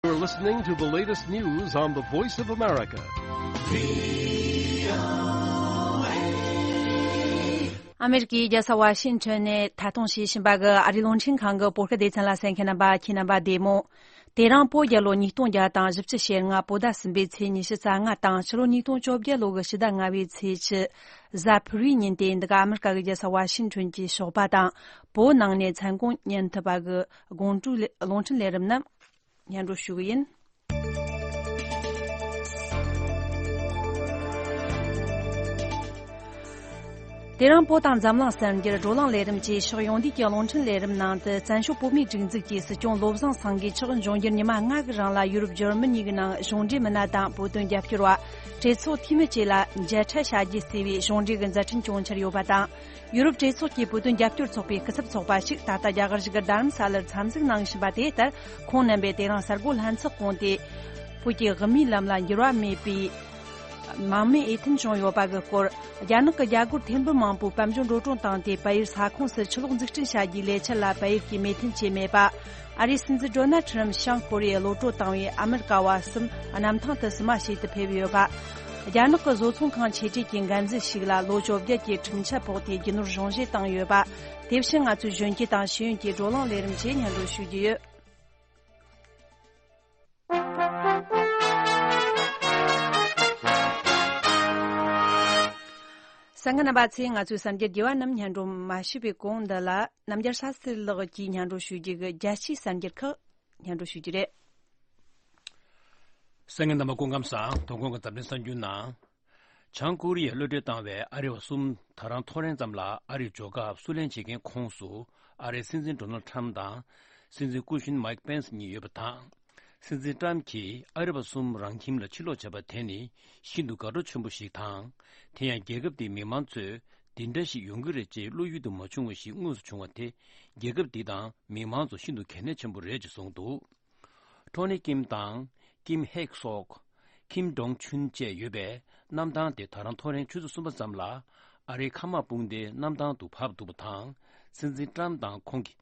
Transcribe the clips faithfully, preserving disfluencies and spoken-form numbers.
You're listening to the latest news on the Voice of America. ཨ་མེ་རི་ཀའི་རྒྱལ་ས་ཝ་ཤིང་ཊོན་ནས་ཐད་གཏོང་བྱེད་བཞིན་པ་གི་ཨ་རིའི་རླུང་འཕྲིན་ཁང་གི་བོད་སྐད་སྡེ་ཚན་ལ་གསན་མཁན་རྣམ་པ་ཁྱེད་རྣམ་པ་བདེ་མོ། དེ་རིང་བོད་རྒྱལ་ལོ་ཉིས་སྟོང་བརྒྱ་དང་བཞི་བཅུ་ཞེ་ལྔ་བོད་ཟླ་གསུམ་པའི་ཚེས་ཉི་ཤུ་རྩ་ལྔ་དང་ཕྱི་ལོ་ཉིས་སྟོང་བཅོ་བརྒྱད་ལོ་གི་ཕྱི་ཟླ་ལྔ་པའི་ཚེས་བཅུ་གཟའ་ཕུར་བུའི་ཉིན་ཏེ་འདི་ག་ཨ་མེ་རི་ཀ་གི་རྒྱལ་ས་ཝ་ཤིང་ཊོན་གྱི་ཞོགས་པ་དང་བོད་ནང་ནས་མཚན་གུང་ཉན་ཐུབ་པ་གི་དགོང་དྲོའི་ལེ་རླུང་འཕྲིན་ལས་རིམ་རྣམས་སྙན་སྒྲོན་ཞུ་གི་ཡིན། དེ་རིང་བོད་དང་འཛམ་གླིང་གསར་འགྱུར་བགྲོ་གླེང་ལས་རིམ་བཅས་ཕྱོགས་ཡོངས་བསྡུས་ཀྱི་རླུང་འཕྲིན་ལས་རིམ་ནང་དུ། བཙན་བྱོལ་བོད་མིའི་སྒྲིག་འཛུགས་ཀྱི་སྲིད་སྐྱོང་བློ་བཟང་སེང་གེ་མཆོག་འབྱུང་འགྱུར་ཉི་མ་ལྔ་གི་རིང་ལ་ཡུ་རོབ་འབྱོར་མུས་གཉིས་ཀྱི་ནང་གཞུང་འབྲེལ་མི་སྣ་དང་བོད་དོན་རྒྱབ་སྐྱོར་བ། གྲོས་ཚོགས་འཐུས་མི་བཅས་ལ་མཇལ་འཕྲད་བྱ་རྒྱུ་ཟེར་བའི་གཞུང་འབྲེལ་གྱི་མཛད་འཕྲིན་བསྐྱོན་འཆར་ཡོད་པ་དང་། ཡུ་རོབ་གྲོས་ཚོགས་ཀྱི་བོད་དོན་རྒྱབ་སྐྱོར་ཚོགས་པའི་སྐུ་ཚབ་ཚོགས་པ་ཞིག་ད་ལྟ་རྒྱ་གར་གཞིས་སྒར་རྡ་རམ་ས་ལར་འཚམས་གཟིགས་གནང་བཞིན་པ་དེ་ལྟར། ཁོང་རྣམ་པས་དེ་རིང་གསར་འགོད་ལྷན་ཚོགས་བསྐོངས་ཏེ། བོད་ཀྱི་དབུ་མའི་ལམ་ལ་འགྱུར་བ་མེད་པའི་མང་མོས་འོས་ཐོན་བྱུང་ཡོད་པ་གི་སྐོར། རྒྱ་ནག་གི་རྒྱ་སྒོར་ཐེར་འབུམ་མང་པོའི་དཔལ་འབྱོར་འགྲོ་གྲོན་བཏང་སྟེ། བལ་ཡུལ་ས་ཁོངས་སུ་ཆུ་གློག་འཛུགས་སྐྲུན་བྱ་རྒྱུའི་ལས་འཆར་ལ་བལ་ཡུལ་གྱིས་མོས་མཐུན་བྱས་མེད་པ། ཨ་རིའི་སྲིད་འཛིན་ཌོ་ནལ་ཁྲམ་བྱང་ཀོ་རི་ཡར་གློད་གྲོལ་བཏང་བའི་ཨ་མེ་རི་ཀ་བ་གསུམ་གནམ་ཐང་དུ་བསུ་མ་བྱེད་དུ་ཕེབས་ཡོད་པ། རྒྱ་ནག་གི་བཟོ་ཚོང་ཁང་ཆེ་གྲས་ཀྱི་འགན་འཛིན་ཞིག་ལ་ལོ་བཅོ་བརྒྱད་ཀྱི་ཁྲིམས་ཆད་ཕོག་སྟེ་རྒྱུ་ནོར་གཞུང་བཞེས་བཏང་ཡོད་པ། དེ་བཞིན་ང་ཚོའི་གཞོན་སྐྱེས་དང་ཤེས་ཡོན་གྱི་བགྲོ་གླེང་ལས་རིམ་བཅས་སྙན་སྒྲོན་ཞུ་རྒྱུ་ཡོད། གསན་མཁན་རྣམ་པ་ཚོས་ང་ཚོའི་གསར་འགྱུར་རྒྱས་པ་རྣམས་སྙན་སྒྲོན་མ་ཞུས་པའི་གོང་འདི་ལ། རྣམ་རྒྱལ་ས་སེར་ལགས་ཀྱིས་སྙན་སྒྲོན་ཞུ་རྒྱུ་གི་རྒྱལ་སྤྱིའི་གསར་འགྱུར་ཁག་སྙན་སྒྲོན་ཞུ་རྒྱུ་རེད། གསན་མཁན་རྣམ་པ་སྐུ་ཁམས་བཟང་། དོ་དགོང་གི་འཛམ་གླིང་གསར་འགྱུར་ནང་། བྱང་ཀོ་རི་ཡས་གློད་གྲོལ་བཏང་བའི་ཨ་རི་བ་གསུམ་ད་རང་ཐོ་རེངས་ཙམ་ལ་ཨ་རིར་འབྱོར་སྐབས་བསུ་ལེན་བྱེད་མཁན་ཁོངས་སུ་ཨ་རིའི་སྲིད་འཛིན་ཌོ་ནལ་ཁྲམ་དང་། སྲིད་འཛིན་སྐུ་གཞོན་མའིག་པེན་སི་གཉིས་ཡོད་པ་དང་། སྲིད་འཛིན་ཀྲམ་གྱིས་ཨ་རི་བ་གསུམ་རང་ཁྱིམ་ལ་ཕྱིར་ལོག་བྱས་པ་དེ་ནི་ཤིན་ཏུ་དགའ་སྤྲོ་ཆེན་པོ་ཞིག་དང་། དེ་ཡང་རྒྱལ་ཁབ་དེའི་མི་མང་ཚོས་འདི་འདྲ་ཞིག་ཡོང་གི་རེད་ཅེས་བློ་ཡུལ་དུ་མ་བྱུང་བ་ཞིག་དངོས་སུ་བྱུང་བ་དེ་རྒྱལ་ཁབ་འདི་དང་མི་མང་ཚོར་ཤིན་ཏུ་གལ་གནད་ཆེན་པོ་རེད་ཅེས་གསུངས་འདུག་ཊོ་ནི་ཀིམ་དང་ཀིམ་ཧེག་སོག་ཀིམ་ཇོང་ཆུན་བཅས་ཡོད་པའི་གནམ་ཐང་དེ་ད་རང་ཐོ་རེངས་ཆུ་ཚོད་གསུམ་པ་ཙམ་ལ་ཨ་རིའི་མཁའ་དམག་དཔུང་སྡེའི་གནམ་ཐང་དུ་བབས་འདུག་པ་དང་། སྲིད་འཛིན་ཀྲམ་དང་ཁོང་གི་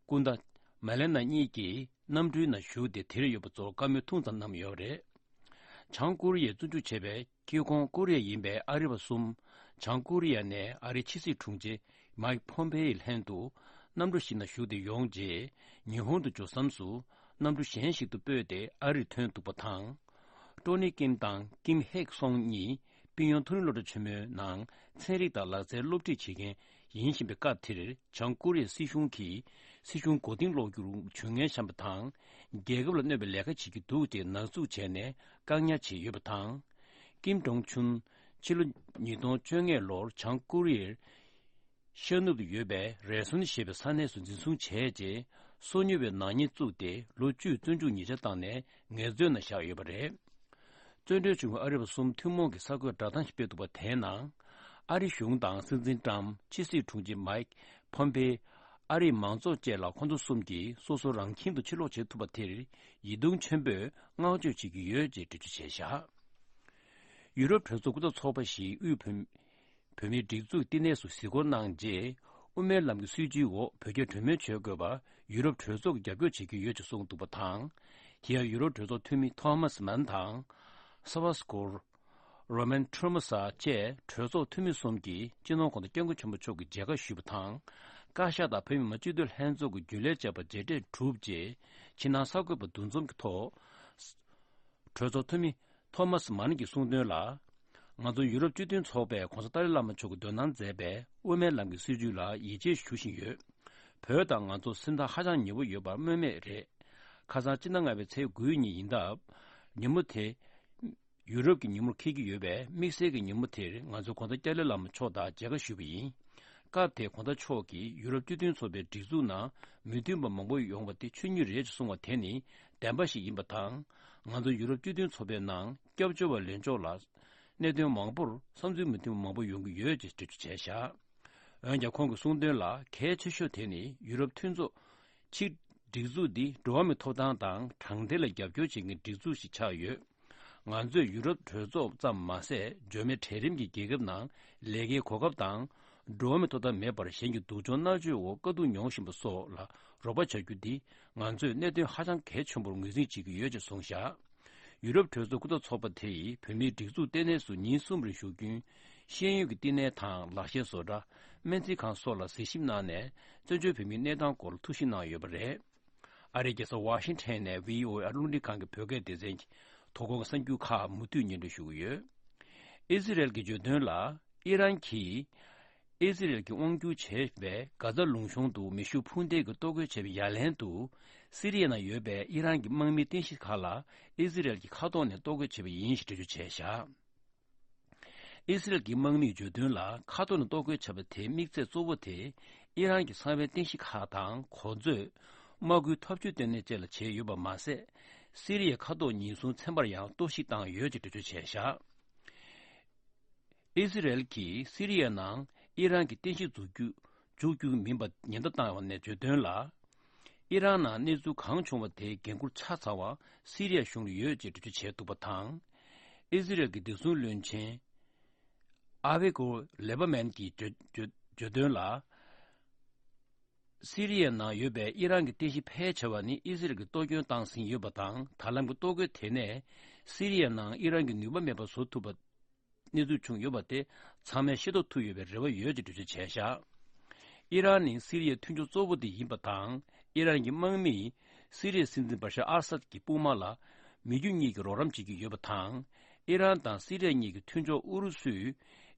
སྐུ་ཟླ་མེ་ལེ་ན་གཉིས་ཀྱིས་གནམ་གྲུའི་ནང་ཞུགས་ཏེ་དེར་ཡོད་པ་ཚོར་བཀའ་མོལ་ཐུང་ཙམ་གནང་ཡོད་རེད། བྱང་ཀོ་རི་ཡས་བཙོན་འཇུག་བྱས་པའི་ཁྱི་ཁོང་ཀོ་རི་ཡ་ཡིན་པའི་ཨ་རི་བ་གསུམ། བྱང་ཀོ་རི་ཡ་ནས་ཨ་རིའི་ཕྱི་སྲིད་དྲུང་ཆེ་མའིག་ཕོམ་པེ་ཡི་ལྷན་དུ་གནམ་གྲུ་ཞིག་ནང་ཞུགས་ཏེ་ཡོང་རྗེས། ཉི་ཧོང་དུ་འབྱོར་མཚམས་སུ་གནམ་གྲུ་གཞན་ཞིག་ཏུ་སྤོས་ཏེ་ཨ་རིར་ཐོན་འདུག་པ་དང་། ཀྲོ་ནི་ཀིམ་དང་ཀིམ་ཧེག་སོང་གཉིས་སྤུན་ཡོན་ཐོ་རེངས་སློབ་གྲྭ་ཆེན་མོའི་ནང་ཚན་རིག་དང་ལག་རྩལ་སློབ་ཁྲིད་བྱེད་མཁན་ཡིན་བཞིན་པའི་སྐབས་དེར། བྱང་ཀོ་རི་ཡའི་སྲིད་གཞུང་གིས་སྲིད་གཞུང་མགོ་རྟིང་སློག་རྒྱུར་ཇུས་ངན་བཤམས་པ་དང་། རྒྱལ་ཁབ་ལ་གནོད་པའི་ལས་ཀ་བྱེད་ཀྱི་འདུག་ཅེས་ནག་འཛུགས་བྱས་ནས་བཀག་ཉར་བྱས་ཡོད་པ་དང་། ཀིམ་ཇོང་ཆུན་ཕྱི་ལོ་ཉིས་སྟོང་བཅོ་ལྔ་ལོར་བྱང་ཀོ་རི་ཡའི་ཤར་ནུབ་ཏུ་ཡོད་པའི་རེ་སོན་ཞེས་པའི་ས་གནས་སུ་འཛིན་བཟུང་བྱས་རྗེས། སོ་ཉུལ་བའི་ནག་ཉེས་བཙུགས་ཏེ་ལོ་བཅུའི་བཙོན་འཇུག་ཉེས་ཆད་བཏང་ནས་ངལ་རྩོལ་ནང་བཞག་ཡོད་པ་རེད། བཙོན་གྲོལ་བྱུང་བའི་ཨ་རི་བ་གསུམ་ཐུན་མོང་གི་གསར་འགོད་བསྒྲགས་གཏམ་ཞིག་སྤེལ་འདུག་པ་དེའི་ནང་། ཨ་རི་གཞུང་དང་སྲིད་འཛིན་ཀྲམ། ཕྱི་སྲིད་དྲུང་ཆེ་མའིག་ཕོམ་པེ། ཨ་རིའི་མང་ཚོགས་བཅས་ལ་ཁོང་ཚོ་གསུམ་གྱིས་སོ་སོ་རང་ཁྱིམ་དུ་ཕྱིར་ལོག་བྱེད་ཐུབ་པ་དེར་ཡིད་གདུང་ཆེན་པོས་བསྔགས་བརྗོད་བྱེད་ཀྱི་ཡོད་ཅེས་འགྲེལ་བརྗོད་བྱས་བཞག་ཡུ་རོབ་གྲོས་ཚོགས་སྐུ་ཚབ་ཚོགས་པ་ཞིག་དབུས་བོད་བོད་མིའི་སྒྲིག་འཛུགས་བསྟི་གནས་སུ་གཟིགས་སྐོར་གནང་རྗེས། དབུ་མའི་ལམ་གྱི་སྲིད་བྱུས་འོག་བོད་རྒྱ་གྲོས་མོལ་བྱེད་དགོས་པར་ཡུ་རོབ་གྲོས་ཚོགས་ཀྱིས་རྒྱབ་སྐྱོར་བྱེད་ཀྱི་ཡོད་ཅེས་གསུངས་འདུག་པ་དང་། དེ་ཡང་ཡུ་རོབ་གྲོས་ཚོགས་འཐུས་མི་ཐོ་མཱས་མཱན་དང་། ས་བ་སྐོར། རོ་མན་ཁྲོ་མོ་ས་བཅས་གྲོས་ཚོགས་འཐུས་མི་གསུམ་གྱིས་སྤྱི་ནོར་གོང་ས་སྐྱབས་མགོན་ཆེན་པོ་མཆོག་གི་མཇལ་ཁ་ཞུས་པ་དང་། བཀའ་ཤག་དང་བོད་མི་མང་སྤྱི་འཐུས་ལྷན་ཚོགས་ཀྱི་རྒྱུན་ལས་བཅས་པ་མཇལ་འཕྲད་གྲུབ་རྗེས། ཕྱི་ནང་གསར་འགོད་པ་འདུ་འཛོམས་ཀྱི་ཐོག་གྲོས་ཚོགས་འཐུས་མི་ཐོ་མཱས་མཱན་གྱིས་གསུངས་དོན་ལ། ང་ཚོ་ཡུ་རོབ་སྤྱི་མཐུན་ཚོགས་པས་༸གོང་ས་ཏཱ་ལའི་བླ་མ་མཆོག་གིས་འདོན་གནང་མཛད་པའི་དབུ་མའི་ལམ་གྱི་སྲིད་བྱུས་ལ་ཡིད་ཆེས་ཞུ་བཞིན་ཡོད། བོད་དང་ང་ཚོ་སེམས་ཐག་ཧ་ཅང་ཉེ་བོ་ཡོད་པ་སྨོས་མེད་རེད། ཁ་སང་སྤྱི་ཟླ་ལྔ་པའི་ཚེས་དགུའི་ཉིན་ཡིན་སྟབས། ཉིན་མོ་དེ་ཡུ་རོབ་ཀྱི་ཉིན་མོར་འཁེལ་གྱི་ཡོད་པས། དམིགས་བསལ་གྱི་ཉིན་མོ་དེར་ང་ཚོས་༸གོང་ས་ཏཱ་ལའི་བླ་མ་མཆོག་དང་མཇལ་ཁ་ཞུས་པ་ཡིན། སྐབས་དེར་༸གོང་ས་མཆོག་གིས་ཡུ་རོབ་སྤྱི་མཐུན་ཚོགས་པའི་སྒྲིག་འཛུགས་ནང་མི་མཐུན་པ་མང་པོ་ཡོང་བ་དེ་ཆོས་ཉིད་རེད་ཅེས་གསུངས་པ་དེ་ནི་བདེན་པ་ཞིག་ཡིན་པ་དང་། ང་ཚོ་ཡུ་རོབ་སྤྱི་མཐུན་ཚོགས་པའི་ནང་སྐྱབས་བཅོལ་བ་ལེན་ཕྱོགས་ལ་གནད་དོན་མང་པོར་བསམ་ཚུལ་མི་མཐུན་པ་མང་པོ་ཡོང་གི་ཡོད་ཅེས་འགྲེལ་བརྗོད་བྱས་བཞག་འོན་ཀྱང་ཁོང་གིས་གསུངས་དོན་ལ། གལ་ཆེ་ཤོས་དེ་ནི་ཡུ་རོབ་མཐུན་ཚོགས་ཕྱིའི་སྒྲིག་འཛུགས་འདི་འགྲོ་བ་མིའི་ཐོབ་ཐང་དང་དྲང་བདེན་ལ་རྒྱབ་སྐྱོར་བྱེད་མཁན་སྒྲིག་འཛུགས་ཤིག་ཆགས་ཡོད། ང་ཚོས་ཡུ་རོབ་གྲོས་ཚོགས་ཙམ་མ་ཟད། འབྱོར་མེད་གྲལ་རིམ་གྱི་རྒྱལ་ཁབ་ནང་ལས་ཀའི་གོ་སྐབས་དང་། འགྲོ་བ་མིའི་ཐོབ་ཐང་མེད་པར་གཞན་གྱི་སྡུག་སྦྱོང་མནར་གཅོད་འོག་དཀའ་སྡུག་མྱོང་བཞིན་པ་སོགས་ལ་ རོགས་པ་བྱ་རྒྱུ་འདི་ང་ཚོས་གནད་དོན་ཧ་ཅང་གལ་ཆེན་པོར་ངོས་འཛིན་བྱེད་ཀྱི་ཡོད་ཅེས་གསུངས་བཞག་ཡུ་རོབ་གྲོས་ཚོགས་སྐུ་ཚབ་ཚོགས་པ་དེ་ཡིས་བོད་མིའི་སྒྲིག་འཛུགས་ལྟེ་གནས་སུ་ཉིན་གསུམ་རིང་བཞུགས་རྒྱུན། ཤེས་ཡོན་གྱི་བསྟི་གནས་དང་ལག་ཤེས་བཟོ་གྲྭ། སྨན་རྩིས་ཁང་སོགས་ལ་གཟིགས་ཞིབ་གནང་ནས་བཙན་བྱོལ་བོད་མིའི་གནས་སྟངས་སྐོར་ཐུགས་ཞིབ་གནང་ཡོད་པ་རེད། ཨ་རིའི་རྒྱལ་ས་ཝ་ཤིང་ཊོན་ནས་བྷི་ཨོ་ཨེ་རླུང་འཕྲིན་ཁང་གི་བོད་སྐད་སྡེ་ཚན་གྱི་དོ་དགོང་གི་གསར་འགྱུར་ཁག་མུ་མཐུད་སྙན་སྒྲོན་ཞུ་གི་ཡོད། ཨི་ཟི་རེལ་གྱི་བརྗོད་དོན་ལ། ཨི་རན་གྱིས་ཨི་ཟི་རེལ་གྱིས་དབང་བསྒྱུར་བྱས་པའི་གྷ་ཛ་ལུང་གཤོང་དུ་མེ་ཤུགས་འཕུར་མདེལ་གྱིས་གཏོར་རྒོལ་བྱས་པའི་ཡ་ལན་དུ། སི་རི་ཡའི་ནང་ཡོད་པའི་ཨི་རན་གྱི་དམག་མིའི་རྟེན་གཞི་ཁག་ལ་ཨི་ཟི་རེལ་གྱིས་མཁའ་ཐོག་ནས་གཏོར་རྒོལ་བྱས་པ་ཡིན་ཞེས་འགྲེལ་བརྗོད་བྱས་བཞག་ཨི་སི་རལ་གྱི་དམག་མིས་བརྗོད་དོན་ལ། མཁའ་ཐོག་ནས་གཏོར་རྒོལ་བྱས་པ་དེའི་དམིགས་ཚད་གཙོ་བོ་དེ་ཨི་རན་གྱི་གསང་བའི་རྟེན་གཞི་ཁག་དང་གོ་མཛོད། དམག་ཁུལ་འཐབ་ཇུས་ལྟེ་གནས་བཅས་ལ་བྱས་ཡོད་པ་མ་ཟད། སི་རི་ཡའི་མཁའ་ཐོག་ཉེན་སྲུང་ཚན་པར་ཡང་གཏོར་བཤིག་བཏང་ཡོད་ཅེས་འགྲེལ་བརྗོད་བྱས་བཞག་ཨི་སི་རལ་གྱིས་སི་རི་ཡའི་ནང་ཨི་རན་གྱི་རྟེན་གཞི་འཛུགས་རྒྱུ་འཇུག་རྒྱུ་མིན་པ་ཉེན་བརྡ་བཏང་བ་ནས་བརྗོད་དོན་ལ། ཨི་རན་ནང་གནས་ཚུལ་གང་བྱུང་བ་དེའི་འགན་འཁུར་ཆ་ཚང་བ་སི་རི་ཡ་གཞུང་ལ་ཡོད་ཅེས་འགྲེལ་བརྗོད་བྱས་འདུག་པ་དང་། ཨི་ཟི་རལ་གྱི་བདེ་སྲུང་བློན་ཆེན་ཨ་བི་གོ་ལེ་བ་མན་གྱིས་བརྗོད་བརྗོད་བརྗོད་དོན་ལ། སི་རི་ཡའི་ནང་ཡོད་པའི་ཨི་རན་གྱི་རྟེན་གཞི་ཕལ་ཆེ་བ་ནི་ཨི་ཟི་རལ་གྱིས་གཏོར་སྐྱོན་བཏང་ཟིན་ཡོད་པ་དང་། ད་ལམ་གྱི་གཏོར་རྒོལ་དེ་ནས་སི་རི་ཡའི་ནང་ཨི་རན་གྱི་ནུས་པ་མེད་པ་བཟོ་ཐུབ་པ། གནས་ཚུལ་བྱུང་ཡོད་པ་དེ་ཚང་མས་ཤེས་རྟོགས་ཐུབ་ཡོད་པའི་རེ་བ་ཡོད་ཅེས་འགྲེལ་བརྗོད་བྱས་བཞག་ཨི་རན་ནི་སི་རི་ཡའི་མཐུན་ཕྱོགས་གཙོ་བོ་དེ་ཡིན་པ་དང་། ཨི་རན་གྱི་དམག་མིས་སི་རི་ཡའི་སྲིད་འཛིན་བྷ་ཤར་ཨ་སད་ཀྱི་དཔུང་དམག་ལ་མི་རྒྱུ་གཉིས་ཀྱིས་རོགས་རམ་བྱེད་ཀྱི་ཡོད་པ་དང་། ཨི་རན་དང་སི་རི་ཡ་གཉིས་ཀྱི་མཐུན་ཕྱོགས་ཨུ་རུ་སུས་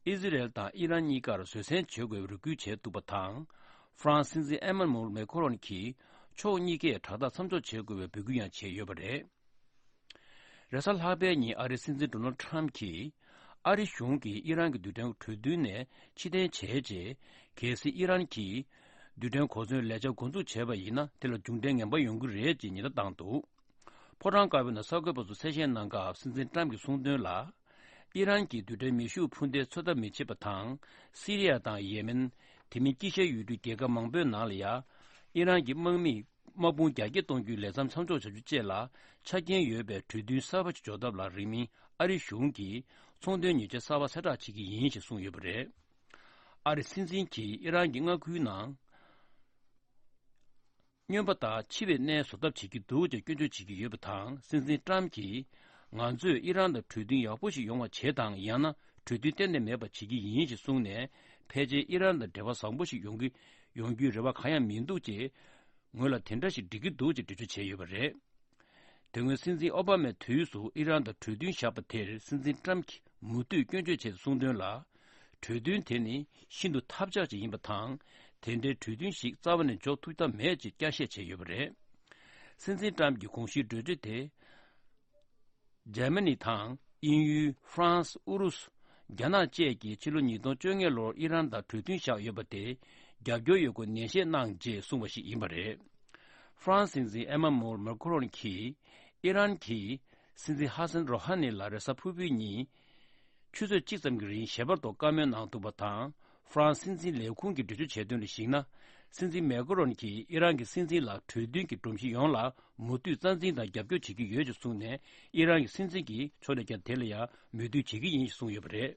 ཨི་ཟི་རལ་དང་ཨི་རན་གཉིས་ཀར་བཟོད་བསྲན་བྱེད་དགོས་པའི་རེ་སྐུལ་བྱས་འདུག་པ་དང་། ཧྥ་རན་སི་སྲིད་འཛིན་ཨེ་མ་ནུ་ཨེལ་མེ་ཁོ་རོན་གྱིས་ཕྱོགས་གཉིས་ཀས་དྲག་ཐག་མཚམས་འཇོག་བྱེད་དགོས་པའི་འབོད་སྐུལ་ཡང་བྱས་ཡོད་པ་རེད། རེས་གཟའ་ལྷག་པའི་ཉིན་ཨ་རིའི་སྲིད་འཛིན་ཌོ་ནལ་ཁྲམ་གྱིས་ཨ་རི་གཞུང་གིས་ཨི་རན་གྱི་རྡུལ་ཕྲན་གྲོས་མཐུན་ནས་ཕྱིར་འཐེན་བྱས་རྗེས། གལ་སྲིད་ཨི་རན་གྱིས་རྡུལ་ཕྲན་གོ་མཚོན་ལས་འཆར་འགོ་འཛུགས་བྱས་པ་ཡིན་ན། དེ་ལ་རྒྱུ་འབྲས་ངན་པ་ཡོང་གི་རེད་ཅེས་ཉེན་བརྡ་བཏང་འདུག་ཕོ་བྲང་དཀར་པོའི་ནང་གསར་འགོད་པ་ཚོར་གསལ་བཤད་གནང་སྐབས། སྲིད་འཛིན་ཁྲམ་གྱིས་གསུངས་དོན་ལ། ཨི་རན་གྱིས་རྡུལ་ཕྲན་མེ་ཤུགས་འཕུར་མདེལ་འཚོལ་ཐབས་མི་བྱེད་པ་དང་། སི་རི་ཡ་དང་ཡེ་མེན། དེ་མིན་དཀྱིལ་ཤར་ཡུལ་གྲུའི་རྒྱལ་ཁབ་མང་པོའི་ནང་ལ་ཡང་། ཨི་རན་གྱི་དམག་མིས་དམག་དཔུང་རྒྱ་སྐྱེད་གཏོང་རྒྱུའི་ལས་མཚམས་མཚམས་འཇོག་བྱ་རྒྱུ་བཅས་ལ་ཆ་རྐྱེན་ཡོད་པའི་གྲོས་མཐུན་གསར་པ་ཞིག་འཇོག་ཐབས་ལ་རིང་མིན་ཨ་རི་གཞུང་གིས་ཚོང་དོན་ཉེས་ཆད་གསར་པ་གསལ་བསྒྲགས་བྱེད་ཀྱི་ཡིན་ཞེས་གསུངས་ཡོད་པ་རེད། ཨ་རིའི་སྲིད་འཛིན་གྱིས་ཨི་རན་གྱི་མངའ་ཁུལ་ནང་སྨྱོན་པ་དང་འཆི་བའི་གནས་བཟོ་ཐབས་བྱེད་ཀྱི་འདུག་ཅེས་སྐྱོན་བརྗོད་བྱེད་ཀྱི་ཡོད་པ་དང་། སྲིད་འཛིན་ཀྲམ་གྱིས། ང་ཚོས་ཨི་རན་དང་གྲོས་མཐུན་ཡག་པོ་ཞིག་ཡོང་བ་བྱེད་དང་། ཡང་ན་གྲོས་མཐུན་གཏན་ནས་མེད་པ་བྱེད་ཀྱི་ཡིན་ཞེས་གསུངས་ནས། ཕལ་ཆེར་ཨི་རན་དང་འབྲེལ་བ་བཟང་པོ་ཞིག་ཡོང་གི་ཡོང་རྒྱུའི་རེ་བ་གང་ཡང་མི་འདུག་ཅེས། ངོས་ལ་དེ་འདྲ་ཞིག་འགྲིག་གི་འདུག་ཅེས་འགྲེལ་བརྗོད་བྱས་ཡོད་པ་རེད། དེ་སྔོན་སྲིད་འཛིན་ཨོ་བྷ་མའི་དུས་སུ་ཨི་རན་དང་གྲོས་མཐུན་བཞག་པ་དེར་སྲིད་འཛིན་ཀྲམ་གྱིས་མུ་མཐུད་སྐྱོན་བརྗོད་བྱས་ཏེ་གསུངས་དོན་ལ། གྲོས་མཐུན་དེ་ནི་ཤིན་ཏུ་ཐབས་ཆག་ཅིག་ཡིན་པ་དང་། དེ་འདྲའི་གྲོས་མཐུན་ཞིག་རྩ་བ་ནས་འཇོག་ཐུབ་ཐབས་མེད་ཅེས་བསྐྱར་བཤད་བྱས་ཡོད་པ་རེད། སྲིད་འཛིན་ཀྲམ་གྱི་དགོངས་གཞིའི་གྲོས་ཆོད་དེ། འཇར་མ་ནི་དང་དབྱིན་ཡུལ། ཧྥ་རན་སི། ཨུ་རུ་སུ། རྒྱ་ནག་བཅས་ཀྱིས་ཕྱི་ལོ་ཉིས་སྟོང་བཅོ་ལྔ་ལོར་ཨི་རན་དང་གྲོས་མཐུན་བཞག་ཡོད་པ་དེ་རྒྱབ་སྐྱོར་ཡོད་སྐོར་ནན་བཤད་གནང་རྗེས་གསུངས་པ་ཞིག་ཡིན་པ་རེད། ཧྥ་རན་སི་སྲིད་འཛིན་ཨེ་མ་ནུ་ཨེལ་མེ་ཁོ་རོན་གྱིས་ཨི་རན་གྱི་སྲིད་འཛིན་ཧ་སན་རོ་ཧ་ནི་ལ་རེས་གཟའ་ཕུར་བུའི་ཉིན་ཆུ་ཚོད་གཅིག་ཙམ་གྱི་རིང་ཞལ་པར་ཐོག་བཀའ་མོལ་གནང་འདུག་པ་དང་། ཧྥ་རན་སི་སྲིད་འཛིན་ལས་ཁུངས་ཀྱིས་འགྲེལ་བརྗོད་བྱས་དོན་ལ་གཞིགས་ན། སྲིད་འཛིན་མེ་ཁོ་རོན་གྱིས་ཨི་རན་གྱི་སྲིད་འཛིན་ལ་གྲོས་མཐུན་གྱི་སྒྲོམ་གཞི་ཡོངས་ལ་མུ་མཐུད་རྩ་འཛིན་དང་རྒྱབ་སྐྱོར་བྱེད་ཀྱི་ཡོད་ཅེས་གསུངས་ནས། ཨི་རན་གྱི་སྲིད་འཛིན་གྱི་ཕྱོགས་ནས་ཀྱང་དེ་ལ་ཡང་མོས་མཐུན་བྱེད་ཀྱི་ཡིན་ཞེས་གསུངས་ཡོད་པ་རེད།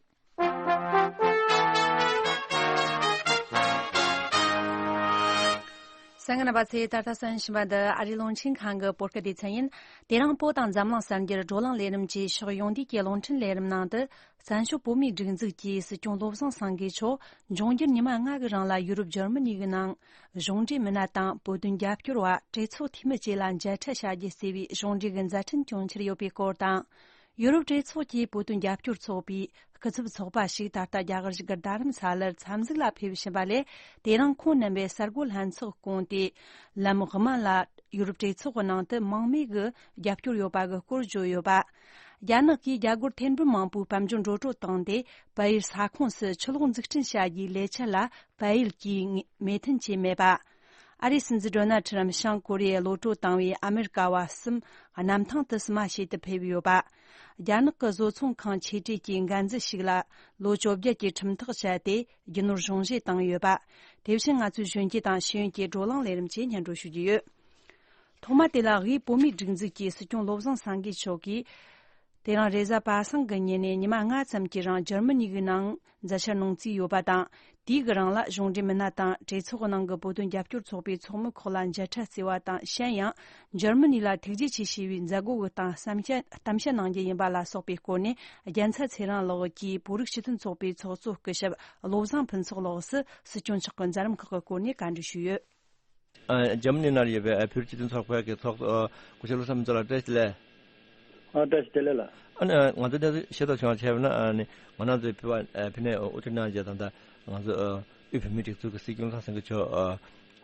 གསན་མཁན་རྣམ་པ་ཚོས་ད་ལྟ་གསན་བཞིན་པ་འདི་ཨ་རིའི་རླུང་འཕྲིན་ཁང་གི་བོད་སྐད་སྡེ་ཚན་ཡིན། དེ་རིང་བོད་དང་འཛམ་གླིང་གསར་འགྱུར་བགྲོ་གླེང་ལས་རིམ་གྱི་ཕྱོགས་ཡོངས་བསྡུས་ཀྱི་རླུང་འཕྲིན་ལས་རིམ་ནང་དུ། བཙན་བྱོལ་བོད་མིའི་སྒྲིག་འཛུགས་ཀྱི་སྲིད་སྐྱོང་བློ་བཟང་སེང་གེ་མཆོག་འབྱུང་འགྱུར་ཉི་མ་ལྔ་གི་རིང་ལ་ཡུ་རོབ་འཇར་མ་ནི་གི་ནང་གཞུང་འབྲེལ་མི་སྣ་དང་བོད་དོན་རྒྱབ་སྐྱོར་བ་གྲོས་ཚོགས་འཐུས་མི་བཅས་ལ་མཇལ་འཕྲད་བྱ་རྒྱུ་ཟེར་བའི་གཞུང་འབྲེལ་གྱི་མཛད་འཕྲིན་སྐྱོང་འཆར་ཡོད་པའི་སྐོར་དང་། ཡུ་རོབ་གྲོས་ཚོགས་ཀྱི་བོད་དོན་རྒྱབ་སྐྱོར་ཚོགས་པའི་སྐུ་ཚབ་ཚོགས་པ་ཞིག་ད་ལྟ་རྒྱ་གར་གཞིས་སྒར་རྡ་རམ་ས་ལར་འཚམས་གཟིགས་ལ་ཕེབས་བཞིན་པ་ལས། དེ་རིང་ཁོང་རྣམ་པས་གསར་འགོད་ལྷན་ཚོགས་བསྐོངས་ཏེ། ལམ་དབུ་མ་ལ་ཡུ་རོབ་གྲོས་ཚོགས་ཀྱི་ནང་དུ་མང་མོས་ཀྱི་རྒྱབ་སྐྱོར་ཡོད་པ་གི་སྐོར་བརྗོད་ཡོད་པ། རྒྱ་ནག་གིས་རྒྱ་སྒོར་ཐེར་འབུམ་མང་པོའི་དཔལ་འབྱོར་འགྲོ་སྒྲོལ་བཏང་སྟེ། བལ་ཡུལ་ས་ཁོངས་སུ་ཆུ་གློག་འཛུགས་སྐྲུན་བྱ་རྒྱུའི་ལས་འཆར་ལ་བལ་ཡུལ་གྱིས་མོས་མཐུན་བྱས་མེད་པ། ཨ་རིའི་སྲིད་འཛིན་ཌོ་ནལ་ཁྲམ་བྱང་ཀོ་རི་ཡར་གློད་གྲོལ་བཏང་བའི་ཨ་མེ་རི་ཀ་བ་གསུམ་གནམ་ཐང་དུ་བསུ་མ་བྱེད་དུ་ཕེབས་ཡོད་པ། རྒྱ་ནག་གི་བཟོ་ཚོང་ཁང་ཆེ་གྲས་ཀྱི་འགན་འཛིན་ཞིག་ལ་ལོ་བཅོ་བརྒྱད་ཀྱི་ཁྲིམས་ཐག་བཅད་དེ་རྒྱུ་ནོར་གཞུང་བཞེས་བཏང་ཡོད་པ། དེ་བཞིན་ང་ཚོའི་གཞོན་སྐྱེས་དང་ཤེས་ཡོན་གྱི་བགྲོ་གླེང་ལས་རིམ་གྱིས་སྙན་སྒྲོན་ཞུ་རྒྱུ་ཡོད། ཐོག་མ་དེ་ལ་དབུས་བོད་མིའི་སྒྲིག་འཛུགས་ཀྱི་སྲིད་སྐྱོང་བློ་བཟང་སེང་གེ་མཆོག་གིས། དེ་རིང་རེས་གཟའ་པ་སངས་ཀྱི་ཉིན་ནས་ཉི་མ་ལྔ་ཙམ་གྱི་རིང་འཇར་མ་ནི་གི་ནང་མཛད་འཆར་གནང་རྩིས་ཡོད་པ་དང་། དུས་ཀྱི་རིང་ལ་གཞུང་འབྲེལ་མི་སྣ་དང་གྲོས་ཚོགས་ནང་གི་བོད་དོན་རྒྱབ་སྐྱོར་ཚོགས་པའི་ཚོགས་མི་ཁག་ལ་མཇལ་ཁྲལ་བརྩི་བ་དང་། གཞན་ཡང་འཇར་མ་ནི་ལ་ཐུགས་རྗེ་ཆེ་ཞེས་པའི་མཛད་སྒོ་གི་སྟེང་གཏམ་བཤད་གཏམ་བཤད་གནང་རྒྱུ་ཡིན་པ་ལ་སོགས་པའི་སྐོར་ནས། རྒྱལ་མཚན་ཚེ་རིང་ལགས་ཀྱིས་བོད་རིགས་སྤྱི་མཐུན་ཚོགས་པའི་ཚོགས་གཙོ་སྐུ་ཞབས་བློ་བཟང་ཕུན་ཚོགས་ལགས་སུ་སྲིད་སྐྱོང་མཆོག་གི་མཛད་རིམ་ཁག་གི་སྐོར་ནས་བཀའ་འདྲི་ཞུས་ཡོད། ཨ། འཇར་མ་ནི་ནང་ཡོད་པའི་ཨ་བོད་སྤྱི་མཐུན་ཚོགས་པའི་གི་ཚོགས་གཙོ་སྐུ་ཞབས་བློ་བཟང་ཕུན་ཚོགས་ལགས། བཀྲ་ཤིས་བདེ་ལེགས། ཨ། བཀྲ་ཤིས་བདེ་ལེགས་ལགས། ཨ་ནི་ང་ཚོ་འདི་ཤེས་རྟོགས་བྱུང་བ་བྱས་པ་ན། ཨ་ནི་ང་རང་ཚོའི་ཕུལ་བ་ཨ་ཕུལ་ནས་དབུ་ཁྲིད་གནང་རྗེས་ད་ལྟ་ང་ཚོ་ཨ་དབུས་བོད་མིའི་སྒྲིག་འཛུགས་ཀྱི་སྲིད་སྐྱོང་ལྷ་སེང་གེ་མཆོག་ཨ་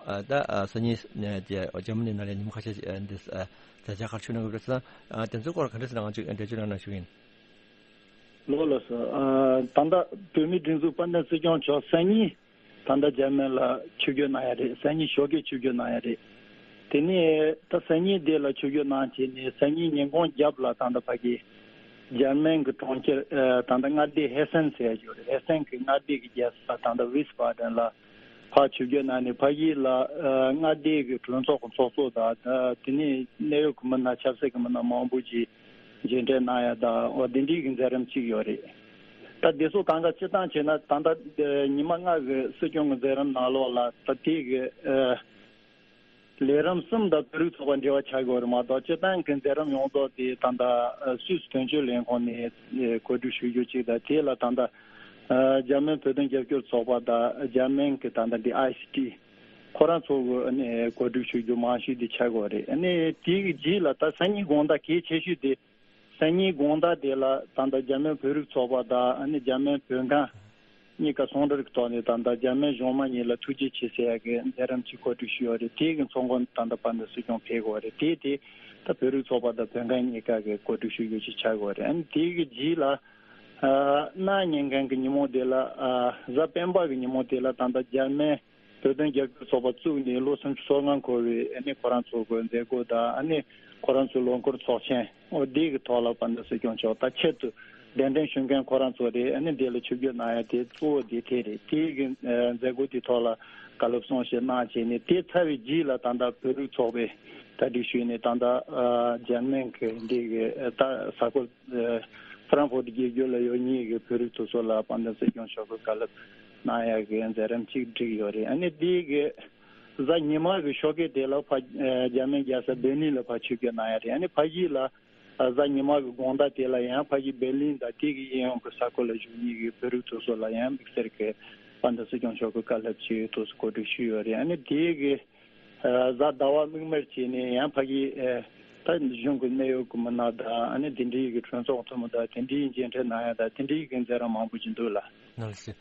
ཨ་ད་ཨ་སང་ཉིན་ནས་ཀྱི་འཇར་མ་ནི་ནང་ལ་ཉིན་མོ་ཁ་ཤས་ཤིག་ཨ་འདི་ཨ་མཛད་འཆར་ག་རེ་ཆགས་གནང་གི་ཡོད་པ་རེད་ཟེར་ན། ཨ་དེ་ཚོའི་སྐོར་ག་འདྲ་ཟེར་ན་ང་ཚོས་འགྲེལ་བརྗོད་གནང་ན་ཞུ་གི་ཡིན། ལགས་ལགས་སོ། ཨ་ད་ལྟ་བོད་མིའི་སྒྲིག་འཛུགས་དཔལ་ལྡན་སྲིད་སྐྱོང་མཆོག་སང་ཉིན་ད་ལྟ་འཇར་མན་ལ་ཆིབས་བསྒྱུར་གནང་ཡ་རེད། སང་ཉིན་ཞོགས་ཀས་ཆིབས་བསྒྱུར་གནང་ཡ་རེད། དེ་ནས་ད་སང་ཉིན་དེ་ལ་ཆིབས་བསྒྱུར་གནང་བྱས་ནས་སང་ཉིན་ཉིན་གུང་རྒྱབ་ལ་ད་ལྟ་ཕ་གི་འཇར་མན་གྱི་གྲོང་ཁྱེར་ཨ་ད་ལྟ་མངའ་སྡེ་ཧེ་སན་ཟེར་ཡ་ཅིག་ཡོད་རེད། ཧེ་སན་གྱི་མངའ་སྡེ་གི་རྒྱལ་ས་ད་ལྟ་ཝིས་བྷ་ཌེན་ལ་ཕར་ཆིབས་བསྒྱུར་གནང་ནས། ཕ་གི་ལ་ཨ་མངའ་སྡེ་གི་གྲོས་ཚོགས་ཀྱི་ཚོགས་གཙོ་དང་། ད་དེ་ནས་གནད་ཡོད་ཀྱི་མི་སྣ་ཆབ་སྲིད་ཀྱི་མི་སྣ་མང་པོ་ཅིག་མཇལ་འཕྲད་གནང་ཡ་དང་། འོ་དེ་འདྲའི་གི་མཛད་རིམ་ཅིག་ཡོད་རེད། ད་དེ་ཚོ་གང་ག་སྤྱིར་བཏང་བྱས་ན་ད་ལྟ་ཉི་མ་ལྔ་གི་སྲིད་སྐྱོང་གི་མཛད་རིམ་ནང་ལོགས་ལ་ད་དེ་གི་ཨ་ལས་རིམ་གསུམ་དང་བོད་རིགས་ཚོགས་པ་འབྲེལ་བ་ཆགས་ཡོད་རེད་མ་གཏོགས། སྤྱིར་བཏང་གི་མཛད་རིམ་ཡོངས་རྫོགས་དེ་ད་ལྟ་ཨ་སུད་སི་དོན་གཅོད་ལས་ཁུངས་ནས་ཨ་གོ་སྒྲིག་ཞུ་རྒྱུ་ཅིག་དང་། དེ་ལ་ད་ལྟ་ཨ་འཇར་མན་བོད་དོན་རྒྱབ་སྐྱོར་ཚོགས་པ་དང་འཇར་མན་གི་ད་ལྟ་འདི་ཨའི་སི་ཊི་ཁོ་རང་ཚོ་གི་ཨ་ནི་གོ་སྒྲིག་ཞུ་རྒྱུ་མང་ཤོས་དེ་ཆགས་ཡོད་རེད། ཨ་ནི་དེ་གི་རྗེས་ལ་ད་སང་ཉིན་དགོང་དག་གལ་ཆེ་ཤོས་དེ། སང་ཉིན་དགོང་དག་དེ་ལ་ད་ལྟ་འཇར་མན་བོད་རིགས་ཚོགས་པ་དང་ཨ་ནི་འཇར་མན་བོད་ཁང་གཉིས་ཀ་ཟུང་འབྲེལ་གྱི་ཐོག་ནས་ད་ལྟ་འཇར་མན་གཞུང་མང་གཉིས་ལ་ཐུགས་རྗེ་ཆེ་ཟེར་ཡག་གི་མཛད་རིམ་ཅིག་གོ་སྒྲིག་ཞུས་ཡོད་རེད། དེ་གི་ཚོགས་མགོན་ད་ལྟ་དཔལ་ལྡན་སྲིད་སྐྱོང་ཕེབས་ཡོད་རེད། དེ་དེ་ད་བོད་རིགས་ཚོགས་པ་དང་བོད་ཁང་གཉིས་ཀ་གི་གོ་སྒྲིག་ཞུ་རྒྱུ་ཅིག་ཆགས་ཡོད་རེད། ཨ་ནི་དེ་གི་རྗེས་ལ་ཨ་གནངས་ཉིན་གང་གི་ཉིན་མོ་དེ་ལ་ཨ་གཟའ་སྤེན་པ་གི་ཉིན་མོ་དེ་ལ་ད་ལྟ་འཇར་མན་བོད་དོན་རྒྱབ་སྐྱོར་ཚོགས་པ་བཙུགས་ནས་ལོ་སུམ་ཅུ་སོ་ལྔ་འཁོར་བའི་ཨ་ནི་ཁོ་རང་ཚོ་གི་མཛད་སྒོ་དང་། ཨ་ནི་ཁོ་རང་ཚོའི་ལོ་འཁོར་ཚོགས་ཆེན་འོ་དེ་གི་ཐོག་ལ་དཔལ་ལྡན་སྲིད་སྐྱོང་མཆོག་ད་ཆེད་དུ་གདན་འདྲེན་ཞུ་མཁན་ཁོ་རང་ཚོ་རེད། ཨ་ནི་དེ་ལ་ཆིབས་བསྒྱུར་གནང་ཡ་དེ་གཙོ་བོ་དེ་དེ་རེད། དེ་གི་ཨ་མཛད་སྒོ་དེ་ཐོག་ལ་བཀའ་སློབ་གསུང་བཤད་གནང་བྱས་ནས། དེ་ཚར་བའི་རྗེས་ལ་ད་ལྟ་བོད་རིགས་ཚོགས་པས་གྲ་སྒྲིག་ཞུས་ནས་ད་ལྟ་ཨ་འཇར་མན་གི་འདི་གི་ཨ་ད་ས་ཁུལ་ཨ་ཧྥ་རན་ཧྥོར་དགེ་རྒྱུད་ལ་ཡོད་མཁན་གྱི་བོད་རིགས་དེ་ཚོ་ལ་དཔལ་ལྡན་སྲིད་སྐྱོང་མཆོག་གི་བཀའ་སློབ་གནང་ཡག་གི་མཛད་རིམ་ཅིག་བསྒྲིགས་ཡོད་རེད། ཨ་ནི་དེ་གི་གཟའ་ཉི་མ་གི་ཞོགས་ཀས་དེ་ལ་ཕ་ཨ་འཇར་མན་རྒྱལ་ས་བྷེར་ལིན་ལ་ཕར་ཆིབས་བསྒྱུར་གནང་ཡག་རེད། ཨ་ནི་ཕ་གི་ལ་ཨ་གཟའ་ཉི་མ་གི་དགོང་དག་དེ་ལ་ཡང་ཕ་གི་བྷེར་ལིན་དང་དེ་གི་གཡས་གཡོན་གྱི་ས་ཁུལ་ལ་བཞུགས་མཁན་གྱི་བོད་རིགས་དེ་ཚོ་ལ་ཡང་དམིགས་བསལ་གྱི་དཔལ་ལྡན་སྲིད་སྐྱོང་མཆོག་གི་བཀའ་སློབ་ཅིག་དེ་ཚོ་གོ་སྒྲིག་ཞུས་ཡོད་རེད། ཨ་ནི་དེ་གི་ཨ་གཟའ་ཟླ་བ་མིག་དམར་བྱས་ནས་ཡང་ཕ་གི་ཨ་ད་གཞུང་གི་གནད་ཡོད་ཀྱི་མི་སྣ་དང་། ཨ་ནི་དེ་འདྲའི་གི་གྲོས་ཚོགས་འཐུས་མི་དང་དེ་འདྲའི་མཇལ་འཕྲད་གནང་ཡ་དང་། དེ་འདྲའི་གི་མཛད་རིམ་མང་པོ་ཅིག་འདུག་ལགས། ནང་ལ་སི།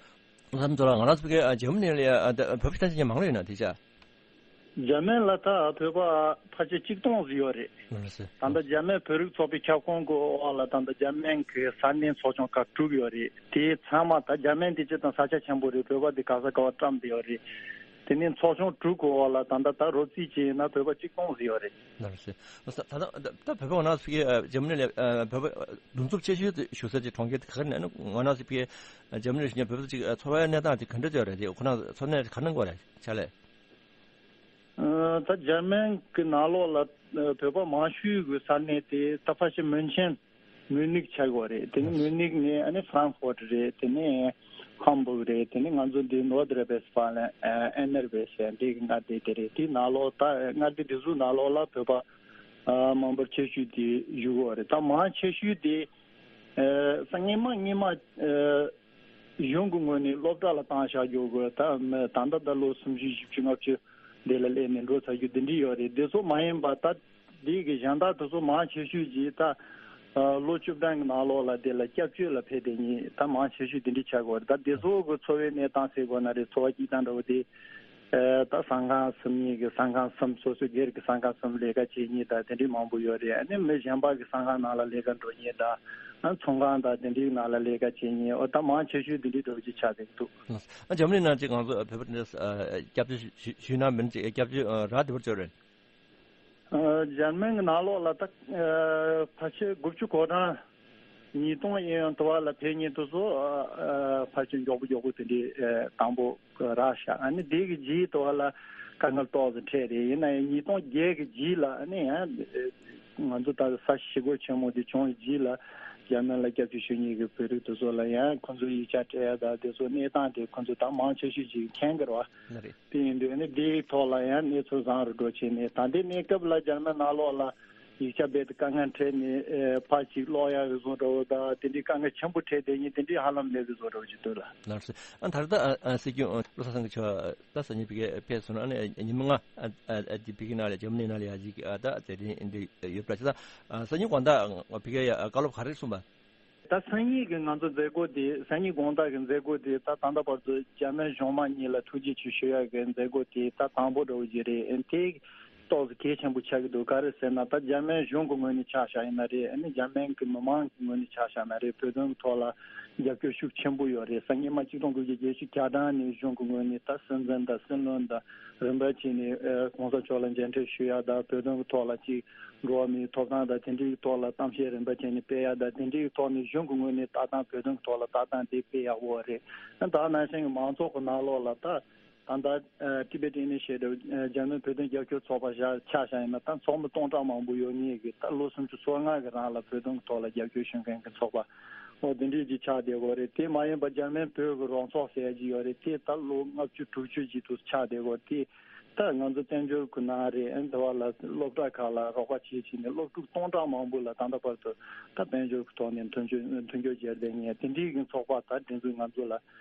ལྷམ་ཚོ་ལ་ང་རང་ཚོ་གི་ཨ་འཇར་མ་ནི་ལ་ཨ་ད་བོད་པ་ཤ་ཚ་ཅན་མང་ལོས་ཡོད་ན་དེ་ཆ། འཇར་མན་ལ་ད་བོད་པ་ཕལ་ཆེར་གཅིག་སྟོང་ཙམ་ཡོད་རེད། ནང་ལ་སི། ད་ལྟ་འཇར་མན་བོད་རིགས་ཚོགས་པའི་ཁྱབ་ཁོངས་ཀྱི་འོག་ལ་ད་ལྟ་འཇར་མན་གྱི་ས་གནས་ཚོགས་ཆུང་ཁག་དྲུག་ཡོད་རེད། དེ་ཚང་མ་ད་འཇར་མན་དེ་སྤྱིར་བཏང་ས་ཆ་ཆེན་པོ་རེད། བོད་པ་དེ་ག་ས་ག་བ་བཀྲམ་བསྡད་ཡོད་རེད། དེ་ནས་ཚོགས་ཆུང་དྲུག་གི་འོག་ལ་ད་ལྟ་ད་རོབ་རྩིས་བྱས་ན་བོད་པ་གཅིག་སྟོང་ཙམ་ཡོད་རེད། ནང་ལ་སི། ད་ད་ད་ད་བོད་པ་ང་རང་ཚོ་གི་ཨ་འཇར་མ་ནི་ལ་ཨ་བོད་པ་འདུ་འཛོམས་ཆེ་ཤོས་དེ་ཞུགས་ས་ཅིག་གྲོང་ཁྱེར་དེ་ག་རེ་ན། ང་རང་ཚོ་གི་ཨ་འཇར་མ་ནི་ལ་བཞུགས་མཁན་བོད་པ་ཚོ་གཅིག་ཨ་འཚོ་བའི་གནས་སྟངས་དེ་ག་འདྲ་ཅིག་རེད། དེ་ཁོ་རང་འཚོ་གནས་ག་གནང་གི་རེད་ཕྱག་ལས། ཨ་ད་འཇར་མན་གྱི་ནང་ལོགས་ལ་ཨ་བོད་པ་མང་ཤོས་ཀྱི་ས་གནས་དེ་ད་ཕལ་ཆེར་མུན་ཆེན། མུན་ནིག་ཆགས་ཡོད་རེད། དེ་ནས་མུན་ནིག་ནས་ཨ་ནི་ཧྥ་རན་ཧྥོར་ཊི་རེད། དེ་ནས་ཧམ་བུག་རེད། དེ་ནས་ང་ཚོ་འདི་ནོར་ཌི་རེན་ཝེ་སི་ཕཱ་ལན་ཨ་ཨེན་ནར་ཝེ་ཟེར་འདི་གི་མངའ་སྡེ་དེ་རེད། དེའི་ནང་ལོགས་ད་མངའ་སྡེ་དེ་ཚོའི་ནང་ལོགས་ལ་བོད་པ་ཨ་མང་པོ་ཆེ་ཤོས་དེ་བཞུགས་ཡོད་རེད། ད་མང་ཆེ་ཤོས་དེ་ཨ་སྔོན་མ་སྔོན་མ་ཨ་གཞུང་གི་ངོས་ནས་སློབ་གྲྭ་ལ་བཏང་བཞག་རྒྱུ་གི་ད་མི་ད་ལྟ་ད་ལོ་སུམ་ཅུ་བཞི་བཅུ་ལྔ་བཅུ་འདི་ལ་སླེབས་ནས་འགྲོ་ཚར་རྒྱུ་འདི་འདྲ་ཡོད་རེད། འདི་ཚོ་མ་ཡིན་པ་ད་འདི་གི་གཞན་དག་དེ་ཚོ་མང་ཆེ་ཤོས་ཀྱིས་ད་ཨ་ལོ་བཅུ་བདུན་གི་ནང་ལོགས་ལ་འདི་ལ་སྐྱབས་བཅོལ་ལ་ཕེབས་བསྡད་མཁན་ད་མང་ཆེ་ཤོས་འདི་འདྲ་ཆགས་ཡོད་རེད། ད་འདི་ཚོ་གི་འཚོ་བའི་གནས་སྟངས་ཟེར་དགོས་ན་རེད། འཚོ་བ་སྐྱེལ་སྟངས་འདྲ་བོ་དེ་ཨ་ད་ཟ་ཁང་གསུམ་གཉིས་ཀྱི་ཟ་ཁང་གསུམ། སོ་སོའི་སྒེར་གྱི་ཟ་ཁང་གསུམ་ལས་ཀ་བྱེད་མཁན་ད་དེ་འདྲའི་མང་པོ་ཡོད་རེད། ཨ་ནི་མི་གཞན་པ་གི་ཟ་ཁང་ནང་ལ་ལས་ཀ་འགྲོ་མཁན་ད་ཨ་ཚོང་ཁང་ད་དེ་འདྲའི་ནང་ལ་ལས་ཀ་བྱེད་མཁན་འོ་ད་མང་ཆེ་ཤོས་དེ་འདྲའི་འདྲ་བོ་ཅིག་ཆགས་བསྡད་འདུག། ཨ་འཇར་མ་ནི་ནང་ཅིག་ང་ཚོ་བོད་པ་འདི་ཨ་སྐྱབས་བཅོལ་ཞུ་ཞུ་ན་མིན་ཅིག་སྐྱབས་བཅོལ་ཨ་རག་བསྡད་པ་ཅིག་རེད། ཨ་འཇར་མན་གྱི་ནང་ལོགས་ལ་ད་ཨ་ཕལ་ཆེར་དགུ་བཅུ་གོ་གྲངས་ཉིས་སྟོང་གཡས་གཡོན་དུ་བ་ལ་ཕེབས་མཁན་དེ་ཚོ་ཨ་ཨ་ཕལ་ཆེར་མགྱོགས་པོ་མགྱོགས་པོ་དེ་འདྲའི་ཨ་དང་པོ་རག་ཤག། ཨ་ནི་དེ་གི་རྗེས་དུ་བ་ལ་དཀའ་ངལ་ཏོག་ཙམ་འཕྲད་རེད། ཡིན་ན་ཡང་ཉིས་སྟོང་བརྒྱད་གི་རྗེས་ལ་ཨ་ནི་ཡང་ཨ་ ང་ཚོ་ད་ས་ཞི་རྒོལ་ཆེན་མོ་དེ་བྱུང་རྗེས་ལ་འཇར་མན་ལ་སྐྱབས་བཅོལ་ཞུ་མཁན་གྱི་བོད་རིགས་དེ་ཚོ་ལ་ཡང་ཁོང་ཚོའི་ཡིག་ཆ་སྤྲད་ཡ་དང་དེ་ཚོ་གནས་སྟངས་དེ་ཁོང་ཚོ་ད་མང་ཆེ་ཤོས་ཅིག་མཁྱེན་གྱི་རེད་བ། ལགས་རེད། དེ་ཡིན་དུས་ནི་དེའི་ཐོག་ལ་ཡང་གནས་ཚུལ་བཟང་རུ་འགྲོ་བྱས་ནས་ད་ལྟའི་གནས་སྐབས་ལ་འཇར་མན་ནང་ལོགས་ལ་ཡིག་ཆ་རྦད་དེ་དཀའ་ངལ་འཕྲད་ནས་ཨེ་ཕར་ཅིག་ལོག་ཡག་གི་བཟོ་འདྲ་བོ་དང་དེ་འདྲའི་དཀའ་ངལ་ཆེན་པོ་འཕྲད་བསྡད་མཁན་དེ་འདྲའི་ཧ་ལམ་མེད་པའི་བཟོ་འདྲ་བོ་ཅིག་འདུག་ལགས། ལགས་སོ། ཨ་ད་རེས་ད་ཨ་ཨ་སྲིད་སྐྱོང་བློ་བཟང་སེང་གེ་མཆོག་ད་སང་ཉིན་ཕ་གིར་ཕེབས་སོང་ན་ཨ་ནི་ཉི་མ་ལྔ་ཨ་ཨ་ཨ་དེ་ཕ་གི་ནང་ལ་འཇར་མ་ནི་ནང་ལ་ཡ་ཅིག་ཨ་ད་མཛད་རིམ་འདི་ཡོད་པ་ཅིག་ད་ཨ་སང་ཉིན་དགོང་དག་ཕ་གིར་ཡ་བཀའ་སློབ་ག་རེ་གསུངས་པ། ད་སང་ཉིན་གྱི་ང་ཚོ་མཛད་སྒོ་དེ་སང་ཉིན་དགོང་དག་གི་མཛད་སྒོ་དེ་ད་ད་ལྟ་བར་དུ་འཇར་མན་གཞུང་མང་གཉིས་ལ་ཐུགས་རྗེ་ཆེ་ཞུ་ཡག་གི་མཛད་སྒོ་དེ་ད་དང་པོ་འདྲ་བོ་ཅིག་རེད། ཨ་ནི་དེ་ཏོག་ཙམ་གལ་ཆེན་པོ་ཆགས་ཀྱི་འདུག་ག་རེ་ཟེར་ན་ད་འཇར་མན་གཞུང་གི་ངོས་ནས་ཆ་བཞག་ཡིན་ན་རེད། ཨ་ནི་འཇར་མན་གྱི་མི་མང་གི་ངོས་ནས་ཆ་བཞག་ན་རེད། བོད་དོན་གྱི་ཐོག་ལ་རྒྱབ་སྐྱོར་ཤུགས་ཆེན་པོ་ཡོད་རེད། སང་ཉིན་མ་གཅིག་སྟོང་དགུ་བརྒྱ་བརྒྱད་ཅུ་གྱ་གྲངས་ནས་གཞུང་གི་ངོས་ནས་ད་སྲིད་འཛིན་དང་སྲིད་བློན་དང་རིམ་པ་བྱས་ནས་ཨ་གོང་ས་མཆོག་ལ་མཇལ་འཕྲད་ཞུ་ཡག་དང་བོད་དོན་གྱི་ཐོག་ལ་ཅིག་འགྲོ་བ་མིའི་ཐོབ་ཐང་དང་དེ་འདྲའི་ཐོག་ལ་གཏམ་བཤད་རིམ་པ་བྱས་ནས་སྤེལ་ཡག་དང་དེ་འདྲའི་ཐོག་ནས་གཞུང་གི་ངོས་ནས་ལྟ་སྟངས་བོད་དོན་གྱི་ཐོག་ལ་ལྟ་སྟངས་དེ་སྤེལ་ཡག་པོ་རེད། ད་ནང་བཞིན་གྱི་མང་ཚོགས་ཀྱི་ནང་ལོགས་ལ་ད་ད་ལྟ་ཨ་Tibet Initiative ཨ་འཇར་མན་བོད་དོན་རྒྱབ་སྐྱོར་ཚོགས་པ་བཞག་ཆ་བཞག་ཡིན་ན་ད་ཚོགས་མི་སྟོང་ཕྲག་མང་པོ་ཡོད་མཁན་གྱི་ད་ལོ་སུམ་ཅུ་སོ་ལྔ་གི་རིང་ལ་བོད་དོན་གྱི་ཐོག་ལ་རྒྱབ་སྐྱོར་ཞུ་མཁན་གྱི་ཚོགས་པ་འོ་དེ་འདྲའི་ཅིག་ཆགས་བསྡད་ཡོད་རེད། དེ་མ་ཡིན་པ་འཇར་མན་བོད་ཀྱི་རང་ཚོགས་ཟེར་ཡ་ཅིག་ཡོད་རེད། དེ་ད་ལོ་ལྔ་བཅུ་དྲུག་ཅུ་ཅིག་ཏུ་ཆགས་བསྡད་ཡོད་རེད། དེ་ད་ང་ཚོ་དཔལ་འབྱོར་གྱི་ནང་རེད། ཨ་ནི་དེ་བ་ལ་སློབ་གྲྭ་ཁག་ལ་རོགས་པ་བྱེད་བྱས་ནས་སློབ་ཕྲུག་སྟོང་ཕྲག་མང་པོ་ལ་ད་ལྟ་བར་དུ་ད་དཔལ་འབྱོར་གྱི་ཐོག་ནས་མཐུན་འགྱུར་མཐུན་འགྱུར་བྱས་བསྡད་མཁན་དེ་འདྲའི་གི་ཚོགས་པ་ད་དེ་ཚོས་ང་ཚོ་ལ་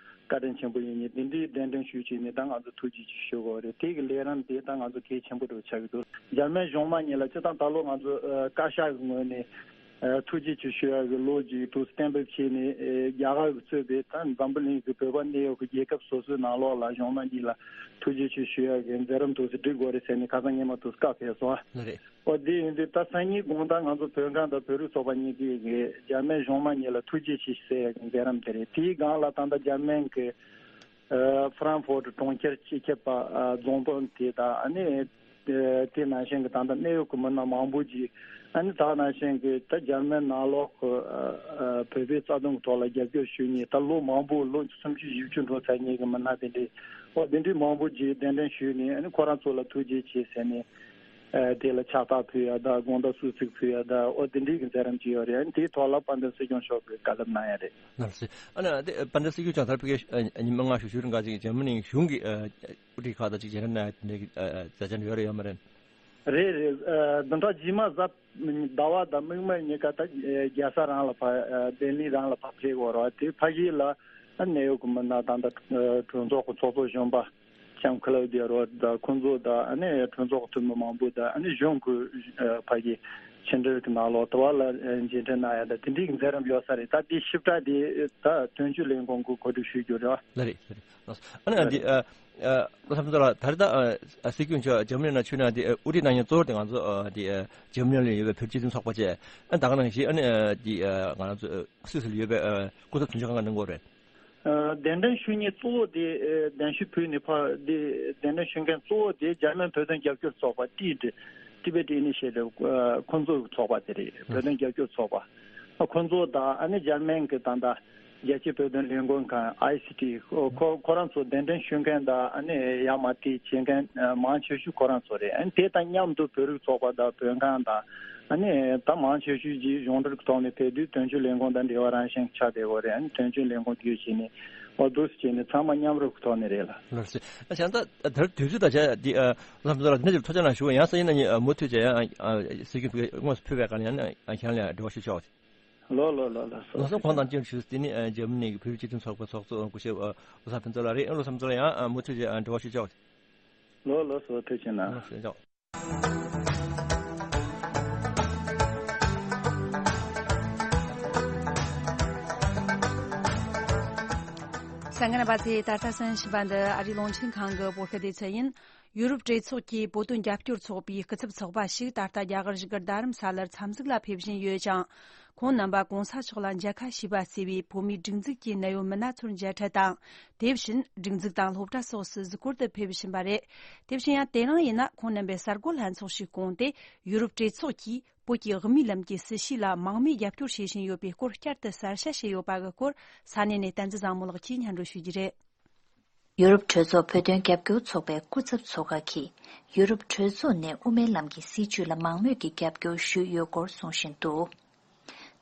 བཀའ་དྲིན་ཆེན་པོ་ཡིན་མཁན་དེ་འདྲའི་གདན་འདྲེན་ཞུས་བྱས་ནས་ད་ང་ཚོ་ཐུགས་རྗེ་ཆེ་ཞུ་དགོས་རེད། དེ་གི་ལས་རིམ་དེ་ད་ང་ཚོ་གལ་ཆེན་པོ་འདྲ་བོ་ཆགས་ཀྱི་འདུག་འཇར་མན་གཞུང་མང་གཉིས་ལ་སྤྱིར་བཏང་ད་ལོ་ང་ཚོ་ཨ་བཀའ་ཤག་གི་ངོས་ནས་ཨ་ཐུགས་རྗེ་ཆེ་ཞུ་ཡག་གི་ལོ་ཅིག་ཏུ་གཏན་འབེབས་བྱས་ནས་ཨ་རྒྱ་གར་གྱིས་གཙོས་པའི་ད་འཛམ་བུ་གླིང་གི་བོད་པ་གནས་ཡོད་ཀྱི་རྒྱལ་ཁབ་སོ་སོའི་ནང་ལོགས་ལ་གཞུང་མང་གཉིས་ལ་ཐུགས་རྗེ་ཆེ་ཞུ་ཡག་གི་མཛད་རིམ་དུ་སྒྲིག་དགོས་རེད་ཟེར་ནས་ཁ་སང་སྔོན་མ་དུ་བཀའ་ཕེབས་སོང་། ལགས་རེད། ཨོ་དེ་ཡིན་དུས་ད་སང་ཉིན་དགོང་དག་ང་ཚོ་བོད་ཁང་དང་བོད་རིགས་ཚོགས་པ་གཉིས་ཀྱིས་འཇར་མན་གཞུང་མང་གཉིས་ལ་ཐུགས་རྗེ་ཆེ་ཞུ་ཡག་གི་མཛད་རིམ་དེ་རེད། དེའི་སྒང་ལ་ད་ལྟ་འཇར་མན་གྱི་ཨ་ཧྥ་རན་ཧྥོར་གྲོང་ཁྱེར་སྤྱི་ཁྱབ་པ་ཨ་རྫོང་དཔོན་དེ་དང་ཨ་ནི་ཨ་དེ་ནང་བཞིན་གྱི་ད་ལྟ་གནད་ཡོད་ཀྱི་མི་སྣ་མང་པོ་ཅིག་ཨ་ནི་ད་ནང་བཞིན་གྱི་ད་འཇར་མན་ནང་ལོགས་ཀྱི་ཨ་ཨ་བོད་པའི་རྩ་དོན་གྱི་ཐོག་ལ་རྒྱབ་སྐྱོར་ཞུ་མཁན་ད་ལོ་མང་པོ་ལོ་སུམ་ཅུ་བཞི་བཅུ་འགྲོ་ཚར་མཁན་གྱི་མི་སྣ་དེ་འདྲའི་ཨོ་དེ་འདྲའི་མང་པོ་ཅིག་གདན་འདྲེན་ཞུས་ནས་ཨ་ནི་ཁོ་རང་ཚོ་ལ་ཐུགས་རྗེ་ཆེ་ཟེར་ནས་ཨ་དེ་ལ་ཕྱག་རྟགས་ཕུལ་ཡག་དང་དགོང་དག་གསོལ་ཚིགས་ཕུལ་ཡག་དང་ཨོ་དེ་འདྲའི་གི་མཛད་རིམ་ཅིག་ཡོད་རེད། ཨ་ནི་དེའི་ཐོག་ལ་དཔལ་ལྡན་སྲིད་སྐྱོང་མཆོག་གིས་བཀའ་སློབ་གནང་ཡག་རེད། ལགས་སོ། ཨ་ནི་དེ་དཔལ་ལྡན་སྲིད་སྐྱོང་མཆོག་ད་ཕ་གིར་ཨ་ཉི་མ་ལྔ་ཞུ་ཞུ་རིང་ག་ཅིག་འཇར་མ་ནི་གཞུང་གི་ཨ་དབུ་ཁྲིད་ཁག་དང་ཅིག་མཇལ་འཕྲད་གནང་ཡག་དེ་འདྲའི་ཨ་ཨ་མཛད་འཆར་ཡོད་རེད་ཡོད་མ་རེད། རེད་རེད། ཨ་བདུན་ཕྲག་རྗེས་མ་གཟའ་ཟླ་བ་དང་མིག་དམར་གཉིས་ཀ་ད་ཨ་རྒྱལ་ས་རང་ལ་ཕར་ཨ་བརླིང་རང་ལ་ཕར་ཕེབས་དགོས་རེད་བ། དེ་ཕ་གི་ལ་ཨ་གནད་ཡོད་ཀྱི་མི་སྣ་ད་ལྟ་ཨ་གྲོས་ཚོགས་ཀྱི་ཚོགས་གཙོ་གཞོན་པ་ལྕམ་ཁི་ལའུ་ཌི་ཡ་རོ་ཌི་དང་ཁོང་ཚོ་དང་ཨ་ནི་གྲོས་ཚོགས་ཀྱི་འཐུས་མི་མང་པོ་དང་ཨ་ནི་གཞུང་གི་ཨ་ཕ་གི་ཕྱི་འབྲེལ་གྱི་ནང་ལོགས་དེ་བ་ལ་ཨ་མཇལ་འཕྲད་གནང་ཡག་དང་དེ་འདྲའི་གི་མཛད་རིམ་ཡོད་ས་རེད། ད་དེ་ཞིབ་ཕྲ་དེ་ད་དོན་གཅོད་ལས་ཁུངས་ཀྱིས་གོ་སྒྲིག་ཞུ་རྒྱུ་རེད་བ། ལགས་རེད། ལགས་རེད། ཨ་ནི་འདི་ཨ་ཨ་བློ་བཟང་ཕུན་ཚོགས་ལགས་ད་ལྟ་ཨ་སྲིད་སྐྱོང་མཆོག་འཇར་མ་ནི་ནང་ཆུ་ནང་འདི་ཨ་དབུ་ཁྲིད་གནང་མཁན་གཙོ་བོ་དེ་ང་ཚོ་ཨ་འདི་ཨ་འཇར་མ་ནི་ལ་ཡོད་པའི་བོད་སྤྱི་མཐུན་ཚོགས་པ་བཅས་ཨ་ད་ག་ནང་བཞིན་ཨ་ནི་ཨ་འདི་ཨ་ང་རང་ཚོ་ཨ་སུད་སི་ལ་ཡོད་པའི་ཨ་སྐུ་ཚབ་དོན་གཅོད་ཁང་གི་གནང་གི་ཡོད་རེད། ཨ་གདན་འདྲེན་ཞུ་མཁན་གཙོ་བོ་དེ་ཨ་གདན་ཞུ་ཕུལ་ནས་ཕར་དེ་གདན་འདྲེན་ཞུ་མཁན་གཙོ་བོ་དེ་འཇར་མན་བོད་དོན་རྒྱབ་སྐྱོར་ཚོགས་པ་ཏི་ཏི་Tibet Initiative ཨ་ཁོང་ཚོའི་ཚོགས་པ་དེ་རེད། བོད་དོན་རྒྱབ་སྐྱོར་ཚོགས་པ། ཨ་ཁོང་ཚོ་དང་ཨ་ནི་འཇར་མན་གྱི་ད་ལྟ་རྒྱལ་སྤྱིའི་བོད་དོན་ལས་འགུལ་ཁང་ཨའི་སི་ཊི་ཁོ་ཁོ་ཁོ་རང་ཚོ་གདན་འདྲེན་ཞུ་མཁན་དང་ཨ་ནི་ཡར་མར་དེ་བྱེད་མཁན་ཨ་མང་ཆེ་ཤོས་ཁོ་རང་ཚོ་རེད། ཨ་ནི་དེ་དང་མཉམ་དུ་བོད་རིགས་ཚོགས་པ་དང་བོད་ཁང་དང་། ཨ་ནི་ད་མང་ཆེ་ཤོས་ཀྱིས་གཞུང་འབྲེལ་གྱི་ཐོག་ནས་ཕེབས་དུས་དོན་གཅོད་ལས་ཁུངས་དང་འབྲེལ་བ་རང་བཞིན་ཆགས་བསྡད་ཡོད་རེད། ཨ་ནི་དོན་གཅོད་ལས་ཁུངས་བརྒྱུད་བྱས་ནས་འོ་འདུག་སེ་བྱས་ནས་ཚང་མ་མཉམ་རུབ་ཀྱི་ཐོག་ནས་རེད་ལ། ལགས་སོ། ཨ་བྱས་ཙང་ད་དེར་དུས་ཚོད་དང་བྱས་འདི་ཨ་ལྷག་པར་དུ་ལ་འདི་ནས་ཐུགས་རྗེ་གནང་ཞུ་བ་ཡང་སང་ཉིན་གནངས་ཉིན་ཨ་མུ་མཐུད་བྱས་ཡང་ཨ་སྲིད་སྐྱོང་ཕུད་དངོས་སུ་ཕུད་པའི་སྒང་ལ་ཡང་ཨ་ཁྱེད་རང་ལ་འབྲེལ་བ་ཞུ་ཆོག་ལགས་སོ། གོང་དང་ཅིག་ཞུ་དེ་ནི་ཨ་འཇར་མ་ནི་གི་བོད་རིགས་སྤྱི་མཐུན་ཚོགས་པའི་ཚོགས་གཙོ་སྐུ་ཞབས་ཨ་བློ་བཟང་ཕུན་ཚོགས་ལགས་རེད། ཨ་བློ་བཟང་ཕུན་ཚོགས་ལགས་ཡང་ཨ་མུ་མཐུད་བྱས་ཨ་འབྲེལ་བ་ཞུ་ཆོག་ལགས་སོ། ལགས་སོ། ཐུགས་རྗེ་གནང་། ལགས་སོ། ཐུགས་རྗེ་ཆེ། གསན་མཁན་རྣམ་པ་ཚོས་ད་ལྟ་གསན་བཞིན་པ་འདི་ཨ་རིའི་རླུང་འཕྲིན་ཁང་གི་བོད་སྐད་སྡེ་ཚན་ཡིན། ཡུ་རོབ་གྲོས་ཚོགས་ཀྱི་བོད་དོན་རྒྱབ་སྐྱོར་ཚོགས་པའི་སྐུ་ཚབ་ཚོགས་པ་ཞིག་ད་ལྟ་རྒྱ་གར་བཞུགས་སྒར་རྡ་རམ་ས་ལར་འཚམས་གཟིགས་ལ་ཕེབས་བཞིན་ཡོད་ཅིང་། ཁོང་རྣམ་པ་གོང་ས་མཆོག་ལ་མཇལ་ཁ་ཞུས་པ་གཙོས་པའི་བོད་མིའི་སྒྲིག་འཛུགས་ཀྱི་གནད་ཡོད་མི་སྣ་ཚོར་མཇལ་འཕྲད་དང་། དེ་བཞིན་སྒྲིག་འཛུགས་དང་སློབ་གྲྭ་སོགས་སུ་གཟིགས་སྐོར་དུ་ཕེབས་བཞིན་པ་རེད། དེ་བཞིན་ཡང་དེ་རིང་ཡིན་ན་ཁོང་རྣམ་པས་གསར་འགོད་ལྷན་ཚོགས་ཤིག་བསྐོངས་ཏེ། ཡུ་རོབ་གྲོས་ཚོགས་ཀྱིས་བོད་ཀྱི་དབུ་མའི་ལམ་གྱི་སྲིད་བྱུས་ལ་མང་མོས་རྒྱབ་སྐྱོར་བྱེད་བཞིན་ཡོད་པའི་སྐོར་བསྐྱར་དུ་གསལ་བཤད་བྱས་ཡོད་པ་གི་སྐོར་ས་གནས་ནས་བསྟན་འཛིན་བཟང་མོ་ལགས་ཀྱིས་སྙན་སྒྲོན་ཞུ་རྒྱུ་རེད། ཡུ་རོབ་གྲོས་ཚོགས་བོད་དོན་རྒྱབ་སྐྱོར་ཚོགས་པའི་སྐུ་ཚབ་ཚོགས་ཁག་གིས་ཡུ་རོབ་གྲོས་ཚོགས་ནས་དབུ་མའི་ལམ་གྱི་སྲིད་བྱུས་ལ་མང་མོས་ཀྱི་རྒྱབ་སྐྱོར་ཞུས་ཡོད་སྐོར་གསུང་བཞིན་འདུག་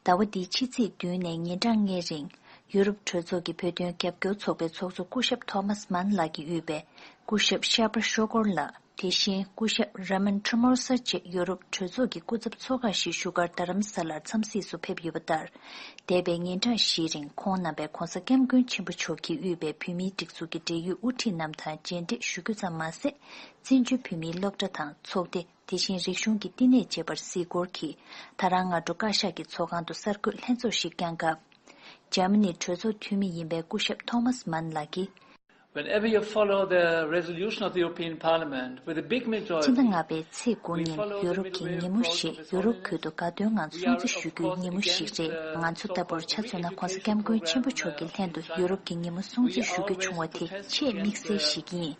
ཟླ་བ་འདིའི་ཕྱི་ཚེས་བདུན་ནས་ཉིན་གྲངས་ལྔའི་རིང་ཡུ་རོབ་གྲོས་ཚོགས་ཀྱི་བོད་དོན་རྒྱབ་སྐྱོར་ཚོགས་པའི་ཚོགས་གཙོ་སྐུ་ཞབས་ཐོ་མཱས་མཱན་ལགས་ཀྱིས་དབུས་པའི་སྐུ་ཞབས་ཤར་པ་ཤོ་ཀོར་ལགས། དེ་བཞིན་སྐུ་ཞབས་ར་མན་ཁྲི་མོར་སར་བཅས་ཡུ་རོབ་གྲོས་ཚོགས་ཀྱི་སྐུ་ཚབ་ཚོགས་ཁག་ཞིག་བཞུགས་སྒར་རྡ་རམ་ས་ལར་འཚམས་གཟིགས་སུ་ཕེབས་ཡོད་པ་ལྟར། འདས་པའི་ཉིན་གྲངས་བཞིའི་རིང་ཁོང་རྣམ་པས་༧གོང་ས་༧སྐྱབས་མགོན་ཆེན་པོ་མཆོག་གིས་དབུས་པའི་བོད་མིའི་སྒྲིག་འཛུགས་ཀྱི་འབྲེལ་ཡོད་དབུ་ཁྲིད་རྣམས་དང་མཇལ་འཕྲད་ཞུ་རྒྱུ་ཙམ་མ་ཟད། བཙན་བྱོལ་བོད་མིའི་སློབ་གྲྭ་དང་ཚོགས་སྡེ། དེ་བཞིན་རིག་གཞུང་གི་བསྟི་གནས་བཅས་པར་གཟིགས་སྐོར་གྱིས་ད་རང་སྔ་དྲོ་བཀའ་ཤག་གི་ཚོགས་ཁང་དུ་གསར་འགོད་ལྷན་ཚོགས་ཤིག་བསྐྱངས་སྐབས། འཇར་མ་ནི་གྲོས་ཚོགས་འཐུས་མི་ཡིན་པའི་སྐུ་ཞབས་ཐོ་མཱས་མཱན་ལགས་ཀྱིས། Whenever you follow the resolution of the European Parliament with a big majority, ཕྱི་ཟླ་ལྔ་པའི་ཚེས་དགུ་ཉིན་ཡུ་རོབ་ཀྱི་ཉིན་མོ་ཞེས་ཡུ་རོབ་ཁུལ་དུ་དགའ་སྟོན་ངང་སྲུང་བརྩི་ཞུ་རྒྱུའི་ཉིན་མོ་ཞིག་རེད། ང་ཚོ་ལྟ་བུར་ཆ་མཚོན་ན་༧གོང་ས་༧སྐྱབས་མགོན་ཆེན་པོ་མཆོག་གི་ལྷན་དུ་ཡུ་རོབ་ཀྱི་ཉིན་མོ་སྲུང་བརྩི་ཞུ་རྒྱུ་བྱུང་བ་དེ་ཆེས་དམིགས་བསལ་ཞིག་ཡིན།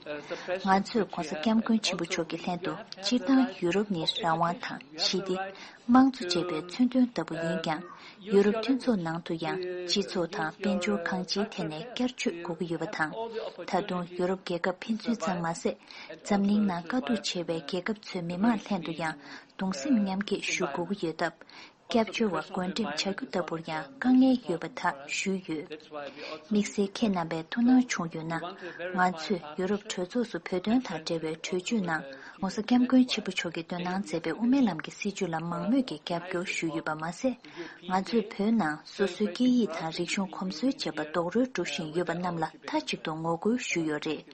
ང་ཚོས་༧གོང་ས་༧སྐྱབས་མགོན་ཆེན་པོ་མཆོག་གི་ལྷན་དུ་སྤྱིར་བཏང་ཡུ་རོབ་ནི་རང་དབང་དང་ཞི་བདེ། དམངས་གཙོ་བཅས་པའི་མཚོན་དོན་ལྟ་བུ་ཡིན་ཀྱང་། ཡུ་རོབ་མཐུན་ཚོགས་ནང་དུ་ཡང་སྤྱི་ཚོགས་དང་དཔལ་འབྱོར་གང་ཅིའི་ཐད་ནས་བསྐྱར་བཅོས་དགོས་ཀྱི་ཡོད་པ་དང་། ད་དུང་ཡུ་རོབ་རྒྱལ་ཁབ་ཕན་ཚུན་ཙམ་མ་ཟད། འཛམ་གླིང་ནང་དཀའ་སྡུག་ཆེ་བའི་རྒྱལ་ཁབ་ཚོའི་མི་མང་ལྷན་དུ་ཡང་གདུང་སེམས་མཉམ་སྐྱེད་ཞུ་དགོས་ཀྱི་ཡོད་སྟབས། སྐྱབས་བཅོལ་བ་བགོ་འགྲེམས་བྱ་རྒྱུ་ལྟ་བུར་ཡང་དཀའ་ངལ་ཡོད་པ་དག་ཞུས་ཡོད། དམིགས་བསལ་ཁྱེད་རྣམ་པའི་ཐུགས་སྣང་བྱུང་ཡོད་ན། ང་ཚོས་ཡུ་རོབ་གྲོས་ཚོགས་སུ་བོད་དོན་དང་འབྲེལ་བའི་གྲོས་ཆོད་ནང་༧གོང་ས་༧སྐྱབས་མགོན་ཆེན་པོ་མཆོག་གིས་འདོན་གནང་མཛད་པའི་དབུ་མའི་ལམ་གྱི་སྲིད་བྱུས་ལ་མང་མོས་ཀྱི་རྒྱབ་སྐྱོར་ཞུས་ཡོད་པ་མ་ཟད། ང་ཚོས་བོད་ནང་སོ་སོའི་སྐད་ཡིག་དང་རིག་གཞུང་གོམས་སྲོལ་བཅས་པ་རྡོག་རོལ་འགྲོ་བཞིན་ཡོད་པ་རྣམས་ལ་མཐའ་གཅིག་ཏུ་ངོ་རྒོལ་ཞུས་ཡོད་རེད།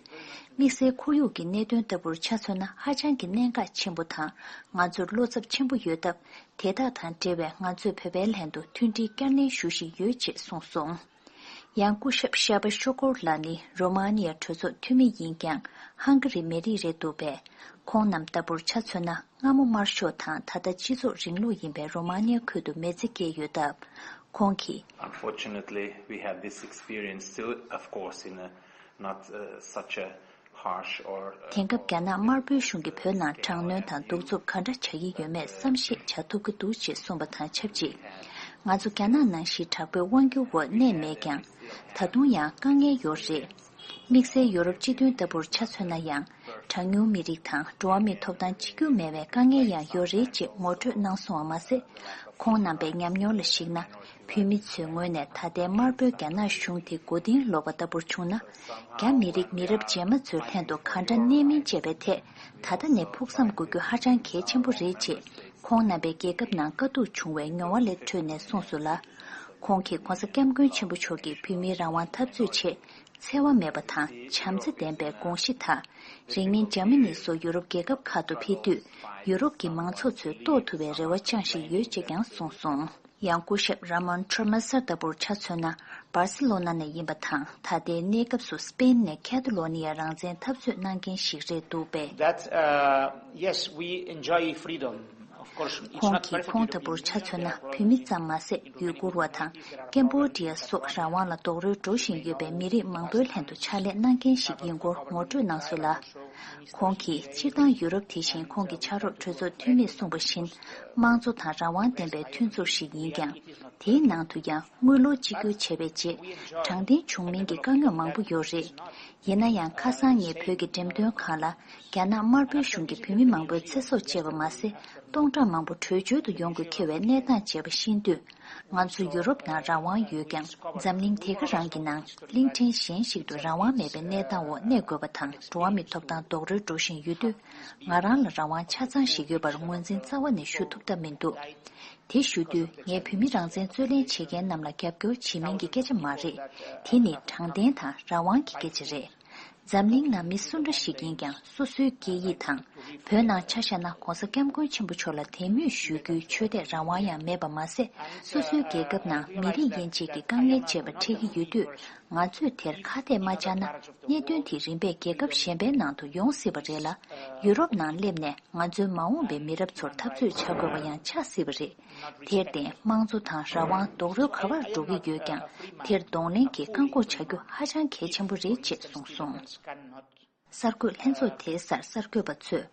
དམིགས་བསལ་ཁོར་ཡུག་གི་གནད་དོན་ལྟ་བུར་ཆ་མཚོན་ན་ཧ་ཅང་གི་གནད་འགག་ཆེན་པོ་དང་ང་ཚོར་བློ་འཚབ་ཆེན་པོ་ཡོད་སྟབས། དེ་དག་དང་འབྲེལ་བའི་ང་ཚོས་བོད་པའི་ལྷན་དུ་མཐུན་སྒྲིལ་བསྐྱར་ནན་ཞུ་བཞིན་ཡོད་ཅེས་གསུངས་སོང་། ཡང་སྐུ་ཞབས་ཤར་པ་ཤོ་ཀོར་ལགས་ནི་རོ་མ་ནི་ཡ་གྲོས་ཚོགས་འཐུས་མི་ཡིན་ཀྱང་ཧང་ག་རིའི་མི་རིགས་རེད་འདུག་པས། ཁོང་རྣམས་ལྟ་བུར་ཆ་མཚོན་ན་སྔ་མོ་དམར་ཤོག་དང་ད་ལྟ་སྤྱི་ཚོགས་རིང་ལུགས་ཡིན་པའི་རོ་མ་ནི་ཡ་ཁུལ་དུ་མི་ཚེ་སྐྱེལ་ཡོད་སྟབས། ཁོང་གིས། Unfortunately, we have this experience still, of course, in a not, uh, such a དེང་སྐབས་རྒྱ་ནག་དམར་པོའི་གཞུང་གིས་བོད་ནང་དྲག་གནོན་དང་གདུག་རྩུབ་ག་འདྲ་བྱ་ཡི་ཡོད་མེད་བསམ་ཤེས་བྱ་ཐུབ་ཀྱི་འདུག་ཅེས་གསུངས་པ་དང་ཆབས་ཅིག་ང་ཚོ་རྒྱ་ནག་ནང་བཞིན་དྲག་པོའི་དབང་སྒྱུར་འོག་གནས་མེད་ཀྱང་། ད་དུང་ཡང་དཀའ་ངལ་ཡོད་རེད། དམིགས་བསལ་ཡོ་རོབ་སྤྱི་མཐུན་ལྟ་བུར་ཆ་མཚོན་ན་ཡང་། གྲངས་ཉུང་མི་རིགས་དང་འགྲོ་བ་མིའི་ཐོབ་ཐང་གཅིག་གྱུར་མེད་པའི་དཀའ་ངལ་ཡང་ཡོད་རེད་ཅེས་ངོ་སྤྲོད་གནང་སོང་བ་མ་ཟད། ཁོང་རྣམ་པའི་ཉམས་མྱོང་ལ་གཞིགས་ན། བོད་མི་ཚོའི་ངོས་ནས་ད་ལྟའི་དམར་པོའི་རྒྱ་ནག་གཞུང་དེ་མགོ་རྟིང་སློག་པ་ལྟ་བུར་བྱུང་ན། རྒྱ་མི་རིགས་མི་རབས་རྗེས་མ་ཚོའི་ལྷན་དུ་གང་འདྲ་གནས་མིན་བཅས་པའི་ཐད་ད་ལྟ་ནས་ཕུགས་བསམ་དགོས་རྒྱུ་ཧ་ཅང་གལ་ཆེན་པོ་རེད་ཅེས་ཁོང་རྣམ་པའི་རྒྱལ་ཁབ་ནང་དཀའ་སྡུག་བྱུང་བའི་མྱོང་བ་ལས་འཕྲོས་ནས་གསུངས་སོང་ལ། ཁོང་གིས་༧གོང་ས་༧སྐྱབས་མགོན་ཆེན་པོ་མཆོག་གིས་བོད་མིའི་རང་དབང་འཐབ་རྩོད་ཆེད་འཚེ་བ་མེད་པ་དང་བྱམས་བརྩེ་ལྡན་པའི་དགོངས་གཞི་དག་རིང་མིན་འཇར་མ་ནི་སོགས་ཡུ་རོབ་རྒྱལ་ཁབ་ཁག་ཏུ་ཕེབས་དུས་ཡུ་རོབ་ཀྱི་མང་ཚོགས་ཚོས་རྟོགས་ཐུབ་པའི་རེ་བ་བཅངས་བཞིན་ཡོད་ཅེས་ཀྱང་གསུངས་སོང་། ཡང་སྐུ་ཞབས་ར་མོན་ཁྲོ་མ་སར་ལྟ་བུར་ཆ་མཚོན་ན་སྦར་སི་ལོ་ན་ནས་ཡིན་པ་དང་ད་ལྟའི་གནས་སྐབས་སུ་སི་པེན་ནས་ཁེ་ཏ་ལོ་ནི་ཡ་རང་བཙན་འཐབ་རྩོད་གནང་མཁན་ཞིག་རེད་འདུག་པས། That, uh, yes, we enjoy freedom. Of course, it's not perfect. ཁོང་གིས་ཁོང་ལྟ་བུར་ཆ་མཚོན་ན་བོད་མི་ཙམ་མ་ཟད་ཡུ་གུར་བ་དང་ཀེམ་བོ་ཌི་ཡ་སོགས་རང་དབང་ལ་རྡོག་རོལ་འགྲོ་བཞིན་ཡོད་པའི་མི་རིགས་མང་པོའི་ལྷན་དུ་ཕྱག་ལས་གནང་མཁན་ཞིག་ཡིན་སྐོར་ངོ་སྤྲོད་གནང་སོང་ལ། ཁོང་གིས་སྤྱིར་བཏང་ཡུ་རོབ་དེ་བཞིན་ཁོང་གི་ཕྱག་རོགས་གྲོས་ཚོགས་འཐུས་མིས་གསུངས་པ་བཞིན། དམངས་གཙོ་དང་རང་དབང་ལྡན་པའི་མཐུན་ཚོགས་ཤིག་ཡིན་ཀྱང་། དེའི་ནང་དུ་ཡང་དངུལ་ལོར་གཅིག་གྱུར་བྱས་པའི་རྗེས། དྲང་བདེན་བྱུང་མིན་གྱི་དཀའ་རྙོག་མང་པོ་ཡོད་རེད། ཡིན་ན་ཡང་ཁ་སང་ངས་བོད་ཀྱི་འགྲེམས་སྟོན་ཁང་ལ། རྒྱ་ནག་དམར་པོའི་གཞུང་གིས་བོད་མི་མང་པོའི་ཚེ་སྲོག་བཅད་པ་མ་ཟད། སྟོང་ཕྲག་མང་པོ་བྲོས་བྱོལ་དུ་ཡོང་དགོས་འཁེལ་བའི་གནས་སྟངས་བཅས་པ་ཤེས་དུས། ང་ཚོ་ཡུ་རོབ་ནང་རང་དབང་ཡོད་ཀྱང་། འཛམ་གླིང་དེ་ག་རང་གི་ནང་གླིང་ཕྲན་གཞན་ཞིག་ཏུ་རང་དབང་མེད་པའི་གནས་སྟངས་འོག་གནས་དགོས་པ་དང་། འགྲོ་བ་མིའི་ཐོབ་ཐང་རྡོག་རོལ་འགྲོ་བཞིན་ཡོད་དུས། ང་རང་ལ་རང་དབང་ཆ་ཚང་ཞིག་ཡོད་པར་ངོས་འཛིན་རྩ་བ་ནས་ཞུ་ཐུབ་ཐབས་མི་འདུག་དེ་ཞུ་དུས། ངས་བོད་མི་རང་བཙན་རྩོད་ལེན་བྱེད་མཁན་རྣམས་ལ་རྒྱབ་སྐྱོར་བྱེད་མིན་གྱི་སྐད་ཆ་མ་རེད། དེ་ནི་དྲང་བདེན་དང་རང་དབང་གི་སྐད་ཆ་རེད། འཛམ་གླིང་ནང་མི་སུ་འདྲ་ཞིག་ཡིན་ཀྱང་སོ་སོའི་སྐད་ཡིག་དང་། བོད་ནང་ཆ་བཞག་ན་༧གོང་ས་༧སྐྱབས་མགོན་ཆེན་པོ་མཆོག་ལ་དད་མོས་ཞུ་རྒྱུའི་ཆོས་དད་རང་དབང་ཡང་མེད་པ་མ་ཟད། སོ་སོའི་རྒྱལ་ཁབ་ནང་མི་རིགས་དབྱེ་འབྱེད་ཀྱི་དཀའ་ངལ་འཕྲད་པ་འཕྲད་ཀྱི་ཡོད་དུས། ང་ཚོས་དེར་ཁ་གཏད་མ་བཅག་ན། གནད་དོན་དེ་རིམ་པས་རྒྱལ་ཁབ་གཞན་པའི་ནང་དུ་ཡོང་སྲིད་པ་རེད་ལ། ཡུ་རོབ་ནང་སླེབས་ནས་ང་ཚོའི་མ་འོངས་པའི་མི་རབས་ཚོར་འཐབ་རྩོད་བྱ་དགོས་པ་ཡང་ཆགས་སྲིད་པ་རེད། དེར་བརྟེན། དམངས་གཙོ་དང་རང་དབང་རྡོག་རོལ་ག་བར་འགྲོ་གི་ཡོད་ཀྱང་། དེར་གདོང་ལེན་གྱིས་བཀག་འགོག་བྱ་རྒྱུ་ཧ་ཅང་གལ་ཆེན་པོ་རེད་ཅེས་གསུངས་སོང་། གསར་འགོད་ལྷན་ཚོགས་དེའི་སར་གསར་འགོད་པ་ཚོས།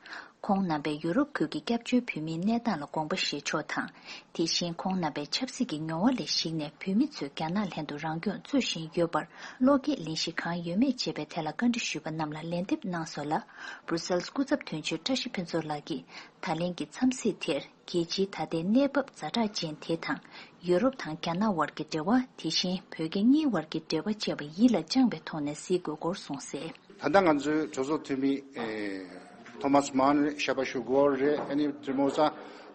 ཁོང་རྣམ་པས་ཡུ་རོབ་ཁུལ་གྱི་སྐྱབས་བཅོལ་བོད་མིའི་གནས་སྟངས་ལ་དགོངས་པ་བཞེས་ཕྱོགས་དང་། དེ་བཞིན་ཁོང་རྣམ་པས་ཆབ་སྲིད་ཀྱི་མྱོང་བ་ལས་གཞིགས་ནས་བོད་མི་ཚོས་རྒྱ་ནག་ལྷན་དུ་རང་སྐྱོང་རྩོད་བཞིན་ཡོད་པར་བློ་འགེལ་ལེན་གཞི་གང་ཡོད་མེད་ཅེས་པའི་ཐད་ལ་བཀའ་འདྲི་ཞུས་པ་རྣམས་ལ་ལན་འདེབས་གནང་སོང་ལ། སྦྲུ་སེལ་སྐུ་ཚབ་དོན་གཅོད་བཀྲ་ཤིས་ཕུན་ཚོགས་ལགས་ཀྱིས། ད་ལན་གྱི་འཚམས་གཟིགས་དེར། རྒྱལ་སྤྱིའི་ད་ལྟའི་གནས་བབ་ཛ་དྲག་ཅན་དེ་དང་། ཡུ་རོབ་དང་རྒྱ་ནག་དབར་གྱི་འབྲེལ་བ། དེ་བཞིན་བོད་རྒྱ་གཉིས་དབར་གྱི་འབྲེལ་བ་བཅས་པ་ཡིད་ལ་བཅངས་པའི་ཐོག་ནས་གཟིགས་དགོས་སྐོར་གསུངས་གསལ། ད་ལྟ་ང་ཚོའི་གྲོས་ཚོགས་འཐུས་མི་ཨེ་ཐོ་མཱས་མཱན་རེད། ཤ་པ་ཞུ་གོར་རེད། ཨ་ནི་ཏིར་མོ་ས་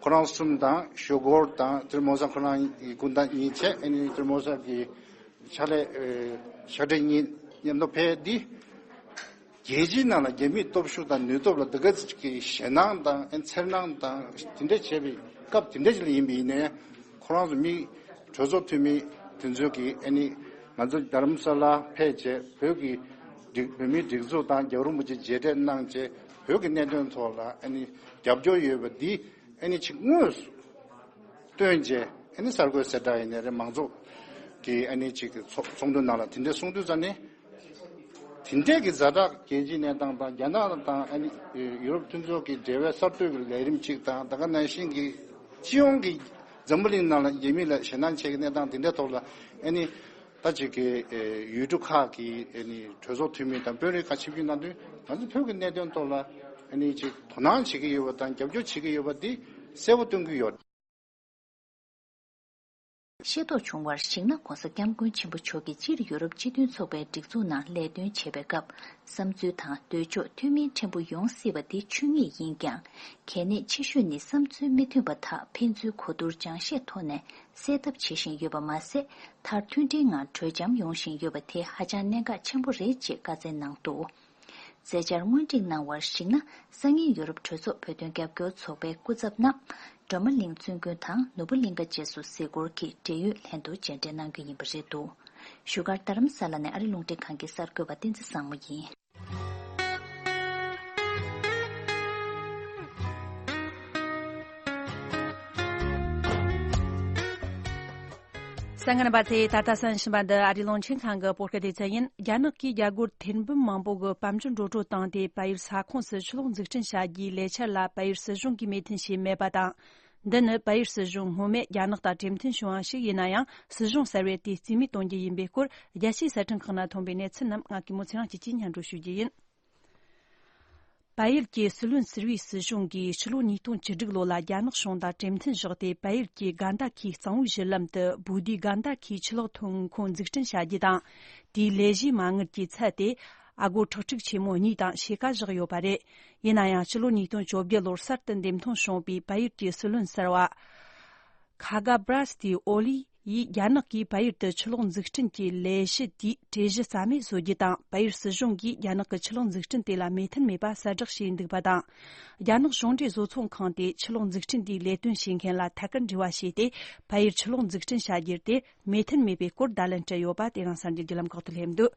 ཁོ་རང་གསུམ་དང་། ཞུ་གོར་དང་ཏིར་མོ་ས་ཁོ་རང་གི་སྐུ་ཟླ་གཉིས་བྱས། ཨ་ནི་ཏིར་མོ་ས་གི་ཕྱག་ལས་ཨེ་ཕྱག་སྦྲེལ་གཉིས་མཉམ་དུ་ཕེབས་ཏེ། རྒྱལ་སྤྱིའི་ནང་ལ་རྒྱ་མིའི་སྟོབས་ཤུགས་དང་ནུས་སྟོབས་ལ་འདི་ག་ཅིག་གི་ཞེད་སྣང་དང་ཨེ་འཚེར་སྣང་དང་དེ་འདྲ་བྱས་པའི་སྐབས་དེ་འདྲ་ཅིག་ལ་ཡིན་པ་ཡིན་ནའི། ཁོ་རང་ཚོ་མི་གྲོས་ཚོགས་འཐུས་མི་དེ་ཚོ་གིས་ཨ་ནི་ང་ཚོ་རྡ་རམ་ས་ལ་ཕེབས་བྱས། བོད་ཀྱི་སྒྲིག་བོད་མིའི་སྒྲིག་འཛུགས་དང་རྒྱལ་བ་རིན་པོ་ཆེ་མཇལ་འཕྲད་གནང་བྱས། བོད་ཀྱི་གནད་དོན་ཐོག་ལ་ཨ་ནི་རྒྱབ་སྐྱོར་ཡོད་པ་འདི་ཨ་ནི་ཅིག་དངོས་སུ་བཏོན་བྱས། ཨ་ནི་གསར་འགོད་གསལ་བསྒྲགས་ཡིན་ནའི་རེད། མང་ཚོགས་ཀྱི་ཨ་ནི་ཅིག་གི་ཚོགས་ཚོགས་འདུ་ནང་ལ་དེ་འདྲ་གསུང་དུས་ཙ་ནས། དེ་འདྲས་ཀྱི་ཛ་དྲག་རྒྱལ་སྤྱིའི་གནས་སྟངས་དང་། རྒྱ་ནག་དང་ཨ་ནི་ཡུ་རོབ་མཐུན་ཚོགས་ཀྱི་འབྲེལ་བའི་གསར་གཏོད་ཀྱི་ལས་རིམ་གཅིག་དང་། ད་ག་ནང་བཞིན་གྱི་སྤྱི་ཡོངས་ཀྱི་འཛམ་བུ་གླིང་ནང་ལ་རྒྱ་མི་ལ་ཞེད་སྣང་བྱེད་ཀྱི་གནས་སྟངས་དེ་འདྲའི་ཐོག་ལ་ཨ་ནི་ད་ཅིག་གི་ཡུལ་གྲུ་ཁག་གི་ཨ་ནི་གྲོས་ཚོགས་འཐུས་མི་དང་དཔོན་རིགས་ཁག་ཆིབས་བསྒྱུར་གནང་དུས། ང་ཚོ་བོད་ཀྱི་གནད་དོན་ཐོག་ལ་ཨ་ནི་ཅིག་དོ་སྣང་བྱེད་ཀྱི་ཡོད་པ་དང་རྒྱབ་སྐྱོར་བྱེད་ཀྱི་ཡོད་པ་འདི་གསལ་པོ་སྟོན་གྱི་ཡོད། ཤེས་རྟོགས་བྱུང་བར། ཞིང་ནག་གོང་ས་སྐྱབས་མགོན་ཆེན་པོ་མཆོག་གིས་སྤྱིར་ཡུ་རོབ་སྤྱི་མཐུན་ཚོགས་པའི་སྒྲིག་འཛུགས་ནང་ལས་དོན་བྱེད་པའི་སྐབས། བསམ་ཚུལ་དང་འདོད་ཕྱོགས་མཐུན་མིན་ཕྲན་བུ་ཡོང་སྲིད་པ་འདི་ཆོས་ཉིད་ཡིན་ཀྱང་། གལ་གནད་ཆེ་ཤོས་ནི་བསམ་ཚུལ་མི་མཐུན་པ་དག་ཕན་ཚུན་གོ་བསྡུར་སྦྱང་བཤད་ཐོག་ནས་སེལ་ཐབས་བྱེད་བཞིན་ཡོད་པ་མ་ཟད། མཐར་མཐུན་སྒྲིལ་ངང་གྲོས་འཆམ་ཡོང་བཞིན་ཡོད་པ་དེ་ཧ་ཅང་གནད་འགག་ཆེན་པོ་རེད་ཅེས་བཀའ་སྩལ་གནང་འདུག། མཛད་འཆར་སྔོན་སྒྲིག་གནང་བར་གཞིགས་ན། སང་ཉིན་ཡུ་རོབ་གྲོས་ཚོགས་བོད་དོན་རྒྱབ་སྐྱོར་ཚོགས་པའི་སྐུ་ཚབ་རྣམས་སྒྲོལ་མ་གླིང་བཙུན་དགོན་དང་ནོར་བུ་གླིང་ཁ་བཅས་སུ་གཟིགས་སྐོར་གྱིས་འབྲེལ་ཡོད་ལྷན་དུ་མཇལ་འཕྲད་གནང་རྒྱུ་ཡིན་པ་རེད་འདུག། བཞུགས་སྒར་རྡ་རམ་ས་ལ་ནས་ཨ་རི་རླུང་འཕྲིན་ཁང་གི་གསར་འགོད་པ་བསྟན་འཛིན་བཟང་མོ་ཡིན། གསན་མཁན་རྣམ་པ་ཚོས་ད་ལྟ་གསན་བཞིན་པ་འདི་ཨ་རིའི་རླུང་འཕྲིན་ཁང་གི་བོད་སྐད་སྡེ་ཚན་ཡིན། རྒྱ་ནག་གིས་རྒྱ་སྒོར་ཐེར་འབུམ་མང་པོ་གི་དཔལ་འབྱོར་འགྲོ་གྲོན་བཏང་སྟེ། བལ་ཡུལ་ས་ཁོངས་སུ་ཆུ་གློག་འཛུགས་སྐྲུན་བྱ་རྒྱུའི་ལས་འཆར་ལ་བལ་ཡུལ་སྲིད་གཞུང་གིས་མོས་མཐུན་བྱས་མེད་པ་དང་། འདི་ནི་བལ་ཡུལ་སྲིད་གཞུང་སྔོན་མེད་རྒྱ་ནག་དང་གྲོས་མཐུན་བྱུང་བ་ཞིག་ཡིན་ན་ཡང་། སྲིད་གཞུང་གསར་པས་དེ་རྩིས་མེད་གཏོང་རྒྱུ་ཡིན་པའི་སྐོར། རྒྱལ་སྤྱིའི་གསར་འཕྲིན་ཁག་ནང་ཐོན་པའི་གནས་ཚུལ་རྣམས་ང་གི་མོ་ཚེ་རིང་སྐྱིད་ཀྱིས་སྙན་སྒྲོན་ཞུ་རྒྱུ་ཡིན། བལ་ཡུལ་གྱི་སྲིད་བློན་སུར་བྷིའི་སྲིད་གཞུང་གིས་ཕྱི་ལོ་ཉིས་སྟོང་བཅུ་དྲུག་ལོ་ལ་རྒྱ་ནག་གཞུང་དང་གྲོས་མཐུན་བཞག་སྟེ། བལ་ཡུལ་གྱི་གྷན་དྷ་ཁུའི་གཙང་བོའི་གཞི་ལམ་དུ་བྷུ་དི་གྷན་དྷ་ཁུའི་ཆུ་གློག་ཐོན་ཁུངས་འཛུགས་སྐྲུན་བྱ་རྒྱུ་དང་། དེའི་ལས་གཞིའི་མ་དངུལ་གྱི་ཚད་དེ་ཨ་སྒོར་ཁྲག་ཁྲིག་ཆེན་མོ་གཉིས་དང་ཕྱེད་ཀ་བཞག་ཡོད་པ་རེད། ཡིན་ན་ཡང་། ཕྱི་ལོ་ཉིས་སྟོང་བཅོ་བརྒྱད་ལོར་གསར་དུ་འདེམས་ཐོན་བྱུང་བའི་བལ་ཡུལ་གྱི་སྲིད་བློན་གསར་བ་ཁ་གྷ་བྷ་ར་སྟི་ཨོ་ལི་ཡིས་རྒྱ་ནག་གིས་བལ་ཡུལ་དུ་ཆུ་གློག་འཛུགས་སྐྲུན་གྱི་ལས་གཞི་དེའི་གྲོས་གཞི་རྩ་མེད་བཟོ་རྒྱུ་དང་། བལ་ཡུལ་སྲིད་གཞུང་གིས་རྒྱ་ནག་གི་ཆུ་གློག་འཛུགས་སྐྲུན་དེ་ལ་མོས་མཐུན་མེད་པ་གསལ་བསྒྲགས་བྱས་འདུག་པ་དང་། རྒྱ་ནག་གཞུང་འབྲེལ་བཟོ་ཚོང་ཁང་དེ་ཆུ་གློག་འཛུགས་སྐྲུན་དེའི་ལས་དོན་བྱེད་མཁན་ལ་ཐད་ཀར་འབྲེལ་བ་བྱས་ཏེ། བལ་ཡུལ་ཆུ་གློག་འཛུགས་སྐྲུན་བྱ་རྒྱུ་དེ་མོས་མཐུན་མེད་པའི་སྐོར་བརྡ་ལན་སྤྲད་ཡོད་པ་དེ་རིང་གསར་འགྱུར་བརྒྱུད་ལམ་ཁག་ཏུ་སླེབས་འདུག།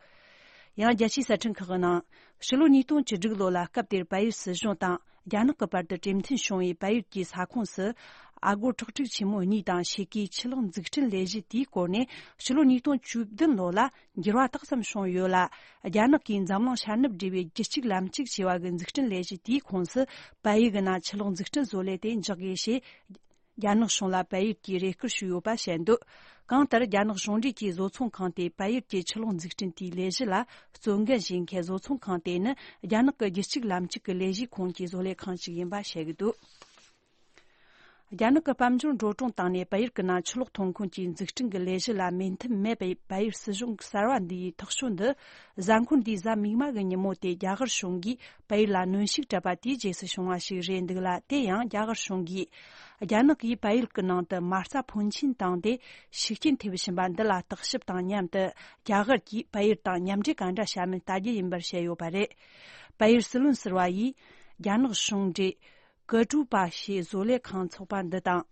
ཡང་། རྒྱལ་སྤྱིའི་གསར་འཕྲིན་ཁག་གི་ནང་། ཕྱི་ལོ་ཉིས་སྟོང་བཅུ་དྲུག་ལོ་ལ་སྐབས་དེར་བལ་ཡུལ་སྲིད་གཞུང་དང་རྒྱ་ནག་གི་བར་དུ་གྲོས་མཐུན་བྱུང་བའི་བལ་ཡུལ་གྱི་ས་ཁོངས་སུ། ཨ་སྒོར་ཁྲག་ཁྲིག་ཆེན་མོ་གཉིས་དང་ཕྱེད་ཀའི་ཆུ་གློག་འཛུགས་སྐྲུན་ལས་གཞི་དེའི་སྐོར་ནས། ཕྱི་ལོ་ཉིས་སྟོང་བཅུ་བདུན་ལོ་ལ་འགྱུར་བ་ཏོག་ཙམ་བྱུང་ཡོད་ལ། རྒྱ་ནག་གིས་འཛམ་གླིང་ཤར་ནུབ་འབྲེལ་བའི་རྒྱུད་གཅིག་ལམ་གཅིག་ཅེས་པ་གི་འཛུགས་སྐྲུན་ལས་གཞི་དེའི་ཁོངས་སུ། བལ་ཡུལ་གྱི་ནང་ཆུ་གློག་འཛུགས་སྐྲུན་བཟོ་ལས་དེ་འཇོག་དགོས་ཞེས། རྒྱ་ནག་གཞུང་ལ་བལ་ཡུལ་གྱིས་རེ་སྐུལ་ཞུས་ཡོད་པ་བཤད་འདུག། གང་ལྟར། རྒྱ་ནག་གཞུང་འབྲེལ་གྱི་བཟོ་ཚོང་ཁང་དེས་བལ་ཡུལ་གྱི་ཆུ་གློག་འཛུགས་སྐྲུན་དེའི་ལས་གཞི་ལ་གཙོ་འགན་བཞེས་མཁན་བཟོ་ཚོང་ཁང་དེ་ནི། རྒྱ་ནག་གི་རྒྱུད་གཅིག་ལམ་གཅིག་གི་ལས་གཞིའི་ཁོངས་ཀྱི་བཟོ་ལས་ཁང་ཞིག་ཡིན་པ་བཤད་ཀྱི་འདུག། རྒྱ་ནག་གི་དཔལ་འབྱོར་འགྲོ་གྲོན་བཏང་ནས་བལ་ཡུལ་གྱི་ནང་ཆུ་གློག་ཐོན་ཁུངས་ཀྱི་འཛུགས་སྐྲུན་གྱི་ལས་གཞི་ལ་མོས་མཐུན་མེད་པའི་བལ་ཡུལ་སྲིད་གཞུང་གསར་བ་འདིའི་ཐག་གཅོད་འདི། གཟའ་འཁོར་འདིའི་གཟའ་མིག་དམར་གྱི་ཉིན་མོ་སྟེ། རྒྱ་གར་གཞུང་གིས་བལ་ཡུལ་ལ་གནོན་ཤུགས་སྤྲད་པ་དེའི་རྗེས་སུ་བྱུང་བ་ཞིག་རེད་འདུག་ལ། དེ་ཡང་རྒྱ་གར་གཞུང་གིས་རྒྱ་ནག་གིས་བལ་ཡུལ་གྱི་ནང་དུ་མ་རྩ་ཕོན་ཆེན་བཏང་སྟེ། ཤུགས་རྐྱེན་ཐེབས་བཞིན་པ་འདི་ལ་བརྟག་ཞིབ་དང་མཉམ་དུ། རྒྱ་གར་གྱིས་བལ་ཡུལ་དང་མཉམ་འབྲེལ་ག་འདྲ་བྱ་མིན་ལྟ་རྒྱུ་ཡིན་པར་བཤད་ཡོད་པ་རེད། བལ་ཡུལ་སྲིད་བློན་ཟུར་པ་ཡིས། རྒྱ་ནག་གཞུང་འབྲེལ་ཀུ་ཀྲུ་པ་ཞེས་བཟོ་ལས་ཁང་ཚོགས་པ་འདི་དང་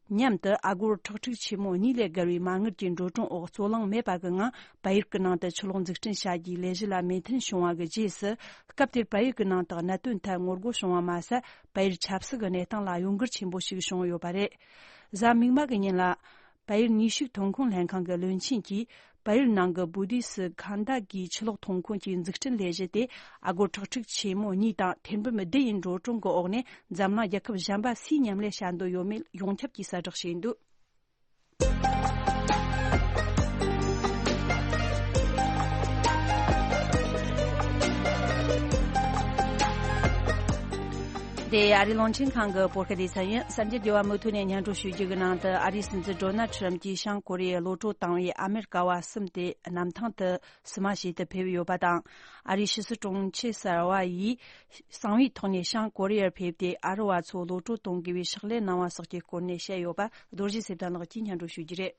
མཉམ་དུ། ཨ་སྒོར་ཁྲག་ཁྲིག་ཆེན་མོ་གཉིས་ལས་བརྒལ་བའི་མ་དངུལ་གྱི་འགྲོ་གྲོན་འོག་རྩོད་གླེང་མེད་པ་གི་ངང་། བལ་ཡུལ་གྱི་ནང་དུ་ཆུ་གློག་འཛུགས་སྐྲུན་བྱ་རྒྱུའི་ལས་གཞི་ལ་མོས་མཐུན་བྱུང་བ་གི་རྗེས་སུ། སྐབས་དེར་བལ་ཡུལ་གྱི་ནང་དུ་གནད་དོན་ཐད་ངོ་རྒོལ་བྱུང་བ་མ་ཟད། བལ་ཡུལ་ཆབ་སྲིད་ཀྱི་གནས་སྟངས་ལ་གཡོ་འགུལ་ཆེན་པོ་ཞིག་བྱུང་ཡོད་པ་རེད། གཟའ་མིག་དམར་གྱི་ཉིན་ལ། བལ་ཡུལ་ནུས་ཤུགས་ཐོན་ཁུངས་ལྷན་ཁང་གི་བློན་ཆེན་གྱིས། བལ་ཡུལ་ནང་གི་བུ་དུས་སུ་ཁན་ད་གིའི་ཆུ་གློག་ཐོན་ཁུངས་ཀྱི་འཛུགས་སྐྲུན་ལས་གཞི་དེ་ཨ་སྒོར་ཁྲག་ཁྲིག་ཆེན་མོ་གཉིས་དང་ཐེར་འབུམ་བདུན་ཡི་འགྲོ་གྲོན་གྱི་འོག་ནས་འཛམ་གླིང་རྒྱལ་ཁབ་གཞན་པ་སུའི་མཉམ་ལས་བྱ་འདོད་ཡོད་མེད་ཡོངས་ཁྱབ་ཀྱིས་གསལ་བསྒྲགས་བྱས་འདུག་དེ་ཨ་རིའི་རླུང་འཕྲིན་ཁང་གི་བོད་སྐད་སྡེ་ཚན་ཡིན། གསར་འགྱུར་རྒྱས་པ་མུ་མཐུད་ནས་སྙན་སྒྲོན་ཞུ་རྒྱུ་གི་ནང་དུ། ཨ་རིའི་སྲིད་འཛིན་ཌོ་ནལ་ཁྲམ་གྱིས་བྱང་ཀོ་རི་ཡར་གློད་གྲོལ་བཏང་བའི་ཨ་མེ་རི་ཀ་བ་གསུམ་དེ་གནམ་ཐང་དུ་བསུ་མ་བྱེད་དུ་ཕེབས་ཡོད་པ་དང་། ཨ་རིའི་ཕྱི་སྲིད་དྲུང་ཆེ་གསར་བ་ཡིས་གསང་བའི་ཐོག་ནས་བྱང་ཀོ་རི་ཡར་ཕེབས་ཏེ། ཨ་རི་བ་ཚོ་གློད་གྲོལ་གཏོང་དགོས་པའི་ཕྱག་ལས་གནང་བ་སོགས་ཀྱི་སྐོར་ནས་བཤད་ཡོད་པ། རྡོ་རྗེ་སེ་བརྟན་ལགས་ཀྱིས་སྙན་སྒྲོན་ཞུ་རྒྱུ་རེད།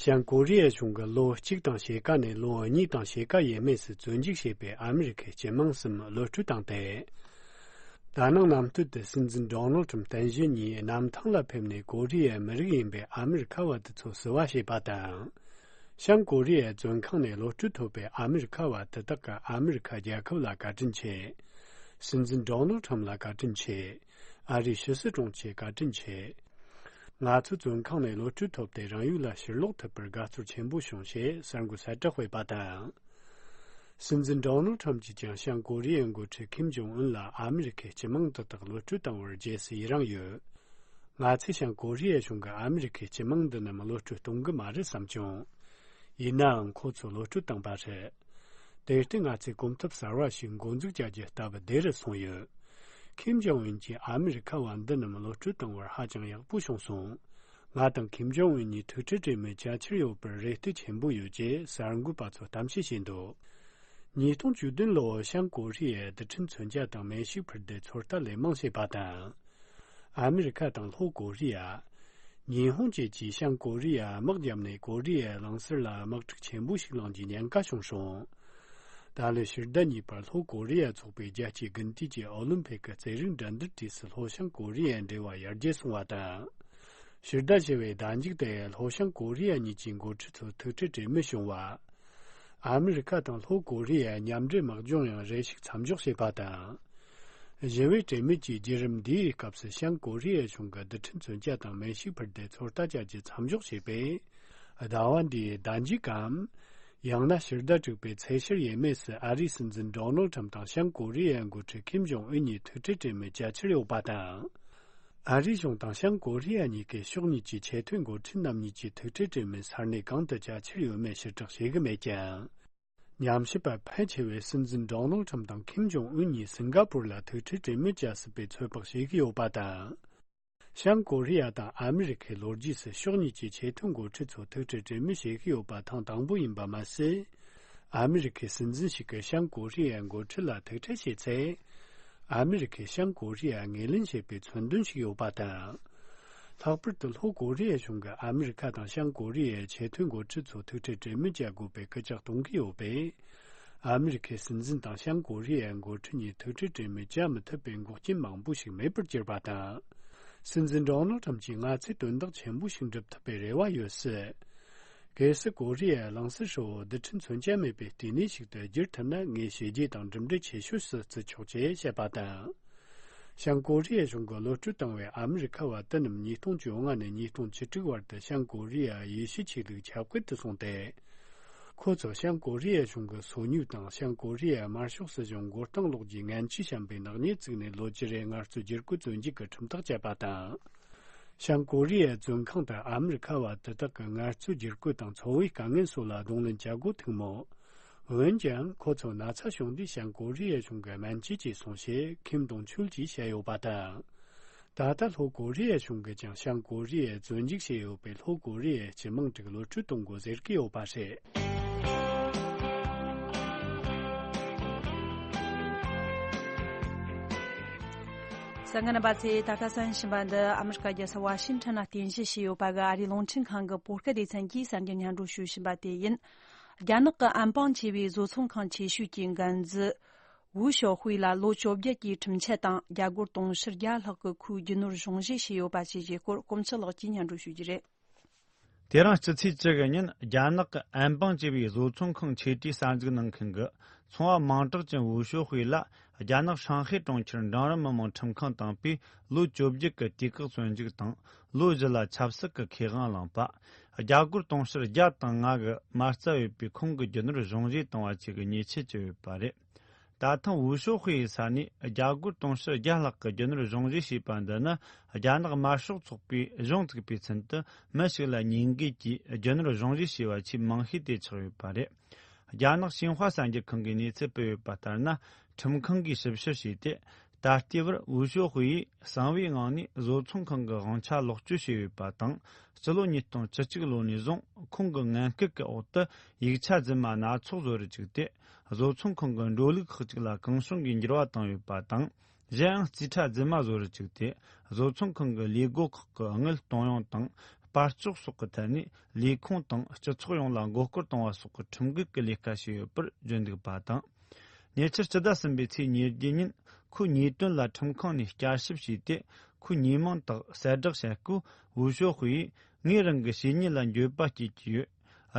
བྱང་ཀོ་རི་ཡ་གཞུང་གིས་ལོ་གཅིག་དང་ཕྱེད་ཀ་ནས་ལོ་གཉིས་དང་ཕྱེད་ཀ་ཡས་མས་སུ་བཙོན་འཇུག་བྱས་པའི་ཨ་མི་རི་ཁའི་སྤྱི་དམངས་གསུམ་གློད་གྲོལ་བཏང་སྟེ། ད་ནངས་གནམ་སྟོད་དུ་སྲིད་འཛིན་ཌོ་ནལ་ཁྲམ་གཏན་གཞོན་གཉིས་གནམ་ཐང་ལ་ཕེབས་ནས། ཀོ་རི་ཡའི་མི་རིགས་ཡིན་པའི་ཨ་མི་རི་ཁ་བ་དེ་ཚོ་བསུ་བ་བྱས་པ་དང་། བྱང་ཀོ་རི་ཡའི་བཙོན་ཁང་ནས་གློད་གྲོལ་ཐོབ་པའི་ཨ་མི་རི་ཁ་བ་དེ་དག་གིས་ཨ་མི་རི་ཁ་རྒྱལ་ཁབ་ལ་བཀའ་དྲིན་ཆེ། སྲིད་འཛིན་ཌོ་ནལ་ཁྲམ་ལ་བཀའ་དྲིན་ཆེ། ཨ་རིའི་ཕྱི་སྲིད་དྲུང་ཆེ་བཀའ་དྲིན་ཆེ། ང་ཚོ་བཙོན་ཁང་ནས་གློད་གྲོལ་ཐོབ་སྟེ། རང་ཡུལ་ལ་ཕྱིར་ལོག་ཐུབ་པར་དགའ་ཚོར་ཆེན་པོ་བྱུང་ཞེས་གསར་འགོད་གསལ་བསྒྲགས་སྤེལ་བ་དང་། སྲིད་འཛིན་ཌོ་ནལ་ཁྲམ་གྱིས་ཀྱང་བྱང་ཀོ་རི་ཡའི་འགོ་ཁྲིད་ཁིམ་ཇོང་ཨུན་ལ་ཨ་མི་རི་ཁའི་སྤྱི་དམངས་དེ་དག་གློད་གྲོལ་བཏང་བར་རྗེས་སུ་ཡི་རང་ཡོད། ང་ཚོས་བྱང་ཀོ་རི་ཡའི་གཞུང་གིས་ཨ་མི་རི་ཁའི་སྤྱི་དམངས་འདི་རྣམས་གློད་གྲོལ་གཏོང་གི་མ་རེད་བསམ་བྱུང་། ཡིན་ནའང་ཁོ་ཚོ་གློད་གྲོལ་བཏང་པ་རེད། དེར་བརྟེན་ང་ཚོས་གོམ་སྟབས་གསར་བ་ཞིག་འགོ་འཛུགས་བྱ་རྒྱུ་ལྟ་བུ་དེ་རུ་སོང་ཡོད། ཁིམ་ཇོང་ཨུན་གྱིས་ཨ་མི་རི་ཁ་བ་འདི་རྣམས་གློད་གྲོལ་བཏང་བར་ཧ་ཅང་ཡག་པོ་བྱུང་སོང་། ང་དང་ཁིམ་ཇོང་ཨུན་གཉིས་ཐུག་འཕྲད་གྲོས་མོལ་བྱ་འཆར་ཡོད་པར་རེ་ལྟོས་ཆེན་པོ་ཡོད་ཅེས་གསར་འགོད་པ་ཚོར་གཏམ་བཤད་བྱས་འདུག་ཉིས་སྟོང་བཅུ་བདུན་ལོར་བྱང་ཀོ་རི་ཡའི་རྡུལ་ཕྲན་མཚོན་ཆ་དང་མེ་ཤུགས་འཕུར་མདེལ་ཚོད་ལྟ་ལས་མང་བྱས་པ་དང་། ཨ་མི་རི་ཁ་དང་ལྷོ་ཀོ་རི་ཡ། ཉི་ཧོང་བཅས་ཀྱིས་བྱང་ཀོ་རི་ཡར་དམག་བརྒྱབ་ནས། ཀོ་རི་ཡའི་གླིང་ཟུར་ལ་དམག་འཁྲུག་ཆེན་པོ་ཞིག་ལངས་རྒྱུའི་ཉེན་ཁ་བྱུང་སོང་། ད་ལོའི་ཕྱི་ཟླ་གཉིས་པར་ལྷོ་ཀོ་རི་ཡ་ཚོགས་པའི་རྒྱལ་སྤྱིའི་དགུན་དུས་ཀྱི་ཨོ་ལིམ་ཕིག་གི་རྩེད་རིགས་འགྲན་བསྡུར་དུས་སུ། ལྷོ་བྱང་ཀོ་རི་ཡའི་འབྲེལ་བ་ཡར་རྒྱས་སོང་བ་དང་། ཕྱི་ཟླ་བཞི་བའི་ཟླ་མཇུག་ཏུ་ལྷོ་བྱང་ཀོ་རི་ཡ་གཉིས་ཀྱི་འགོ་ཁྲིད་ཚོ་ཐུག་འཕྲད་གྲོས་མོལ་བྱུང་བ། ཨ་མི་རི་ཁ་དང་ལྷོ་ཀོ་རི་ཡའི་མཉམ་འབྲེལ་དམག་སྦྱོང་ཡང་རེ་ཞིག་མཚམས་འཇོག་བྱས་པ་དང་། ཞི་བའི་གྲོས་མོལ་གྱི་བརྒྱུད་རིམ་འདིའི་སྐབས་སུ། བྱང་ཀོ་རི་ཡའི་གཞུང་གིས་རྡུལ་ཕྲན་མཚོན་ཆ་དང་མེ་ཤུགས་འཕུར་མདེལ་ཚོད་ལྟ་བྱ་རྒྱུ་མཚམས་འཇོག་བྱས་པས། ཟླ་བ་འདིའི་ཟླ་མཇུག་གམ། ཡང་ན་ཕྱི་ཟླ་དྲུག་པའི་ཚེས་བཅུ་ཡས་མས་སུ་ཨ་རིའི་སྲིད་འཛིན་ཌོ་ནལ་ཁྲམ་དང་བྱང་ཀོ་རི་ཡའི་འགོ་ཁྲིད་ཁིམ་ཇོང་ཨུན་གཉིས་ཐུག་འཕྲད་གྲོས་མོལ་བྱ་འཆར་ཡོད་པ་དང་། ཨ་རིའི་གཞུང་དང་བྱང་ཀོ་རི་ཡ་གཉིས་ཀས་ཕྱོགས་གཉིས་ཀྱི་ཆེས་མཐོའི་འགོ་ཁྲིད་རྣམ་གཉིས་ཀྱི་ཐུག་འཕྲད་གྲོས་མོལ་ས་གནས་གང་དུ་བྱ་འཆར་ཡོད་མེད་ཕྱིར་བསྒྲགས་བྱེད་ཀྱི་མེད་ཀྱང་། ཉམས་ཞིབ་པ་ཕལ་ཆེ་བས་སྲིད་འཛིན་ཌོ་ནལ་ཁྲམ་དང་ཁིམ་ཇོང་ཨུན་གཉིས་སིང་ག་པུར་ལ་ཐུག་འཕྲད་གྲོས་མོལ་བྱ་སྲིད་པའི་ཚོད་དཔག་བྱེད་ཀྱི་ཡོད་པ་དང་། བྱང་ཀོ་རི་ཡ་དང་ཨ་མི་རི་ཁའི་ལོ་རྒྱུས་སུ་ཕྱོགས་གཉིས་ཀྱི་ཆེས་མཐོའི་འགོ་ཁྲིད་ཚོ་ཐུག་འཕྲད་གྲོས་མོལ་བྱེད་ཀྱི་ཡོད་པ་ཐེངས་དང་པོ་ཡིན་པ་མ་ཟད། ཨ་མི་རི་ཁའི་སྲིད་འཛིན་ཞིག་གིས་བྱང་ཀོ་རི་ཡའི་འགོ་ཁྲིད་ལ་ཐུག་འཕྲད་བྱས་ཚེ། ཨ་མི་རི་ཁས་བྱང་ཀོ་རི་ཡར་ངོས་ལེན་བྱེད་པའི་མཚོན་དོན་ཞིག་ཡོད་པ་དང་། ལྷག་པར་དུ་ལྷོ་ཀོ་རི་ཡའི་གཞུང་གིས་ཨ་མི་རི་ཁ་དང་བྱང་ཀོ་རི་ཡའི་ཆེས་མཐོའི་འགོ་ཁྲིད་ཚོ་ཐུག་འཕྲད་གྲོས་མོལ་བྱ་དགོས་པའི་སྐུལ་ལྕག་གཏོང་གི་ཡོད་པས། ཨ་མི་རི་ཁའི་སྲིད་འཛིན་དང་བྱང་ཀོ་རི་ཡའི་འགོ་ཁྲིད་གཉིས་ཐུག་འཕྲད་གྲོས་མོལ་བྱ་མི་ཐུབ་པའི་འགོག་རྐྱེན་མང་པོ་ཞིག་མེད་པར་གྱུར་པ་དང་། སྲིད་འཛིན་ཌོ་ནལ་ཁྲམ་གྱིས་ང་ཚོས་དོན་དག་ཆེན་པོ་ཞིག་འགྲུབ་ཐུབ་པའི་རེ་བ་ཡོད་སྲིད། གལ་སྲིད་ཀོ་རི་ཡའི་གླིང་ཟུར་ཧྲིལ་བོ་རྡུལ་ཕྲན་མཚོན་ཆ་མེད་པའི་ལྟེ་གནས་ཤིག་ཏུ་བསྒྱུར་ཐུབ་ན། ངས་བྱས་རྗེས་དང་གྲུབ་འབྲས་ཆེ་ཤོས་སུ་བརྩི་ཆོག་ཅེས་བཤད་པ་དང་། བྱང་ཀོ་རི་ཡའི་གཞུང་གིས་གློད་གྲོལ་བཏང་བའི་ཨ་མི་རི་ཁ་བ་དེ་རྣམས་ཉིས་སྟོང་བཅོ་ལྔ་ནས་ཉིས་སྟོང་བཅུ་དྲུག་བར་དུ་བྱང་ཀོ་རི་ཡའི་ཡེ་ཤུའི་ཆོས་ལུགས་ཁྱབ་སྤེལ་དུ་སོང་སྟེ། ཁོ་ཚོ་བྱང་ཀོ་རི་ཡའི་གཞུང་གི་སོ་ཉུལ་དང་། བྱང་ཀོ་རི་ཡའི་དམར་ཤོག་སྲིད་གཞུང་མགོ་རྟིང་སློག་རྒྱུའི་ངན་ཇུས་བཤམས་པའི་ནག་ཉེས་བཙུགས་ནས། ལོ་བཅུ་རེའི་ངལ་རྩོལ་བསྒྱུར་བཀོད་བཙོན་འཇུག་གི་ཁྲིམས་ཐག་བཅད་པ་དང་། བྱང་ཀོ་རི་ཡའི་བཙོན་ཁང་དུ་ཨ་མི་རི་ཁ་བ་དེ་དག་གི་ངལ་རྩོལ་བསྒྱུར་བཀོད་དང་འཚོ་བའི་དཀའ་ངལ་སོགས་ལ་གདོང་ལེན་བྱ་དགོས་ཐུག་མོད། འོན་ཀྱང་ཁོ་ཚོ་ན་ཚ་བྱུང་དུས་བྱང་ཀོ་རི་ཡའི་གཞུང་གིས་སྨན་བཅོས་བྱས་སོང་ཞེས་ཁིམ་དུང་ཆུལ་གྱིས་བཤད་ཡོད་པ་དང་། ད་ལྟ་ལྷོ་ཀོ་རི་ཡའི་གཞུང་གིས་ཀྱང་བྱང་ཀོ་རི་ཡའི་བཙོན་འཇུག་བྱས་ཡོད་པའི་ལྷོ་ཀོ་རི་ཡའི་སྤྱི་དམངས་དྲུག་གློད་གྲོལ་གཏོང་དགོས་ཟེར་གྱི་ཡོད་པ་རེད། གསན་མཁན་རྣམ་པ་ཚོས་ད་ལྟ་གསན་བཞིན་པ་འདི་ཨ་མི་རི་ཀ་རྒྱལ་ས་ཝ་ཤིང་ཊོན་ལ་རྟེན་གཞི་བྱས་ཡོད་པ་གི་ཨ་རིའི་རླུང་འཕྲིན་ཁང་གི་བོད་སྐད་སྡེ་ཚན་གྱིས་གསར་འགྱུར་སྙན་སྒྲོན་ཞུ་བཞིན་པ་དེ་ཡིན། རྒྱ་ནག་གི་ཨན་པང་ཅེས་པའི་བཟོ་ཚོང་ཁང་ཆེ་ཤོས་ཀྱི་འགན་འཛིན་ཝུའུ་ཞའོ་ཧུའེ་ལ་ལོ་བཅོ་བརྒྱད་ཀྱི་ཁྲིམས་ཆད་དང་རྒྱ་སྒོར་དུང་ཕྱུར་བརྒྱ་ལྷག་གི་ཁུལ་རྒྱུ་ནོར་གཞུང་བཞེས་བྱས་ཡོད་པ་བཅས་ཀྱི་སྐོར་དཀོན་མཆོག་ལགས་ཀྱིས་སྙན་སྒྲོན་ཞུ་རྒྱུ་རེད། དེ་རིང་སྤྱི་ཚེས་བཅུ་གི་ཉིན་རྒྱ་ནག་གི་ཨན་པང་ཅེས་པའི་བཟོ་ཚོང་ཁང་ཆེ་གྲས་གསར་འཛུགས་གནང་མཁན་གྱི་ ཚོང་བ་མིང་གྲགས་ཅན་ཝུའུ་ཞའོ་ཧུའེ་ལ་རྒྱ་ནག་ཧྲང་ཧའེ་གྲོང་ཁྱེར་འབྲིང་རིམ་མི་དམངས་ཁྲིམས་ཁང་བཏང་པས་ལོ་བཅོ་བརྒྱད་ཀྱི་དུས་བཀག་བཙོན་འཇུག་དང་ལོ་བཞི་ལ་ཆབ་སྲིད་ཀྱི་ཁེ་དབང་བླངས་པ། རྒྱ་སྒོར་དུང་ཕྱུར་བརྒྱ་དང་ལྔ་གི་མ་རྩ་ཡོད་པའི་ཁོང་གི་རྒྱུ་ནོར་གཞུང་བཞེས་བཏང་བ་བཅས་ཀྱི་ཉེས་ཆད་བཅད་ཡོད་པ་རེད། ད་ཐེངས་ཝུའུ་ཞའོ་ཧུའེ་ཡི་ས་ནས་རྒྱ་སྒོར་དུང་ཕྱུར་བརྒྱ་ལྷག་གི་རྒྱུ་ནོར་གཞུང་བཞེས་བྱས་པ་འདི་ནི་རྒྱ་ནག་དམར་ཤོག་ཚོགས་པས་གཞུང་བཙུགས་པའི་ཚུན་དུ་མི་ཞིག་ལ་ཉེས་འགེལ་གྱིས་རྒྱུ་ནོར་གཞུང་བཞེས་བྱས་པ་ཆེས་མང་ཤོས་དེ་ཆགས་ཡོད་པ་རེད། རྒྱ་ནག་ཤིན་ཧྭ་གསར་འགྱུར་ཁང་གིས་གནས་ཚུལ་སྤེལ་ཡོད་པ་ལྟར་ན། ཁྲིམས་ཁང་གིས་ཞིབ་བཤེར་བྱས་ཏེ། ད་ལྟའི་བར་ཝུའུ་ཞའོ་ཧུའེ་ཡིས་གསང་བའི་ངང་ནས་བཟོ་ཚོང་ཁང་གི་དབང་ཆ་ལོག་སྤྱོད་བྱས་ཡོད་པ་དང་། སྤྱི་ལོ་ཉིས་སྟོང་བཅུ་གཅིག་ལོ་ནས་བཟུང་ཁོང་གི་ངན་སྐུལ་གྱི་འོག་ཏུ་ཡིག་ཆ་རྫུན་མ་སྣ་ཚོགས་བཟོ་རུ་བཅུག་སྟེ། བཟོ་ཚོང་ཁང་གི་འགྲོ་ལུགས་ཁག་ཅིག་ལ་གང་བྱུང་གིས་འགྱུར་བ་བཏང་ཡོད་པ་དང་། གཞན་ཡང་རྩིས་ཁྲ་རྫུན་མ་བཟོ་རུ་བཅུག་སྟེ། བཟོ་ཚོང་ཁང་གི་ལས་སྒོ་ཁག་གི་དངུལ་གཏོང་ཡོང་དང་སྤར་གཅོག་སོགས་ཀྱི་ཐད་ནས་ལས་ཁུངས་དང་སྤྱི་ཚོགས་ཡོངས་ལ་མགོ་སྐོར་གཏོང་བ་སོགས་ཀྱི་ཁྲིམས་འགལ་གྱི་ལས་ཀ་བྱས་ཡོད་པར་བརྗོད་འདུག་པ་དང་། ཉེ་ཆར་སྤྱི་ཟླ་གསུམ་པའི་ཚེས་ཉེར་བརྒྱད་ཉིན་ཁོའི་ཉེས་དོན་ལ་ཁྲིམས་ཁང་ནས་བསྐྱར་ཞིབ་བྱས་ཏེ། ཁོའི་ཉེས་མིང་དག་གསལ་བསྒྲགས་བྱས་སྐབས་ཝུའུ་ཞའོ་ཧུའེ་ཡིས་ངས་རང་གི་བྱས་ཉེས་ལ་འགྱོད་པ་སྐྱེ་གི་ཡོད།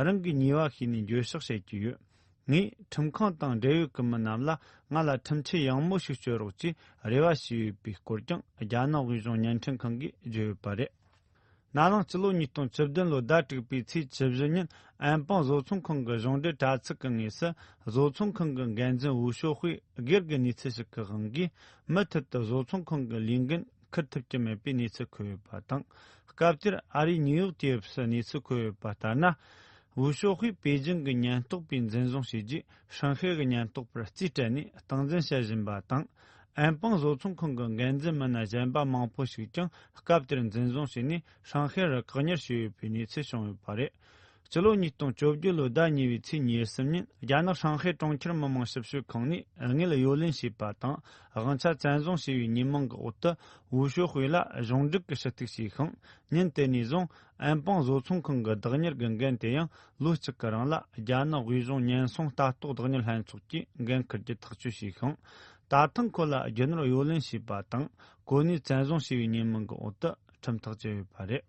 རང་གི་ཉེས་པ་ཤེས་ནས་འགྱོད་བཤགས་བྱེད་ཀྱི་ཡོད། ངས་ཁྲིམས་ཁང་དང་འབྲེལ་ཡོད་ཀྱི་མི་རྣམས་ལ་ང་ལ་ཁྲིམས་ཆད་ཡང་མོ་ཞིག་གཅོད་རོགས་ཅེས་རེ་བ་ཞུས་ཡོད་པའི་སྐོར་ཀྱང་རྒྱ་ནག་དབུས་གཞུང་བརྙན་འཕྲིན་ཁང་གིས་བརྗོད་ཡོད་པ་རེད། ན་ནིང་སྤྱི་ལོ་ཉིས་སྟོང་བཅུ་བདུན་ལོའི་ཟླ་དྲུག་པའི་ཚེས་བཅུ་བཞི་ཉིན་ཨན་པང་བཟོ་ཚོང་ཁང་གི་གཞུང་འབྲེལ་དྲ་ཚིགས་ཀྱི་ངོས་སུ་བཟོ་ཚོང་ཁང་གི་འགན་འཛིན་ཝུའུ་ཞའོ་ཧུའེ་སྒེར་གྱི་གནས་ཚུལ་ཞིག་གི་དབང་གིས་མུ་མཐུད་དུ་བཟོ་ཚོང་ཁང་གི་ལས་འགན་འཁུར་ཐུབ་ཀྱི་མེད་པའི་གནས་ཚུལ་འཁོད་ཡོད་པ་དང་། སྐབས་དེར་ཨ་རིའི་ནིའུ་ཡོག་དུས་དེབ་སུ་གནས་ཚུལ་འཁོད་ཡོད་པ་ལྟར་ན། ཝུའུ་ཞའོ་ཧུའེ་པེ་ཅིང་གི་ཉེན་རྟོག་པས་འཛིན་བཟུང་བྱས་རྗེས་ཧྲང་ཧའེ་གི་ཉེན་རྟོག་པར་རྩིས་སྤྲད་ནས་སྟངས་འཛིན་བྱེད་བཞིན་པ་དང་། ཨན་པང་བཟོ་ཚོང་ཁང་གི་འགན་འཛིན་མི་སྣ་གཞན་པ་མང་པོ་ཞིག་ཀྱང་སྐབས་དེར་འཛིན་བཟུང་བྱས་ནས་ཧྲང་ཧའེ་རུ་བཀག་ཉར་བྱས་ཡོད་པའི་གནས་ཚུལ་བྱུང་ཡོད་པ་རེད། སྤྱི་ལོ་ཉིས་སྟོང་བཅོ་བརྒྱད་ལོའི་ཟླ་གཉིས་པའི་ཚེས་ཉེར་གསུམ་ཉིན་རྒྱ་ནག་ཧྲང་ཧའེ་གྲོང་ཁྱེར་མི་དམངས་ཞིབ་དཔྱོད་ཁང་ནས་དངུལ་གཡོ་ལེན་བྱས་པ་དང་དབང་ཆ་བཙན་བཟུང་བྱས་པའི་ཉེས་མིང་གི་འོག་ཏུ་ཝུའུ་ཞའོ་ཧུའེ་ལ་གཞུང་འབྲེལ་གྱི་ཞུ་གཏུག་བྱས་ཤིང་། ཉིན་དེ་ནས་བཟུང་ཨན་པང་བཟོ་ཚོང་ཁང་གི་བདག་གཉེར་གྱི་འགན་དེ་ཡང་ལོ་གཅིག་གི་རིང་ལ་རྒྱ་ནག་དབུས་གཞུང་ཉེན་སྲུང་ལྟ་རྟོག་བདག་གཉེར་ལྷན་ཚོགས་ཀྱིས་འགན་འཁུར་རྒྱུ་ཐག་གཅོད་བྱས་ཤིང་། ད་ཐེངས་ཁོ་ལ་རྒྱུ་ནོར་གཡོ་ལེན་བྱས་པ་དང་གོ་གནས་བཙན་བཟུང་བྱས་པའི་ཉེས་མིང་གི་འོག་ཏུ་ཁྲིམས་ཐག་བཅད་ཡོད་པ་རེད།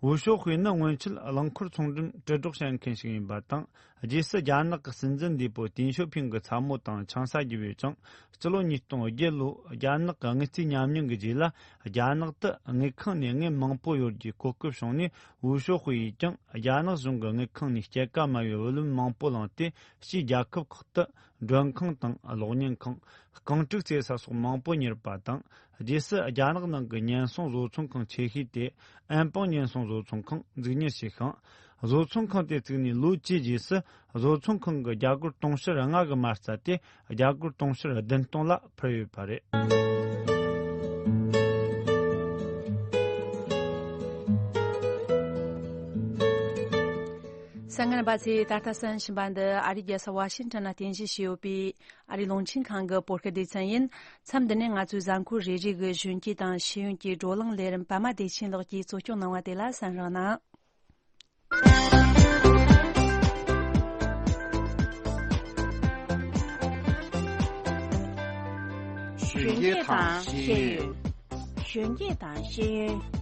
ཝུའུ་ཞའོ་ཧུའེ་ནི་སྔོན་ཆད་རླངས་འཁོར་ཚོང་འགྲེམས་དྲིལ་སྒྲོག་བྱེད་མཁན་ཞིག་ཡིན་པ་དང་། རྗེས་སུ་རྒྱ་ནག་གི་སྲིད་འཛིན་ལྟེ་བོ་ཏིན་ཞོ་ཕིང་གི་ཚ་མོ་དང་ཆང་ས་བརྒྱབ་ཡོད་ཅིང་། སྤྱི་ལོ་ཉིས་སྟོང་བརྒྱད་ལོའི་རྒྱ་ནག་གི་དངུལ་རྩིས་ཉམས་མྱོང་གི་རྗེས་ལ། རྒྱ་ནག་ཏུ་དངུལ་ཁང་ནས་དངུལ་མང་པོ་གཡོར་རྒྱུའི་གོ་སྐབས་བྱུང་ནས། ཝུའུ་ཞའོ་ཧུའེ་ཡིས་ཀྱང་རྒྱ་ནག་གཞུང་གི་དངུལ་ཁང་ནས་སྐྱེད་ཀ་མ་བའི་བུ་ལོན་མང་པོ་བླངས་ཏེ། ཕྱིའི་རྒྱལ་ཁབ་ཁག་ཏུ་མགྲོན་ཁང་དང་གློག་བརྙན་ཁང་། རྐང་ཕྲུག་རྩེ་ས་སོགས་མང་པོ་གཉེར་བ་དང་། རྗེས་སུ་རྒྱ་ནག་ནང་གི་ཉེན་སྲུང་བཟོ་ཚོང་ཁང་ཆེ་ཤོས་དེ་ཨན་པང་ཉེན་སྲུང་བཟོ་ཚོང་ཁང་འཛུགས་གཉེར་བྱས་ཤིང་། བཟོ་ཚོང་ཁང་དེ་བཙུགས་ནས་ལོ་བཅུའི་རྗེས་སུ་བཟོ་ཚོང་ཁང་གི་རྒྱ་སྒོར་དུང་ཕྱུར་ལྔ་གི་མ་རྩ་དེ་རྒྱ་སྒོར་དུང་ཕྱུར་བདུན་སྟོང་ལ་འཕར་ཡོད་པ་རེད། གསན་མཁན་རྣམ་པ་ཚོས་ད་ལྟ་གསན་བཞིན་པ་འདི་ཨ་རིའི་རྒྱལ་ས་ཝ་ཤིང་ཊོན་ནང་རྟེན་གཞི་བྱས་ཡོད་པའི་ཨ་རིའི་རླུང་འཕྲིན་ཁང་གི་བོད་སྐད་སྡེ་ཚན་ཡིན། མཚམས་འདི་ནས་ང་ཚོའི་གཟའ་འཁོར་རེ་རེ་གི་གཞོན་སྐྱེས་དང་ཤེས་ཡོན་གྱི་བགྲོ་གླེང་ལས་རིམ་པད་མ་བདེ་ཆེན་ལགས་ཀྱིས་གཙོ་སྐྱོང་གནང་བ་དེ་ལ་གསན་རོགས་གནང་། གཞོན་སྐྱེས་དང་ཤེས་ཡོན། གཞོན་སྐྱེས་དང་ཤེས་ཡོན།